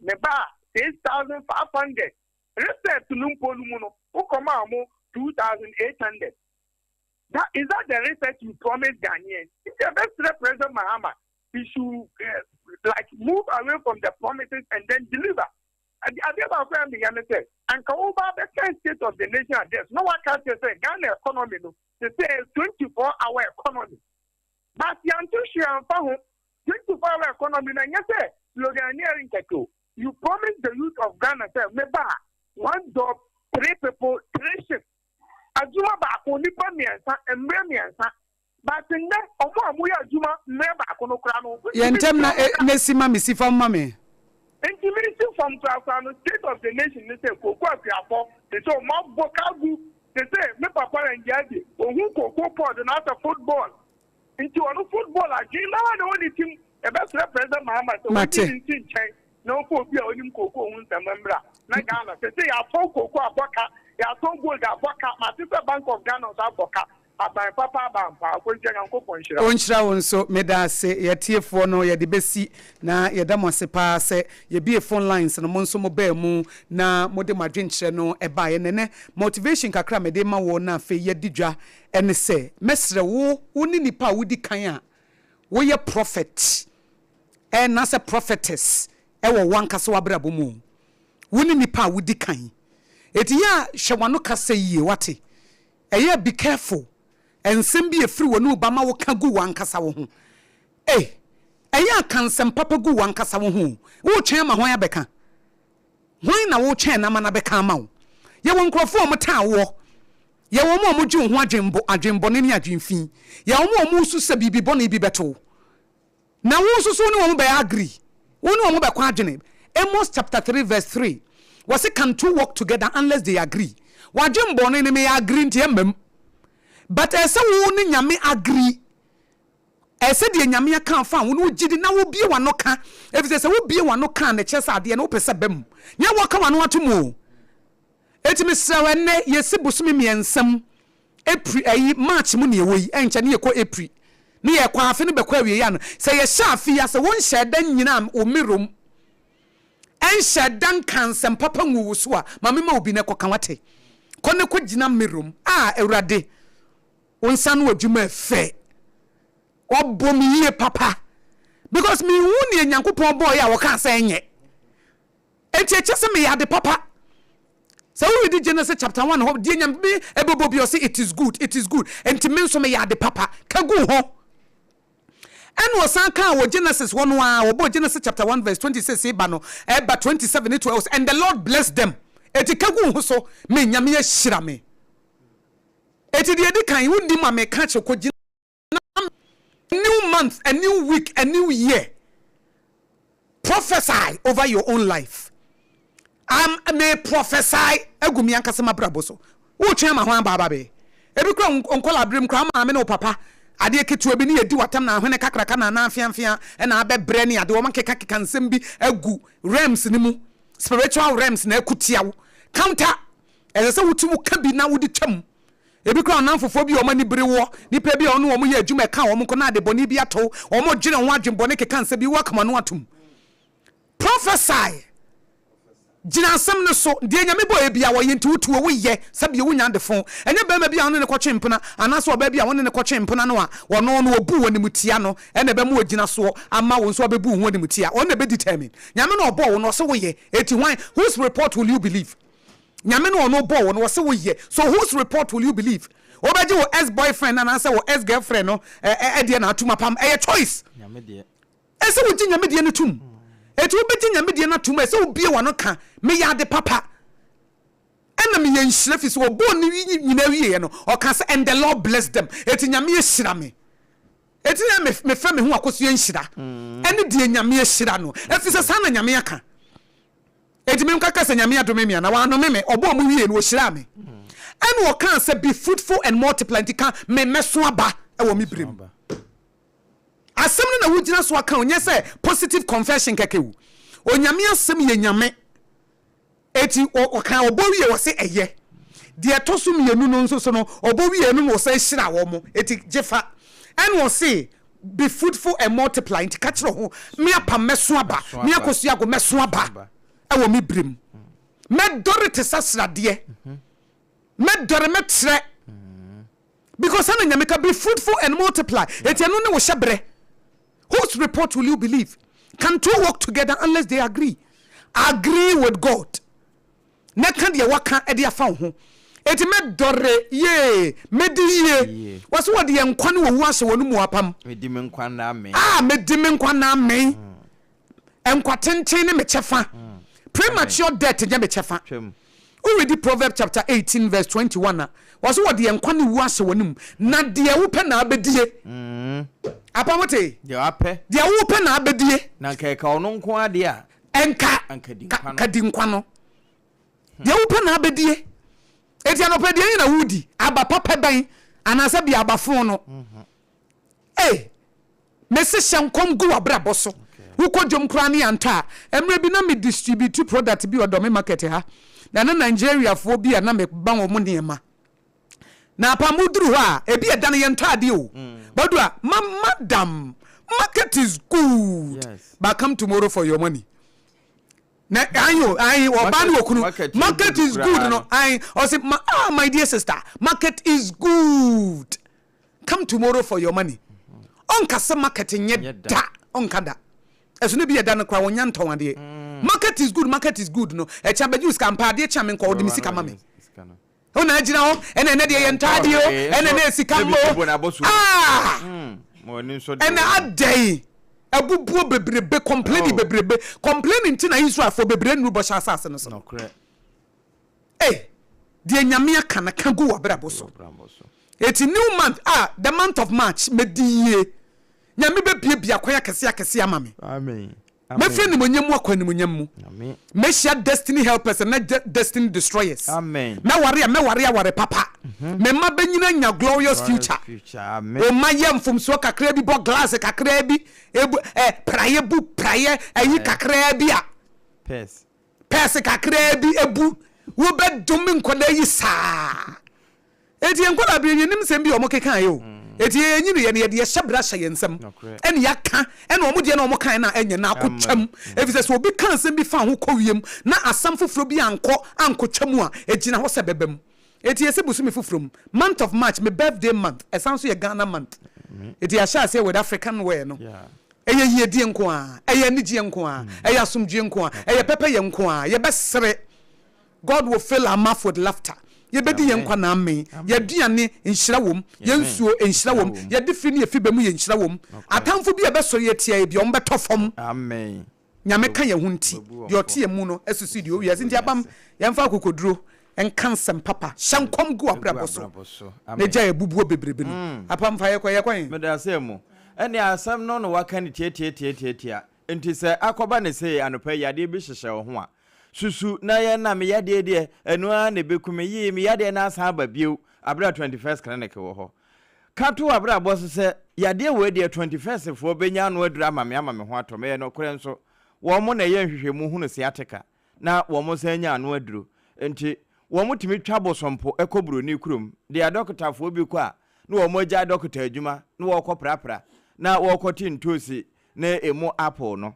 ne ba a 6500 research no mpo no mu no wo kɔmaa mo 2800 that is that the research you promise Ghanaians? Nti ɛbɛsrɛ President Mahama he should uh, like move away from the promises and then deliver. Adeɛ baako a meyɛ ne sɛ anka woba abɛka state of the nation address na waka kyerɛ sɛ Ghana economy no te sɛ 24 hour economy. But yɛanto hwee amfa ho. 24 hour economy no ɛnyɛ sɛ sloganeering kɛkɛ o. You promise the youth of Ghana sɛ meba a, one job, three people, three shifts. Adwuma baako, nnipa mmiɛnsa, mmerɛ mmiɛnsa. But nnɛ, wɔn a wɔyɛ adwuma mmerɛ baako no koraa no, Yɛ wontumi ntɛm ntua na wɔn ka. na si ma me, si fam ma me. Nti mesi fam korakora no, state of the nation ne sɛ kooko akuafɔ te sɛ wɔn abɔ ka agu te sɛ me papa Rangiadi, ohun kooko pod no asɛ football. Nti ɔno football adwene no ara na ɛwɔ ne tim. Yɛbɛsrɛ President Mahama sɛ ɔnyi Mate. ne nsi nkyɛn na ɔmfa obi a onim kookoo ho nsɛm mmra na Ghana sese yɛatɔn kookoo abɔ ka, yɛatɔn gold abɔ ka, mate sɛ Bank of Ghana nso abɔ ka. Aban papa aba ampa. Akwanhyia Nyankopɔn nhyira wo. Ɔnhyira wo nso. Meda ase. Yɛ atiefoɔ no yɛde bɛsi na yɛda mo ase paa sɛ yɛbue phone lines no mo nso mo baa mu na mode mo adwenkyerɛ no baeɛ. Na ɛnɛ motivation kakra a mede rema wo na afei yɛadi dwa ne sɛ mɛsrɛ wo wo ne nipa a wodi kan a woyɛ prophet anaasɛ prophetess wɔ w'ankasa w'abrabɔ mu o. Wo ne nipa a wodi kan. Enti yɛ a hwɛ w'ano kasa yie wate. Ɛyɛ a be careful nsɛm bi a ɛfiri w'anom ba ma woka gu w'ankasa wo ho. Ei, ɛyɛ a ka nsɛm papa gu w'ankasa wo ho o. Woretwɛn ama hwan abɛka? Hwan na woretwɛn no ama no abɛka ama wo? Yɛwɔ nkurɔfoɔ a wɔtaa woɔ. Yɛwɔ wɔn a wɔgye wo ho adwenbɔ, adwenbɔne ne adwenfi. Yɛwɔ wɔn a wɔresu sɛ biribi bɔne bi bɛto wo. Na wo nso so wo ne wɔn bɛyɛ agree, wo ne wɔn bɛkɔ adwene. Amos chapter 3 verse 3, wɔse can two walk together unless they agree? W'adwen bɔne no meyɛ agree nti ɛmma mu. But ɛsɛ wo ne Nyame agree. Ɛsɛ deɛ Nyame aka afa ho no wogye di na wobie w'ano ka. Efisɛ sɛ wobie w'ano ka a na ɛkyerɛ sɛ adeɛ no wopɛ sɛ ɛba mu. Nyɛ wɔka w'ano ato mu o. Enti mesrɛ wo ɛnnɛ yɛsi bosome mmiɛnsa mu April ayi March mu na yɛwɔ yi ɛnkyɛ ne yɛkɔ April ne yɛkɔ afe no bɛkɔ awieɛ ano sɛ yɛhyɛ afe yi ase wonhyɛɛ da nnyina wo mirror mu ɛnhyɛɛ da nka nsɛm papa ngu wo so a ma mema obi na kɔka wate kɔ ne kɔ gyina mirror mu a Awurade wo nsa ano adwuma ɛfɛ wabɔ me yie papa because menhu neɛ Nyankopɔn bɔɔyɛ a wɔkaa sɛ ɛnyɛ. Enti ɛkyɛ sɛ meyɛ ade papa. Sɛ wo readi Genesis chapter 1 hɔ, deɛ Nyame ɛbɛbɔ bi ɔse it is good, it is good. Enti me nso meyɛ ade papa. Ka gu ho. Ɛna ɔsan kaa wɔ Genesis hɔ no ara, wɔbɔɔ Genesis chapter 1 verse 26 ba no, ɛba 27 ne 12, and the Lord blessed them. Enti ka gu ho so, me Nyame ahyira me. Enti deɛ ɛdi kan, wonni ma meka kyerɛ kɔ gyina A new month, a new week, a new year. Prophesy over your own life. I'm me prophesy agu me ankasa m'abrabɔ so. Wotwɛn ama hwan aba aba bɛyɛ? Ebi kura nkɔla abere mu kura maame ne wo papa. Adeɛ ketewa bi ne yɛdi w'atam na ahwene kakraka na anaa mfeamfea na abɛbrɛ ne ade. Wɔn akekakeka nsɛm bi agu realms no mu. Spiritual realms na ɛko tia wo. Counter. Ɛsɛ sɛ wotumi ka bi na wode twam. Ebi koraa nnamfofoɔ bi a wɔn ani bere woɔ, nnipa bi a wɔne wɔn yɛ adwuma ɛka wɔn nko na ade bɔne bi ato wo, wɔdwene ho adwene bɔne keka nsɛm bi, woaka wɔn ano atom. Prophesy! Gyina asɛm no so. Deɛ Nyame bɔeɛ biara wɔyɛ nti wotuo, woyɛ sɛdeɛ wonya adefo. Ɛnyɛ barima bi a wone no kɔtwe mpena anaasɛ ɔbaa bi a wone no kɔtwe mpena no a ɔno no ɔbu wo animtia no na ɛbɛma wagyina soɔ ama wo nso abɛbu wo ho animtia. Ɔno na ɛbɛ determine. Nyame na ɔbɔɔ wo no ɔse woyɛ. Enti hwan, whose report will you believe? Nyame na ɔno bɔɔ wo no ɔse woyɛ. So whose report will you believe? Wobɛgye wo ex boyfriend no anaasɛ wo ex girlfriend no deɛ na atum apam? Ɛyɛ choice. Nyame deɛ. Ɛsɛ wogye Nyame deɛ no tom. Enti wobɛgye Nyame deɛ no atom a, ɛsɛ wobue w'ano ka, Meyɛ ade papa, ɛna meyɛ nhyira, firi sɛ ɔbɔɔ ne nyinaa wieɛ no, ɔkaa sɛ, And the Lord blessed them. Enti Nyame ahyira me. Enti na mefrɛ me ho akosua nhyira, ɛne deɛ Nyame ahyira no, ɛfiri sɛ saa na Nyame aka. Enti menka ka sɛ Nyame adome me anaa? Wannome me, ɔbɔɔ mu wiee no, ɔhyiraa me. Ɛna ɔkaa sɛ, Be fruitful and multiply, enti ka, Me mɛso aba wɔ me berɛ mu. Asɛm no na wogyina so aka o, nyɛ sɛ positive confession kɛkɛ o. Onyame asɛm yɛ Nyame. Eti ɔka ɔbɔ wie ɔse ɛyɛ. Deɛ ɛtɔ so mienu no nso so no, ɔbɔ wie no na ɔsan hyira wɔn. Eti gye fa. Ɛna ɔse be fruitful and multiply, nti ka kyerɛ ho, me apam mɛso aba, me akosua ago mɛso aba ɛwɔ me berɛ mu. Mɛdɔre te sɛ sradeɛ. Mɛdɔre mɛtrɛ. Because sɛ na Nyame ka be fruitful and multiply, enti ɛno ne wo hyɛbrɛ. Whose report will you believe? Can two work together unless they agree? Agree with God na ka deɛ waka de afa wo ho. Enti mɛdɔre yie, mɛdi yie. Wɔse wɔde yɛn nkwa ne owu ahyɛ wɔn mu apam. Medi me nkwa nna amee. Ah, medi me nkwa nna amee. Nkwa tenten ne me kyɛfa. Premature death nyɛ me kyɛfa. Woredi Proverbs chapter 18 verse 21 a, wɔse wɔde yɛn nkwa ne wu ahyɛ wɔn mu, na deɛ wopɛ na abɛdie. Apa wote? Deɛ wapɛ. Deɛ wopɛ na abɛdie. Na nka ɛka ɔno nko ara deɛ a. Nka. Anka di nkwa no. Ka di nkwa no. Deɛ wopɛ na abɛdie. Eti anɔpa deɛ na wodi, aba papa bɛn anaasɛ bia aba fon no. Ei! Mese hyɛ nkɔm gu w'abrabɔ so. Wokɔ dwom koraa ne yɛantɔ a, mmerɛ bi na me distribute product bi wɔ Dɔme market ha, na na Nigeriafoɔ bi a na me ma wɔn nneɛma. Na apam woduru hɔ a, ebi ɛda no yɛntɔ adeɛ o. Badu a, ma madam, market is good, but come tomorrow for your money. Na ayi o, ayi ɔbaa ne okunu, market is good no, ayi ɔse ma ah my dear sister, market is good. Come tomorrow for your money. Ɔnka sɛ market nyɛ da, ɔnka da. Ɛso no bi ɛda no koraa ɔnya ntɔn adeɛ. Market is good, market is good no, ɛkyɛ abɛgye wo sika ampa adeɛ kye a menkɔ, ɔde me sika ma me. Wo na agyina hɔ, ɛna ɛnɛ deɛ yɛntɔ adeɛ o, ɛna ɛnɛ sika mmɔ o. Ah! Ɛna adɛn? Abubuo bebrebe, complaining bebrebe, complaining nti na Israelfoɔ bebree nnuru bɔhyɛ asase no so no. Ei, deɛ Nyame aka no ka gu w'abrabɔ so. Eti new month ah, the month of March, mɛdi yie. Nyame bɛbiebie akwan akɛseɛ akɛseɛ ama me. Mɛfiri animuonyam mu akɔ animuonyam mu. Mɛhyia destiny helpers and not destiny destroyers. Mɛware a mɛware aware papa. Me mma bɛnyini anya glorious future. Wo mma yɛ mfomsoɔ kakraa bi bɔ glass kakraa bi, ebu, eh, praeɛ bu praeɛ ayi kakraa bi a. Pɛɛse kakraa bi abu, wobɛdome nkwadaa yi saa. Enti yɛn nkwadaa bere yɛnnim nsɛm bi a wɔkekaeɛ o. Enti yɛn nyiniiɛ no yɛde yɛn hyɛbrɛ ahyɛ yɛn nsam ɛna yɛaka ɛna wɔn deɛ na wɔkaeɛ no a ɛnyɛ na akɔtwam. Ɛfiri sɛ sɛ obi ka asɛm bi fa ho kɔ wiem na asɛm foforɔ bi ankɔ ankɔtwa mu a, ɛgyina hɔ sɛ ɛbɛba mu. Enti yɛsɛ bosome foforɔ mu, month of March, me birthday month, ɛsan nso yɛ Ghana month. Enti yɛahyɛ aseɛ with African wear no. Ɛyɛ yiedie nko ara, ɛyɛ anigyeɛ nko ara, ɛyɛ asomdwoeɛ nko ara, ɛyɛ pɛpɛyɛ nko ara. Yɛbɛsere. God will fill our mouth with laughter. Yɛbɛdi yɛn nkwa nna amee. Yɛn aduane, nhyira wom. Yɛn nsuo, nhyira wom. Yɛn adefiri ne yɛn fibɛ mu yɛ nhyira wom. Atamfo bi a ɛbɛsɔre atia yɛn biara, wɔbɛtɔ fam. Nyame ka yɛn ho nti, deɛ ɔte yɛn mu no asusu deɛ ɔwɔ wiase nti abam yɛmfa akokoduro nka nsɛm papa, hyɛ nkɔm gu w'abrabɔ so na gyae abubuo bebrebe no. Apam fa yɛkɔ, yɛkɔ he? Meda ase mo. Ɛnneɛ asɛm no na waka no tiatiatiatiatia. Nti sɛ akɔba no sei anɔpa yi yadeɛ bi hyehyɛ wo ho a, susu na yɛ na me yadeɛ deɛ ɛno ara na ɛbɛku me, yee me yadeɛ no asan aba bio aberɛ a 21st clinic wɔ hɔ. Ka to w'abrabɔ so sɛ, 'Yadeɛ wei deɛ 21st foɔ bɛnya ano aduru ama me ama me ho atɔ me. Ɛyɛ nokorɛ nso, wɔn na ɛyɛ nhwehwɛmu hunu sciatica na wɔn san nya ano aduro. Enti wɔn tumi twa bosompo kɔ buroni kurom. Deɛ adɔkotafoɔ bi kɔ a, na wɔn agyae dɔkota adwuma na wɔrekɔ prapra na wɔrekɔte ntoosi ne emu apple no.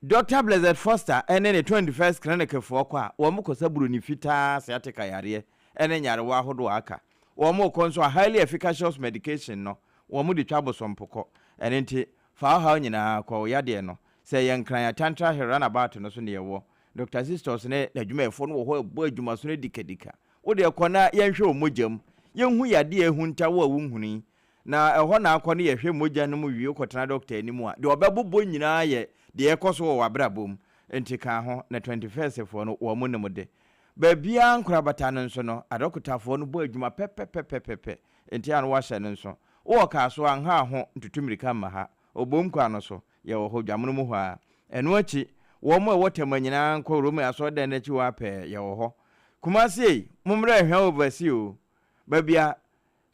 Dɔkta Blessed Foster ne ne 21st Clinicfoɔ kɔ a, wɔkɔsa buroni fitaa sciatica yareɛ ne nyarewa ahodoɔ a aka. Wɔkɔ nso a highly efficacious medication no, wɔde twa bosompo kɔ. Ɛno nti, fa wo haw nyinaa kɔ, wo yadeɛ no, sɛ ɛyɛ Nkran Atantra Hill runabout no so na yɛwɔ. Dɔkta Sistos ne n'adwumayɛfoɔ no wɔ hɔ rebɔ adwumasono dikadika. Wo deɛ kɔ na yɛnhwɛ wo mogya mu, yɛnhu yadeɛ a ahunta wo a wonhunu yi, Na ɛhɔ na akɔ ne yɛhwɛ mogya no mu wie wokɔtena dɔkta anim a, deɛ ɔbɛbobɔ nyinaa yɛ deɛ ɛrekɔ so wɔ w'abrabɔ mu. Nti ka ho, na 21st foɔ no wɔn nim de. Baabiara nkorabata no nso no, adɔkotafoɔ no bɔ adwuma pɛpɛpɛpɛpɛ. Nti a na woahyɛ no nso. Wowɔ kaa so a, nha ho, ntutu mmirika mma ha. Obom kwan no so, yɛwɔ hɔ, Dwamono mu hɔ ara. Ɛno akyi, wɔn a ɛwɔ Tema nyinaa nkɔ Rome asɔredan no akyi hɔ ara pɛɛ, yɛwɔ hɔ. Kumasi ei, mommra Ahwea Oversea o, baabi a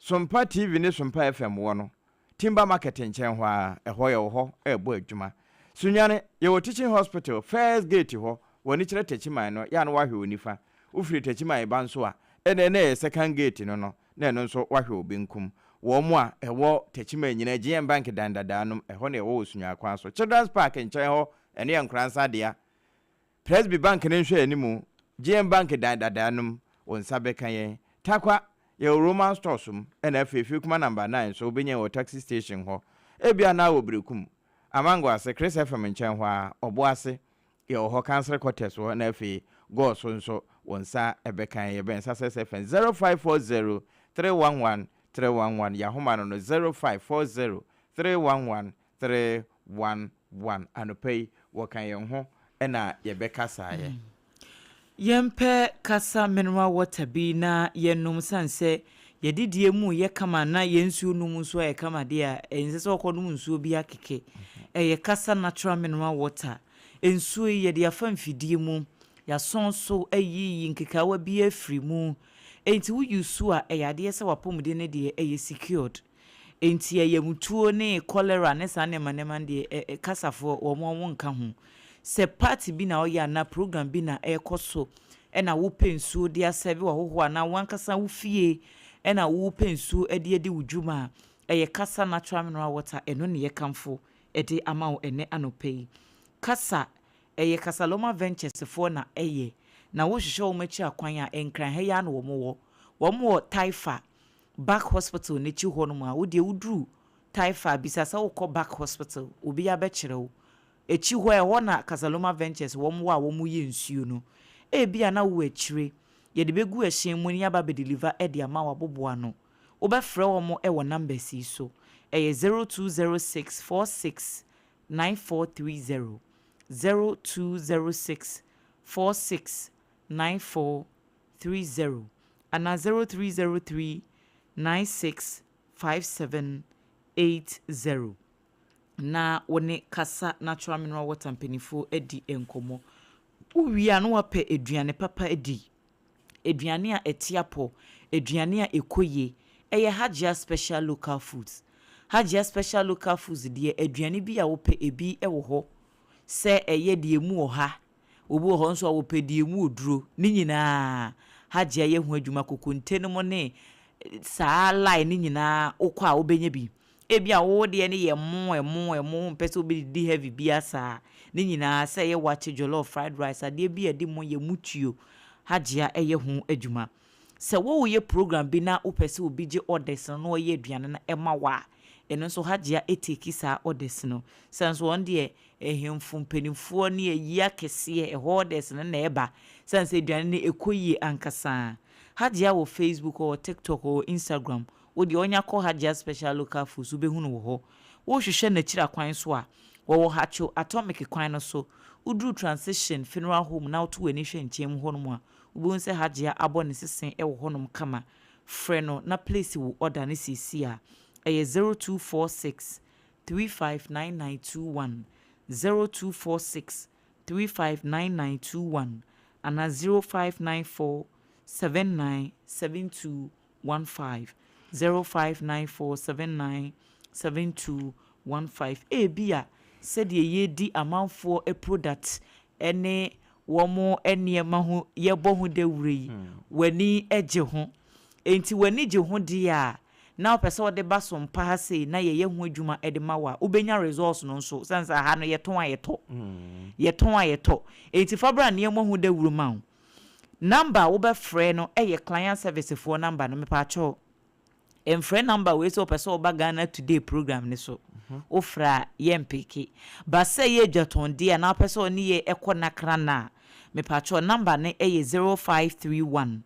Sompa TV ne Sompa FM wɔ no, Timber Market nkyɛn hɔ ara, ɛhɔ yɛwɔ hɔ rebɔ adwuma. Sunyani, yɛwɔ Teaching Hospital, first gate hɔ, w'ani kyerɛ Techiman no, yɛ a na woahwɛ wo nifa. Wofiri Techiman reba nso a, ɛnna na ɛyɛ second gate no no, na ɛno nso woahwɛ wo benkum. Wɔn a ɛwɔ Techiman nyinaa, GM Bank dan dadaa nom, ɛhɔ na yɛwɔ wɔ Sunyani kwan so. Children's Park nkyɛn hɔ, ɛno yɛ Nkoransa dea. Presby Bank no nhwɛanimu, GM Bank dan dadaa no mu, wo nsa bɛka yɛn. Tarkwa, yɛwɔ Roman Stores mu, ɛna afei Fikuma Number Nine nso wobɛnya yɛn wɔ Taxi Station hɔ. Ebia na wɔ Berekum, Amango ase, Chris FM nkyɛn hɔ ara, Ɔbo ase, yɛwɔ hɔ, Council Quarters hɔ, ɛna afei Gɔɔ so nso wo nsa bɛka yɛn. Yɛbɛn Success FM 0540 311 311, yɛn ahoma no no 0540 311 311 anɔpa yi wɔka yɛn ho na yɛbɛkasaeɛ. Yɛmpɛ kasa mineral water bi na yɛnom sane sɛ yɛdidie mu yɛ kama na yɛn nsuo nom nso ayɛ kama deɛ a ɛnsɛ sɛ wɔkɔnom nsuo bi akeke. Ɛyɛ kasa natural mineral water. Nsuo yi yɛde afa mfidie mu, yɛasɔn so ayiyi nkekaawa bi afiri mu. Enti wo use a ɛyɛ adeɛ sɛ w'apɔmuden no deɛ ɛyɛ secured. Enti ayamtuo ne cholera ne saa nneɛma nneɛma no deɛ ɛ ɛ kasafoɔ wɔn wɔn nka ho. Sɛ party bi na ɔyɛ anaa program bi na ɛrekɔ so ɛna wopɛ nsuo de asɛve w'ahɔhoɔ anaa w'ankasa wo fie ɛna wopɛ nsuo de adi wo dwuma a, ɛyɛ Kasa Natural Mineral Water ɛno ne yɛkamfo de ama wo ɛnnɛ anɔpa yi. Kasa, ɛyɛ Kasaloma Ventures foɔ na ɛyɛ na wohwehwɛ wɔn akyiri akwan a, Nkran ha yi ara na wɔn wɔ. Wɔn wɔ Taifa Back hospital n'akyi hɔ nom a, wo deɛ wo duru Taifa a, bisa sɛ wo kɔ Back hospital, obiara bɛkyerɛ wo. Akyi hɔ, ɛhɔ na Casaloma Ventures wɔn wɔ a wɔn yɛ nsuo no. Ebia na wo wɔ akyire, yɛde bɛgu ɛhyɛn mu na yɛaba abɛ deliver de ama wo aboboa ano. Wo bɛfrɛ wɔn wɔ numbers yi so, ɛyɛ 0206 46 9430, 0206 46 9430 anaa 0303 96 5780 na wo ne Kasa Natural Mineral Water mpanimfoɔ adi nkɔmmɔ. Wowie a na woapɛ aduane papa adi, aduane a ɛte apɔ, aduane a ɛkɔ yie. Ɛyɛ Hajia Special Local Foods. Hajia Special Local Foods deɛ aduane bi a wopɛ ebi wɔ hɔ sɛ ɛyɛ deɛ ɛmu wɔ ha Obi wɔ hɔ nso a wɔpɛ deɛ emu oduro ne nyinaa Hajia yɛ ho adwuma kokonte nom ne saa line ne nyinaa wokɔ a wobɛnya bi. Ebia wo deɛ no yɛ mo ɛmo ɛmo wompɛ sɛ wobɛdidi heavy biara saa ne nyinaa sɛ ɛyɛ wakye jollof fried rice adeɛ bi a ɛde mo yɛ mutuo Hajia yɛ ho adwuma. Sɛ woreyɛ program bi na wopɛ sɛ obi gye orders no na ɔyɛ aduane no ma wo a, ɛno nso Hajia take saa orders no. Sɛ nso wɔn deɛ Ahemfo mpanimfoɔ ne ayi akɛseɛ, ɛhɔ orders no na ɛba. Sane sɛ aduane no ɛkɔ yie ankasa. Hajia wɔ Facebook, ɔwɔ TikTok, ɔwɔ Instagram. Wo deɛ ɔnya kɔ Hajia Special Local Foods wobɛhu no wɔ hɔ. Wohwehwɛ no akyiri akwan nso a, wɔwɔ Hatcho Atomic kwan no so. Woduru Transition Funeral Home na woto w'ani hwɛ nkyɛn mu hɔnom a, wobɛhu sɛ Hajia abɔ ne sese wɔ hɔnom kama. Frɛ no na place wo order no seesei a. Ɛyɛ 0246 359921, 0246 359921 anaa 0594 797215, 0594 79 7215. Ebia sɛdeɛ yɛredi amanfoɔ product ne wɔn nneɛma ho yɛbɔ ho dawuro yi, w'ani gye ho. Enti w'ani gye ho deɛ a, na wopɛ sɛ wode ba so mpa ha sei na yɛyɛ ho adwuma de ma wo a, wobɛnya results no nso. Sane sɛ ha no yɛtɔn a yɛtɔ. Yɛtɔn a yɛtɔ. Enti fa bra na yɛmmɔ ho dawuro ma wo. Number a wobɛfrɛ no yɛ client service foɔ number no, mepaakyɛw. Mfrɛ number wei sɛ wopɛ sɛ woba Ghana Today program no so. Wofrɛ a yɛmpeke. But sɛ ɛyɛ adwatɔndeɛ anaa wopɛ sɛ ɔne yɛ kɔ nakra no a, mepaakyɛw number no yɛ 0531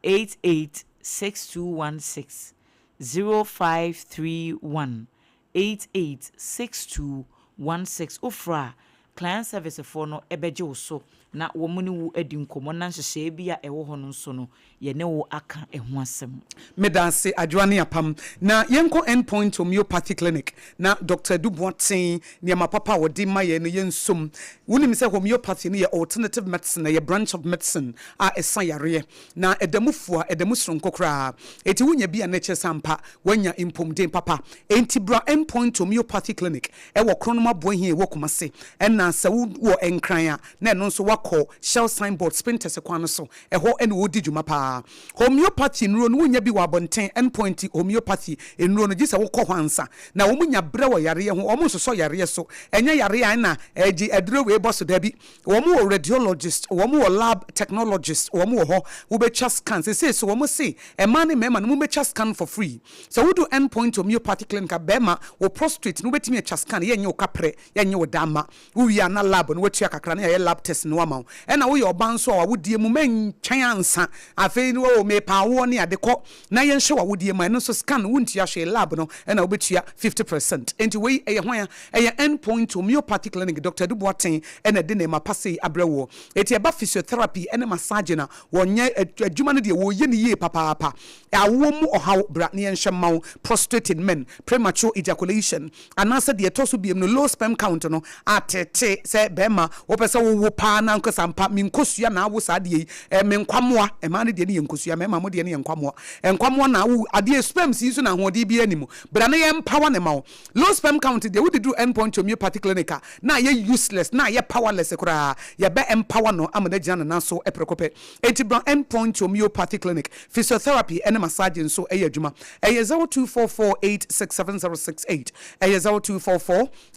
88 6216, 0531 88 6216. Wofrɛ a, client service foɔ no bɛgye wo so na wɔn ne wo adi nkɔmmɔ na nhyehyɛeɛ bi a ɛwɔ hɔ no nso no, yɛne wo aka ɛho asɛm. Medaase Adwoa ne Apam. Na yɛnkɔ End Point Homeopathy Clinic na Doctor Adu Boateng nneɛma papa a ɔde ma yɛn no yɛnsom. Wonim sɛ homeopathy no yɛ alternative medicine, ɛyɛ branch of medicine a ɛsa yareɛ. Na ɛda mu fua, ɛda mu soronko koraa. Enti wonya bi a na ɛkyerɛ sɛ ampa woanya mpomden papa. Enti bra End Point Homeopathy Clinic ɛwɔ Kronom Aboahia ɛwɔ Kumasi. Ɛna sɛ wowɔ Nkran a na ɛno nso woakɔ Shell Signboard Spintex kwan no so. Ɛhɔ na wɔdi dwuma paa. Homeopathy nnuro no wonnya bi wɔ abɔnten, End Point Homeopathy nnuro no gye sɛ wokɔ hɔ ansa. Na wɔn nya brɛ wɔ yareɛ ho, wɔn nsosɔ yareɛ so. Ɛnyɛ yareɛ a ɛna gye aduro wei bɔ so, dabi. Wɔn wɔ radiologist, wɔn wɔ lab technologist, wɔn wɔ hɔ, wobɛtwa scan. Seesei so wɔn se mmaa ne mmarima no mobɛtwa scan for free. Sɛ wodu End Point Homeopathy Clinic a, barima, wo prostrate no wobɛtumi atwa scan, yɛnnye wo kaprɛ, yɛnnye wo damma. Wowie a na lab no woatua kakra na yɛayɛ lab test no ama wo. Ɛna woyɛ ɔbaa nso a w'awodeɛ mu mɛntwɛn ansa afei no oh mepɛ awoɔ ne ade kɔ na yɛnhwɛ w'awodeɛ mu a ɛno nso scan no wontua hwee lab no ɛna wobɛtua 50%. Enti wei ɛyɛ hwan a? Ɛyɛ End Point Homeopathy Clinic Doctor Adu Boateng ɛna ɛde nneɛma pa sei abrɛ woɔ. Enti ɛba physiotherapy ɛne massaging a wɔnyɛ adwuma no deɛ wɔyɛ no yie papaapa. Awoɔ mu ɔhaw bra na yɛnhwɛ mma wo, prostrate in men, premature ejaculation, Anaasɛ deɛ ɛtɔ so biom no, low sperm count no, atete sɛ bɛɛma wopɛ sɛ wowo paa na ankasa ampa me nkosua na awo saa adeɛ yi, eh, me nkwamoa, mmaa no deɛ no yɛ nkosua, mmarima mo deɛ no yɛ nkwamoa, nkwamoa na awo adeɛ, sperms yi nso na ahoɔden biara nni mu, bra na yɛn power no ma wo. Low sperm count deɛ wode duru End Point Homeopathy Clinic a, na ayɛ useless, na ayɛ powerless koraa, yɛbɛ empower no ama no agyina ne nan so prɛko pɛ. Enti bra End Point Homeopathy Clinic, physiotherapy ne massage nso yɛ adwuma. Ɛyɛ 0244867068, ɛyɛ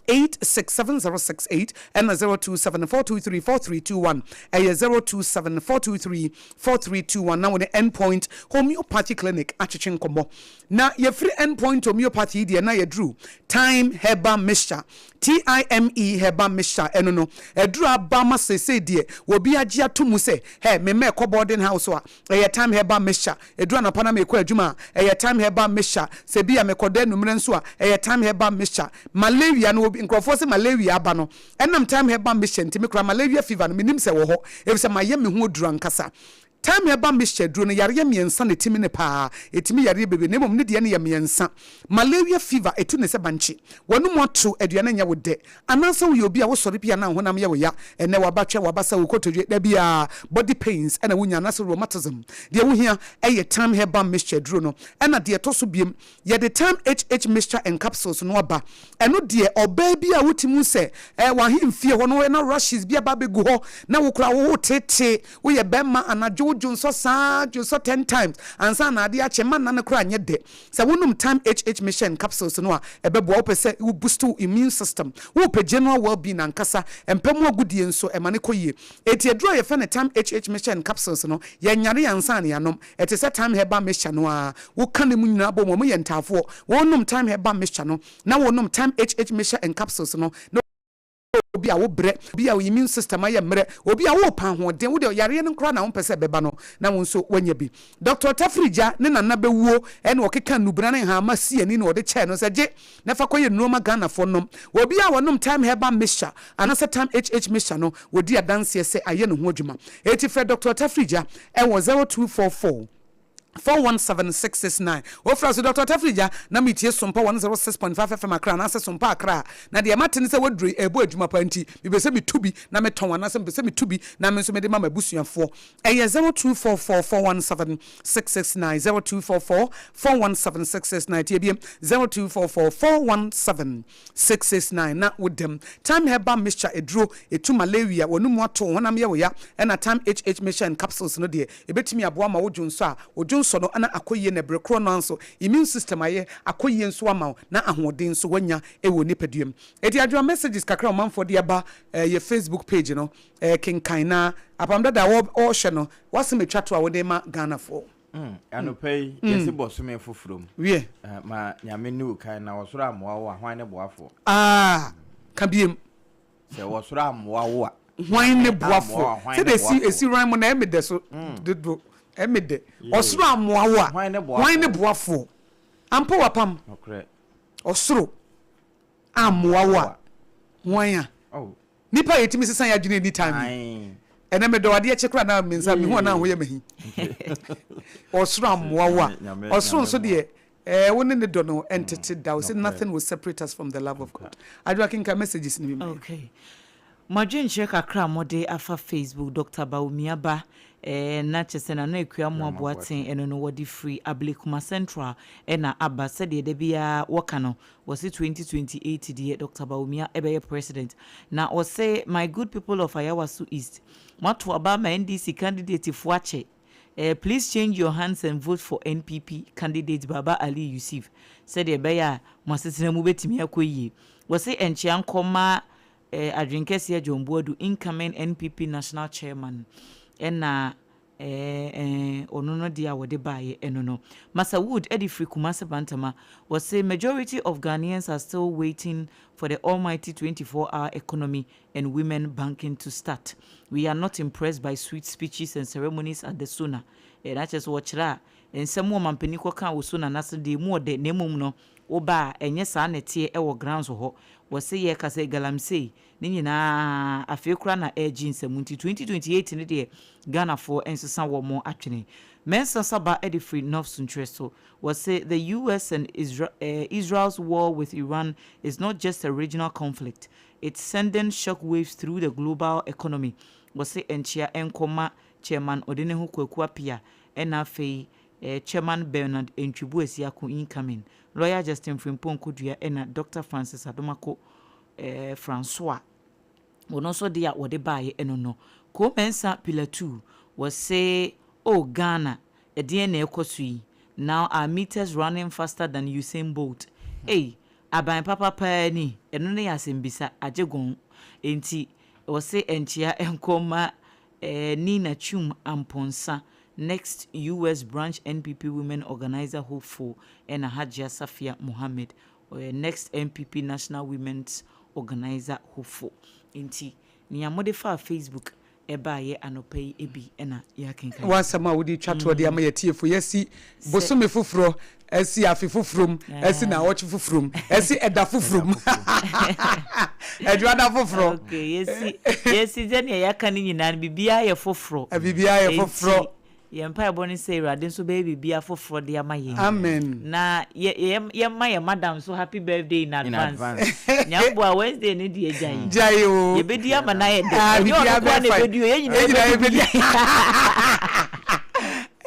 0244867068 ɛna 0274234321, ɛyɛ 0274234321 na wo ne End Point Homeopathy Clinic atwetwe nkɔmmɔ. Na yɛfiri End Point Homeopathy yi deɛ na yɛduru Thyme Herbal Mixture, TIME Herbal Mixture, ɛno no aduru aba ma seesei deɛ obi agye ato mu sɛ hɛ me mma ɛkɔ boarding house a ɛyɛ Thyme Herbal Mixture, ɛduru anɔpa na merekɔ adwuma a ɛyɛ Thyme Herbal Mixture, sɛ bi a mekɔda anummerɛ nso a ɛyɛ Thyme Herbal Mixture. Malaria no obi nkurɔfoɔ se malaria aba no ɛnam Thyme Herbal Mixture nti me koraa malaria fever no mennim sɛ ɛwɔ hɔ efisɛ mayɛ me ho aduru ankasa. Time herbal mixture aduro no yareɛ mmiɛnsa na ɛtumi ne paa, ɛtumi yareɛ bebree na mmom ne deɛ no yɛ mmiɛnsa. Malaria fever, ɛtu ne sɛ bankye, w'anum ato, aduane nyɛ wo dɛ, anaasɛ woyɛ obi a wosɔre pii a na wo honam yɛ wo ya, ɛnnɛ w'abatwɛ, w'abasa, wo kotodwe, da biara body pains na wonya anaasɛ rheumatism. Deɛ wohia yɛ Time herbal mixture aduro no. Ɛna deɛ ɛtɔ so biom, yɛde Time HH mixture and capsules no aba. Ɛno deɛ ɔbaa bi a wotumi hu sɛ eh, w'ahemfie hɔ no na rashes bi aba abɛgu hɔ na wo koraa woretetee, Woyɛ bɛrima anadwo wo dwonsɔ saa dwonsɔ ten times ansa na ade akye mma nna no koraa nyɛ dɛ. Sɛ wonom Time HH Mission capsules no a ɛbɛboa. Wopɛ sɛ wo boost wo immune system, wopɛ general well being ankasa, mpa mu agodie nso ɛma no kɔ yie. Enti aduro a yɛfrɛ no Time HH Mission capsules no yɛnyare ansa na yɛanom. Ɛte sɛ Time Herbal Mixture no ara. Woka ne mu nyinaa bom wɔn yɛ ntaafoɔ. Wonom Time Herbal Mixture no na wonom Time HH Mission capsules no na obi a wobrɛ, obi a wo immune system ayɛ mmerɛ, obi a worepɛ ahoɔden, wo deɛ yareɛ no koraa na wompɛ sɛ ɛbɛba no na wo nso woanya bi. Doctor Tafirigya ne Nana Bɛwuo na ɔkeka nnubena ne nhaama sii ani na ɔde kyɛɛ no sɛ gye na fa kɔyɛ nnuro ma Ghanafoɔ nnom. Obi a ɔnom Thyme Herbal Mixture anaasɛ Thyme HH Mixture no, wɔdi adanseɛ sɛ ayɛ ne ho adwuma. Enti frɛ Doctor Tafirigya wɔ 0244. 417669 Wofrɛ so Dɔkta Tafiri Gya na metie Sompa 106.5 FM Accra anaasɛ Sompa Accra a, na deɛ mate ne sɛ waduro yi ɛrebɔ adwuma paa nti mepɛ sɛ metu bi na metɔn anaasɛ mepɛ sɛ metu bi na me nso mede ma m'abusuafoɔ. Ɛyɛ 0244 417 669 0244 417 669 Tie biom 0244 417 669 na woda mu. Thyme Herbal Mixture aduro, ɛtu malaria, w'anomu ato, wo honam yɛ wo ya, ɛna Thyme HH Mixture and Capsules no deɛ, ɛbɛtumi aboa ma wo dwonsɔ a wo dwonsɔ no na akɔ yie na berɛ korɔ no ara nso immune system ayɛ akɔ yie nso ama wo na ahoɔden nso woanya wɔ wo nipadua mu. Ɛti adwoa messages kakra a ɔmanfoɔ de aba yɛ Facebook page no kenkan na Apam Dada a ɔrehwɛ no w'asɛm ɛtwa to a wode ma Ghanafoɔ. Mm, anɔpa yi, mm. yɛse bɔsome foforɔ mu. Wiɛ. Eh, ma Nyame ne wo kan na ɔsoro ammoa wo a, hwan ne boafoɔ? Ah, ka biem. Sɛ ɔsoro ammoa wo a. Hwan ne boafoɔ? Sɛdeɛ esi esi rhyme no, ɛme dɛ so mm. dodo, ɛme dɛ. Ɔsoro ammoa wo a, hwan ne boafoɔ? Ampa wapam. Ɔsoro ammoa wo a, hwan a? Oh. Nipa a yɛtumi sesa yɛn adwene anytime yi. Ɛnɛ medɔ adeɛ kye koraa na me nsa mehu a na ho yɛ mahi. Ɔsoro ammoa wo a. Ɔsoro nso deɛ eh, wo ne ne dɔ no ɛntete da. Ɔse nothing will separate us from the love of God. Adwoa kenkan messages no bi ma yɛn. Okay. Mo adwenkyerɛ kakra a mode afa Facebook, Doctor Bawumia ba eh, na kyerɛ sɛ Nana Akua Amoah Boateng ɛno no wɔde firi Ablekuma Central ɛna aba sɛdeɛ da biara wɔka no Wɔse 2028 deɛ Doctor Bawumia bɛyɛ president. Na wɔse my good people of Ayawaso East, moato aba ama NDC candidate foɔ akyɛ eh, please change your hands and vote for NPP candidate Baba Ali Yussif sɛdeɛ ɛbɛyɛ a mo asetena mu bɛtumi akɔ yie. Wɔse nkyea nkɔma eh, Adwenkɛseɛ John Boadu incoming NPP national chairman ɛna Ɛɛ ɛɛ ɔno no deɛ a wɔde baeɛ ɛno no. Massa Wood de firi Kumasi Bantama, wɔse majority of Ghanaians are still waiting for the almighty 24 hour economy and women banking to start. We are not impressed by sweet speeches and ceremonies at the Sona. Ɛɛ na kyerɛ sɛ wɔkyerɛ a nsɛm a ɔmampanin kɔkaa wɔ Sona no ase no deɛ ɛmu ɔdɛ na mmom no woba a ɛnyɛ saa na ɛteɛ wɔ grounds hɔ. Wɔse yɛreka sɛ galamsey Ne nyinaa afei koraa na ɛregye nsam nti 2028 no deɛ Ghanafoɔ nsesa wɔn atwene. Mensah Saba de firi North Sunkyerɛ so, wɔse the US and Israel's war with Iran is not just a regional conflict, it's sending shock waves through the global economy. Wɔse nkyea nkɔ ma Chairman Odeneho Kwaku Appiah ɛna afei Chairman Bernard Antwi Boasiako incoming, Lawyer Justin Frimpong Kodua ɛna Doctor Francis Adomako eh, Francois, wɔno nso deɛ a wɔde baeɛ ɛno no. Koo Mensah Pilatu, wɔse oh Ghana, ɛdeɛn na ɛrekɔ so yi, now our meters running faster than Usain Bolt, ei, aban papa paa ni, ɛno no yɛ asɛmbisa, agye gɔn. Enti wɔse nkyea nkɔ mma eh, Nina Twum Amponsah, next US branch NPP women organizer hopeful, ɛna Hajia Safia Mohammed, Ɔyɛ Next NPP National Women's Organiser hopeful. Enti nea mode faa Facebook baeɛ anɔpa yi bi na yɛakenkan yi. W'asɛm a wode retwa toɔ de ama yɛn atiefo yi asi bosome foforɔ, asi afe foforɔ mu, asi naawɔtwe foforɔ mu, asi ɛda foforɔ mu, Adwuada foforɔ. Okay, yɛsi yɛsi sɛdeɛ yɛaka no nyinaa no, biribiara yɛ foforɔ. Biribiara yɛ foforɔ. Enti Yɛn mpaebɔ ne sɛ Awurade nso bɛyɛ biribi afoforɔ de ama yɛn. Amen. Na yɛ yɛ yɛmma yɛn madam nso happy birthday in advance. Nyamboa Wednesday no deɛ gyae. Gyae o. Yɛbɛdi ama no ayɛ dɛ. Ah, Ɛnyɛ ɔno nko ara na ɛbɛdi o, yɛn nyinaa yɛbɛdi bi.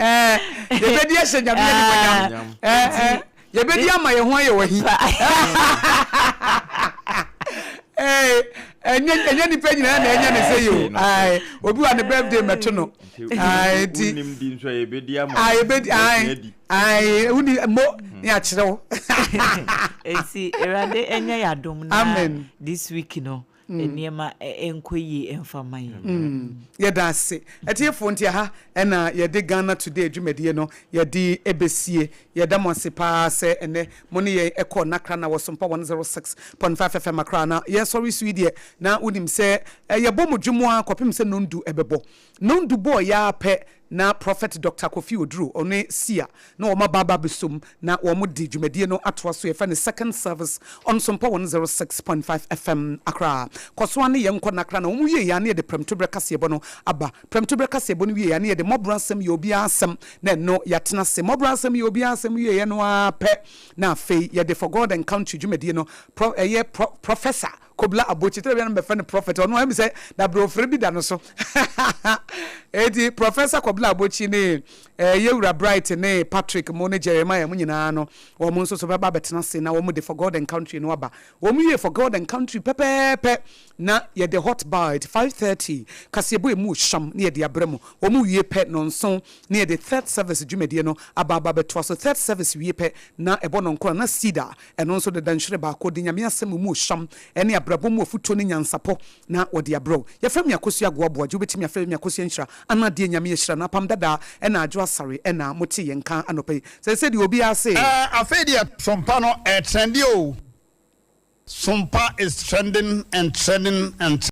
Ɛɛ yɛbɛdi ahyɛ Nyame animuonyam. Ɛɛ Yɛbɛdi ama yɛn ho ayɛ wahi. Ɛnyɛ ɛnyɛ nipa nyinaa na ɛnyɛ ne sɛ yi o. Ayi obi wa ne birthday mɛto no. Ayi ti. Wonim di nso a yɛbɛdi ama. Ayi yɛbɛdi ayi ayi wuni mo ne akyerɛ wo. Eti Awurade ɛnyɛ yɛ adom na this week no. nneɛma nkɔ yie mfa mma yɛn. Yɛda ase atiefoɔ nti ɛha ɛna yɛde Ghana Today dwumadie no yɛde ɛbɛsie. Yɛda mo ase paa sɛ ɛnɛ mo ne yɛn ɛkɔɔ Nakra na wɔ Sompa 106.5 FM Accra na yɛsɔre so yi deɛ na wonim sɛ yɛbɔ mo dwom ara kɔpem sɛ nondu ɛbɛbɔ. Nondu bɔɔ yɛ ara pɛ na Prophet Doctor Kofi Oduro ɔne Sia na wɔn aba aba abɛsom na wɔn de dwumadie no atoa so. Yɛfrɛ no Second Service on Sompa 106.5 FM Accra. Kɔ so ara ne yɛn nkɔ Nakra na wɔn wie yɛ a na yɛde Prɛmtoberɛ kaseɛbɔ no aba. Prɛmtoberɛ kaseɛbɔ no wie yɛ a na yɛde Mmɔborɔ Asɛm Yɛ Obiara Asɛm na ɛno yɛatena ase. Mmɔborɔ Asɛm Yɛ Obiara Asɛm wieɛ no ara pɛ na afei yɛde For God and Country dwumadie no Pro ɛyɛ Pro Professor Kobla Abotsi, tɛrɛ bia na mebɛfrɛ no prophet, ɔno ɛmi sɛ dabrɛ ofrɛ bi da no so. Eti Professor Kobla Abotsi ne eh, Yewura Bright ne Patrick mo ne Jeremiah mo nyinaa no, wɔn nso so bɛba abɛtena ase na wɔn de For God and Country no aba. Wɔn wie For God and Country pɛpɛɛpɛ na yɛde Hot Bite 5:30 kaseɛbɔ emu hyam na yɛde abrɛ mo. Wɔn wie pɛ nɔnson na yɛde Third Service dwumadie no aba abɛtoa so. Third Service wie pɛ na ɛbɔ nɔnkron na Cedar Ɛno nso deda nhwere baako de Nyame asɛm mu ɔhwam ne abrabɔ mu afutuo ne nyansapɔ na wɔde abrɛ wo. Yɛfrɛ me Akosua Agoa Boagye, wobɛtumi afrɛ me Akosua Nhyira anaa deɛ Nyame ahyira no. Apam Dadaa ɛna Adwo Asare ɛna mote yɛn nka anɔpa yi. Seesei deɛ obiara se. Ɛɛ afei deɛ Sompa no ɛɛtrɛnde oo. Sompa is trending and trending and.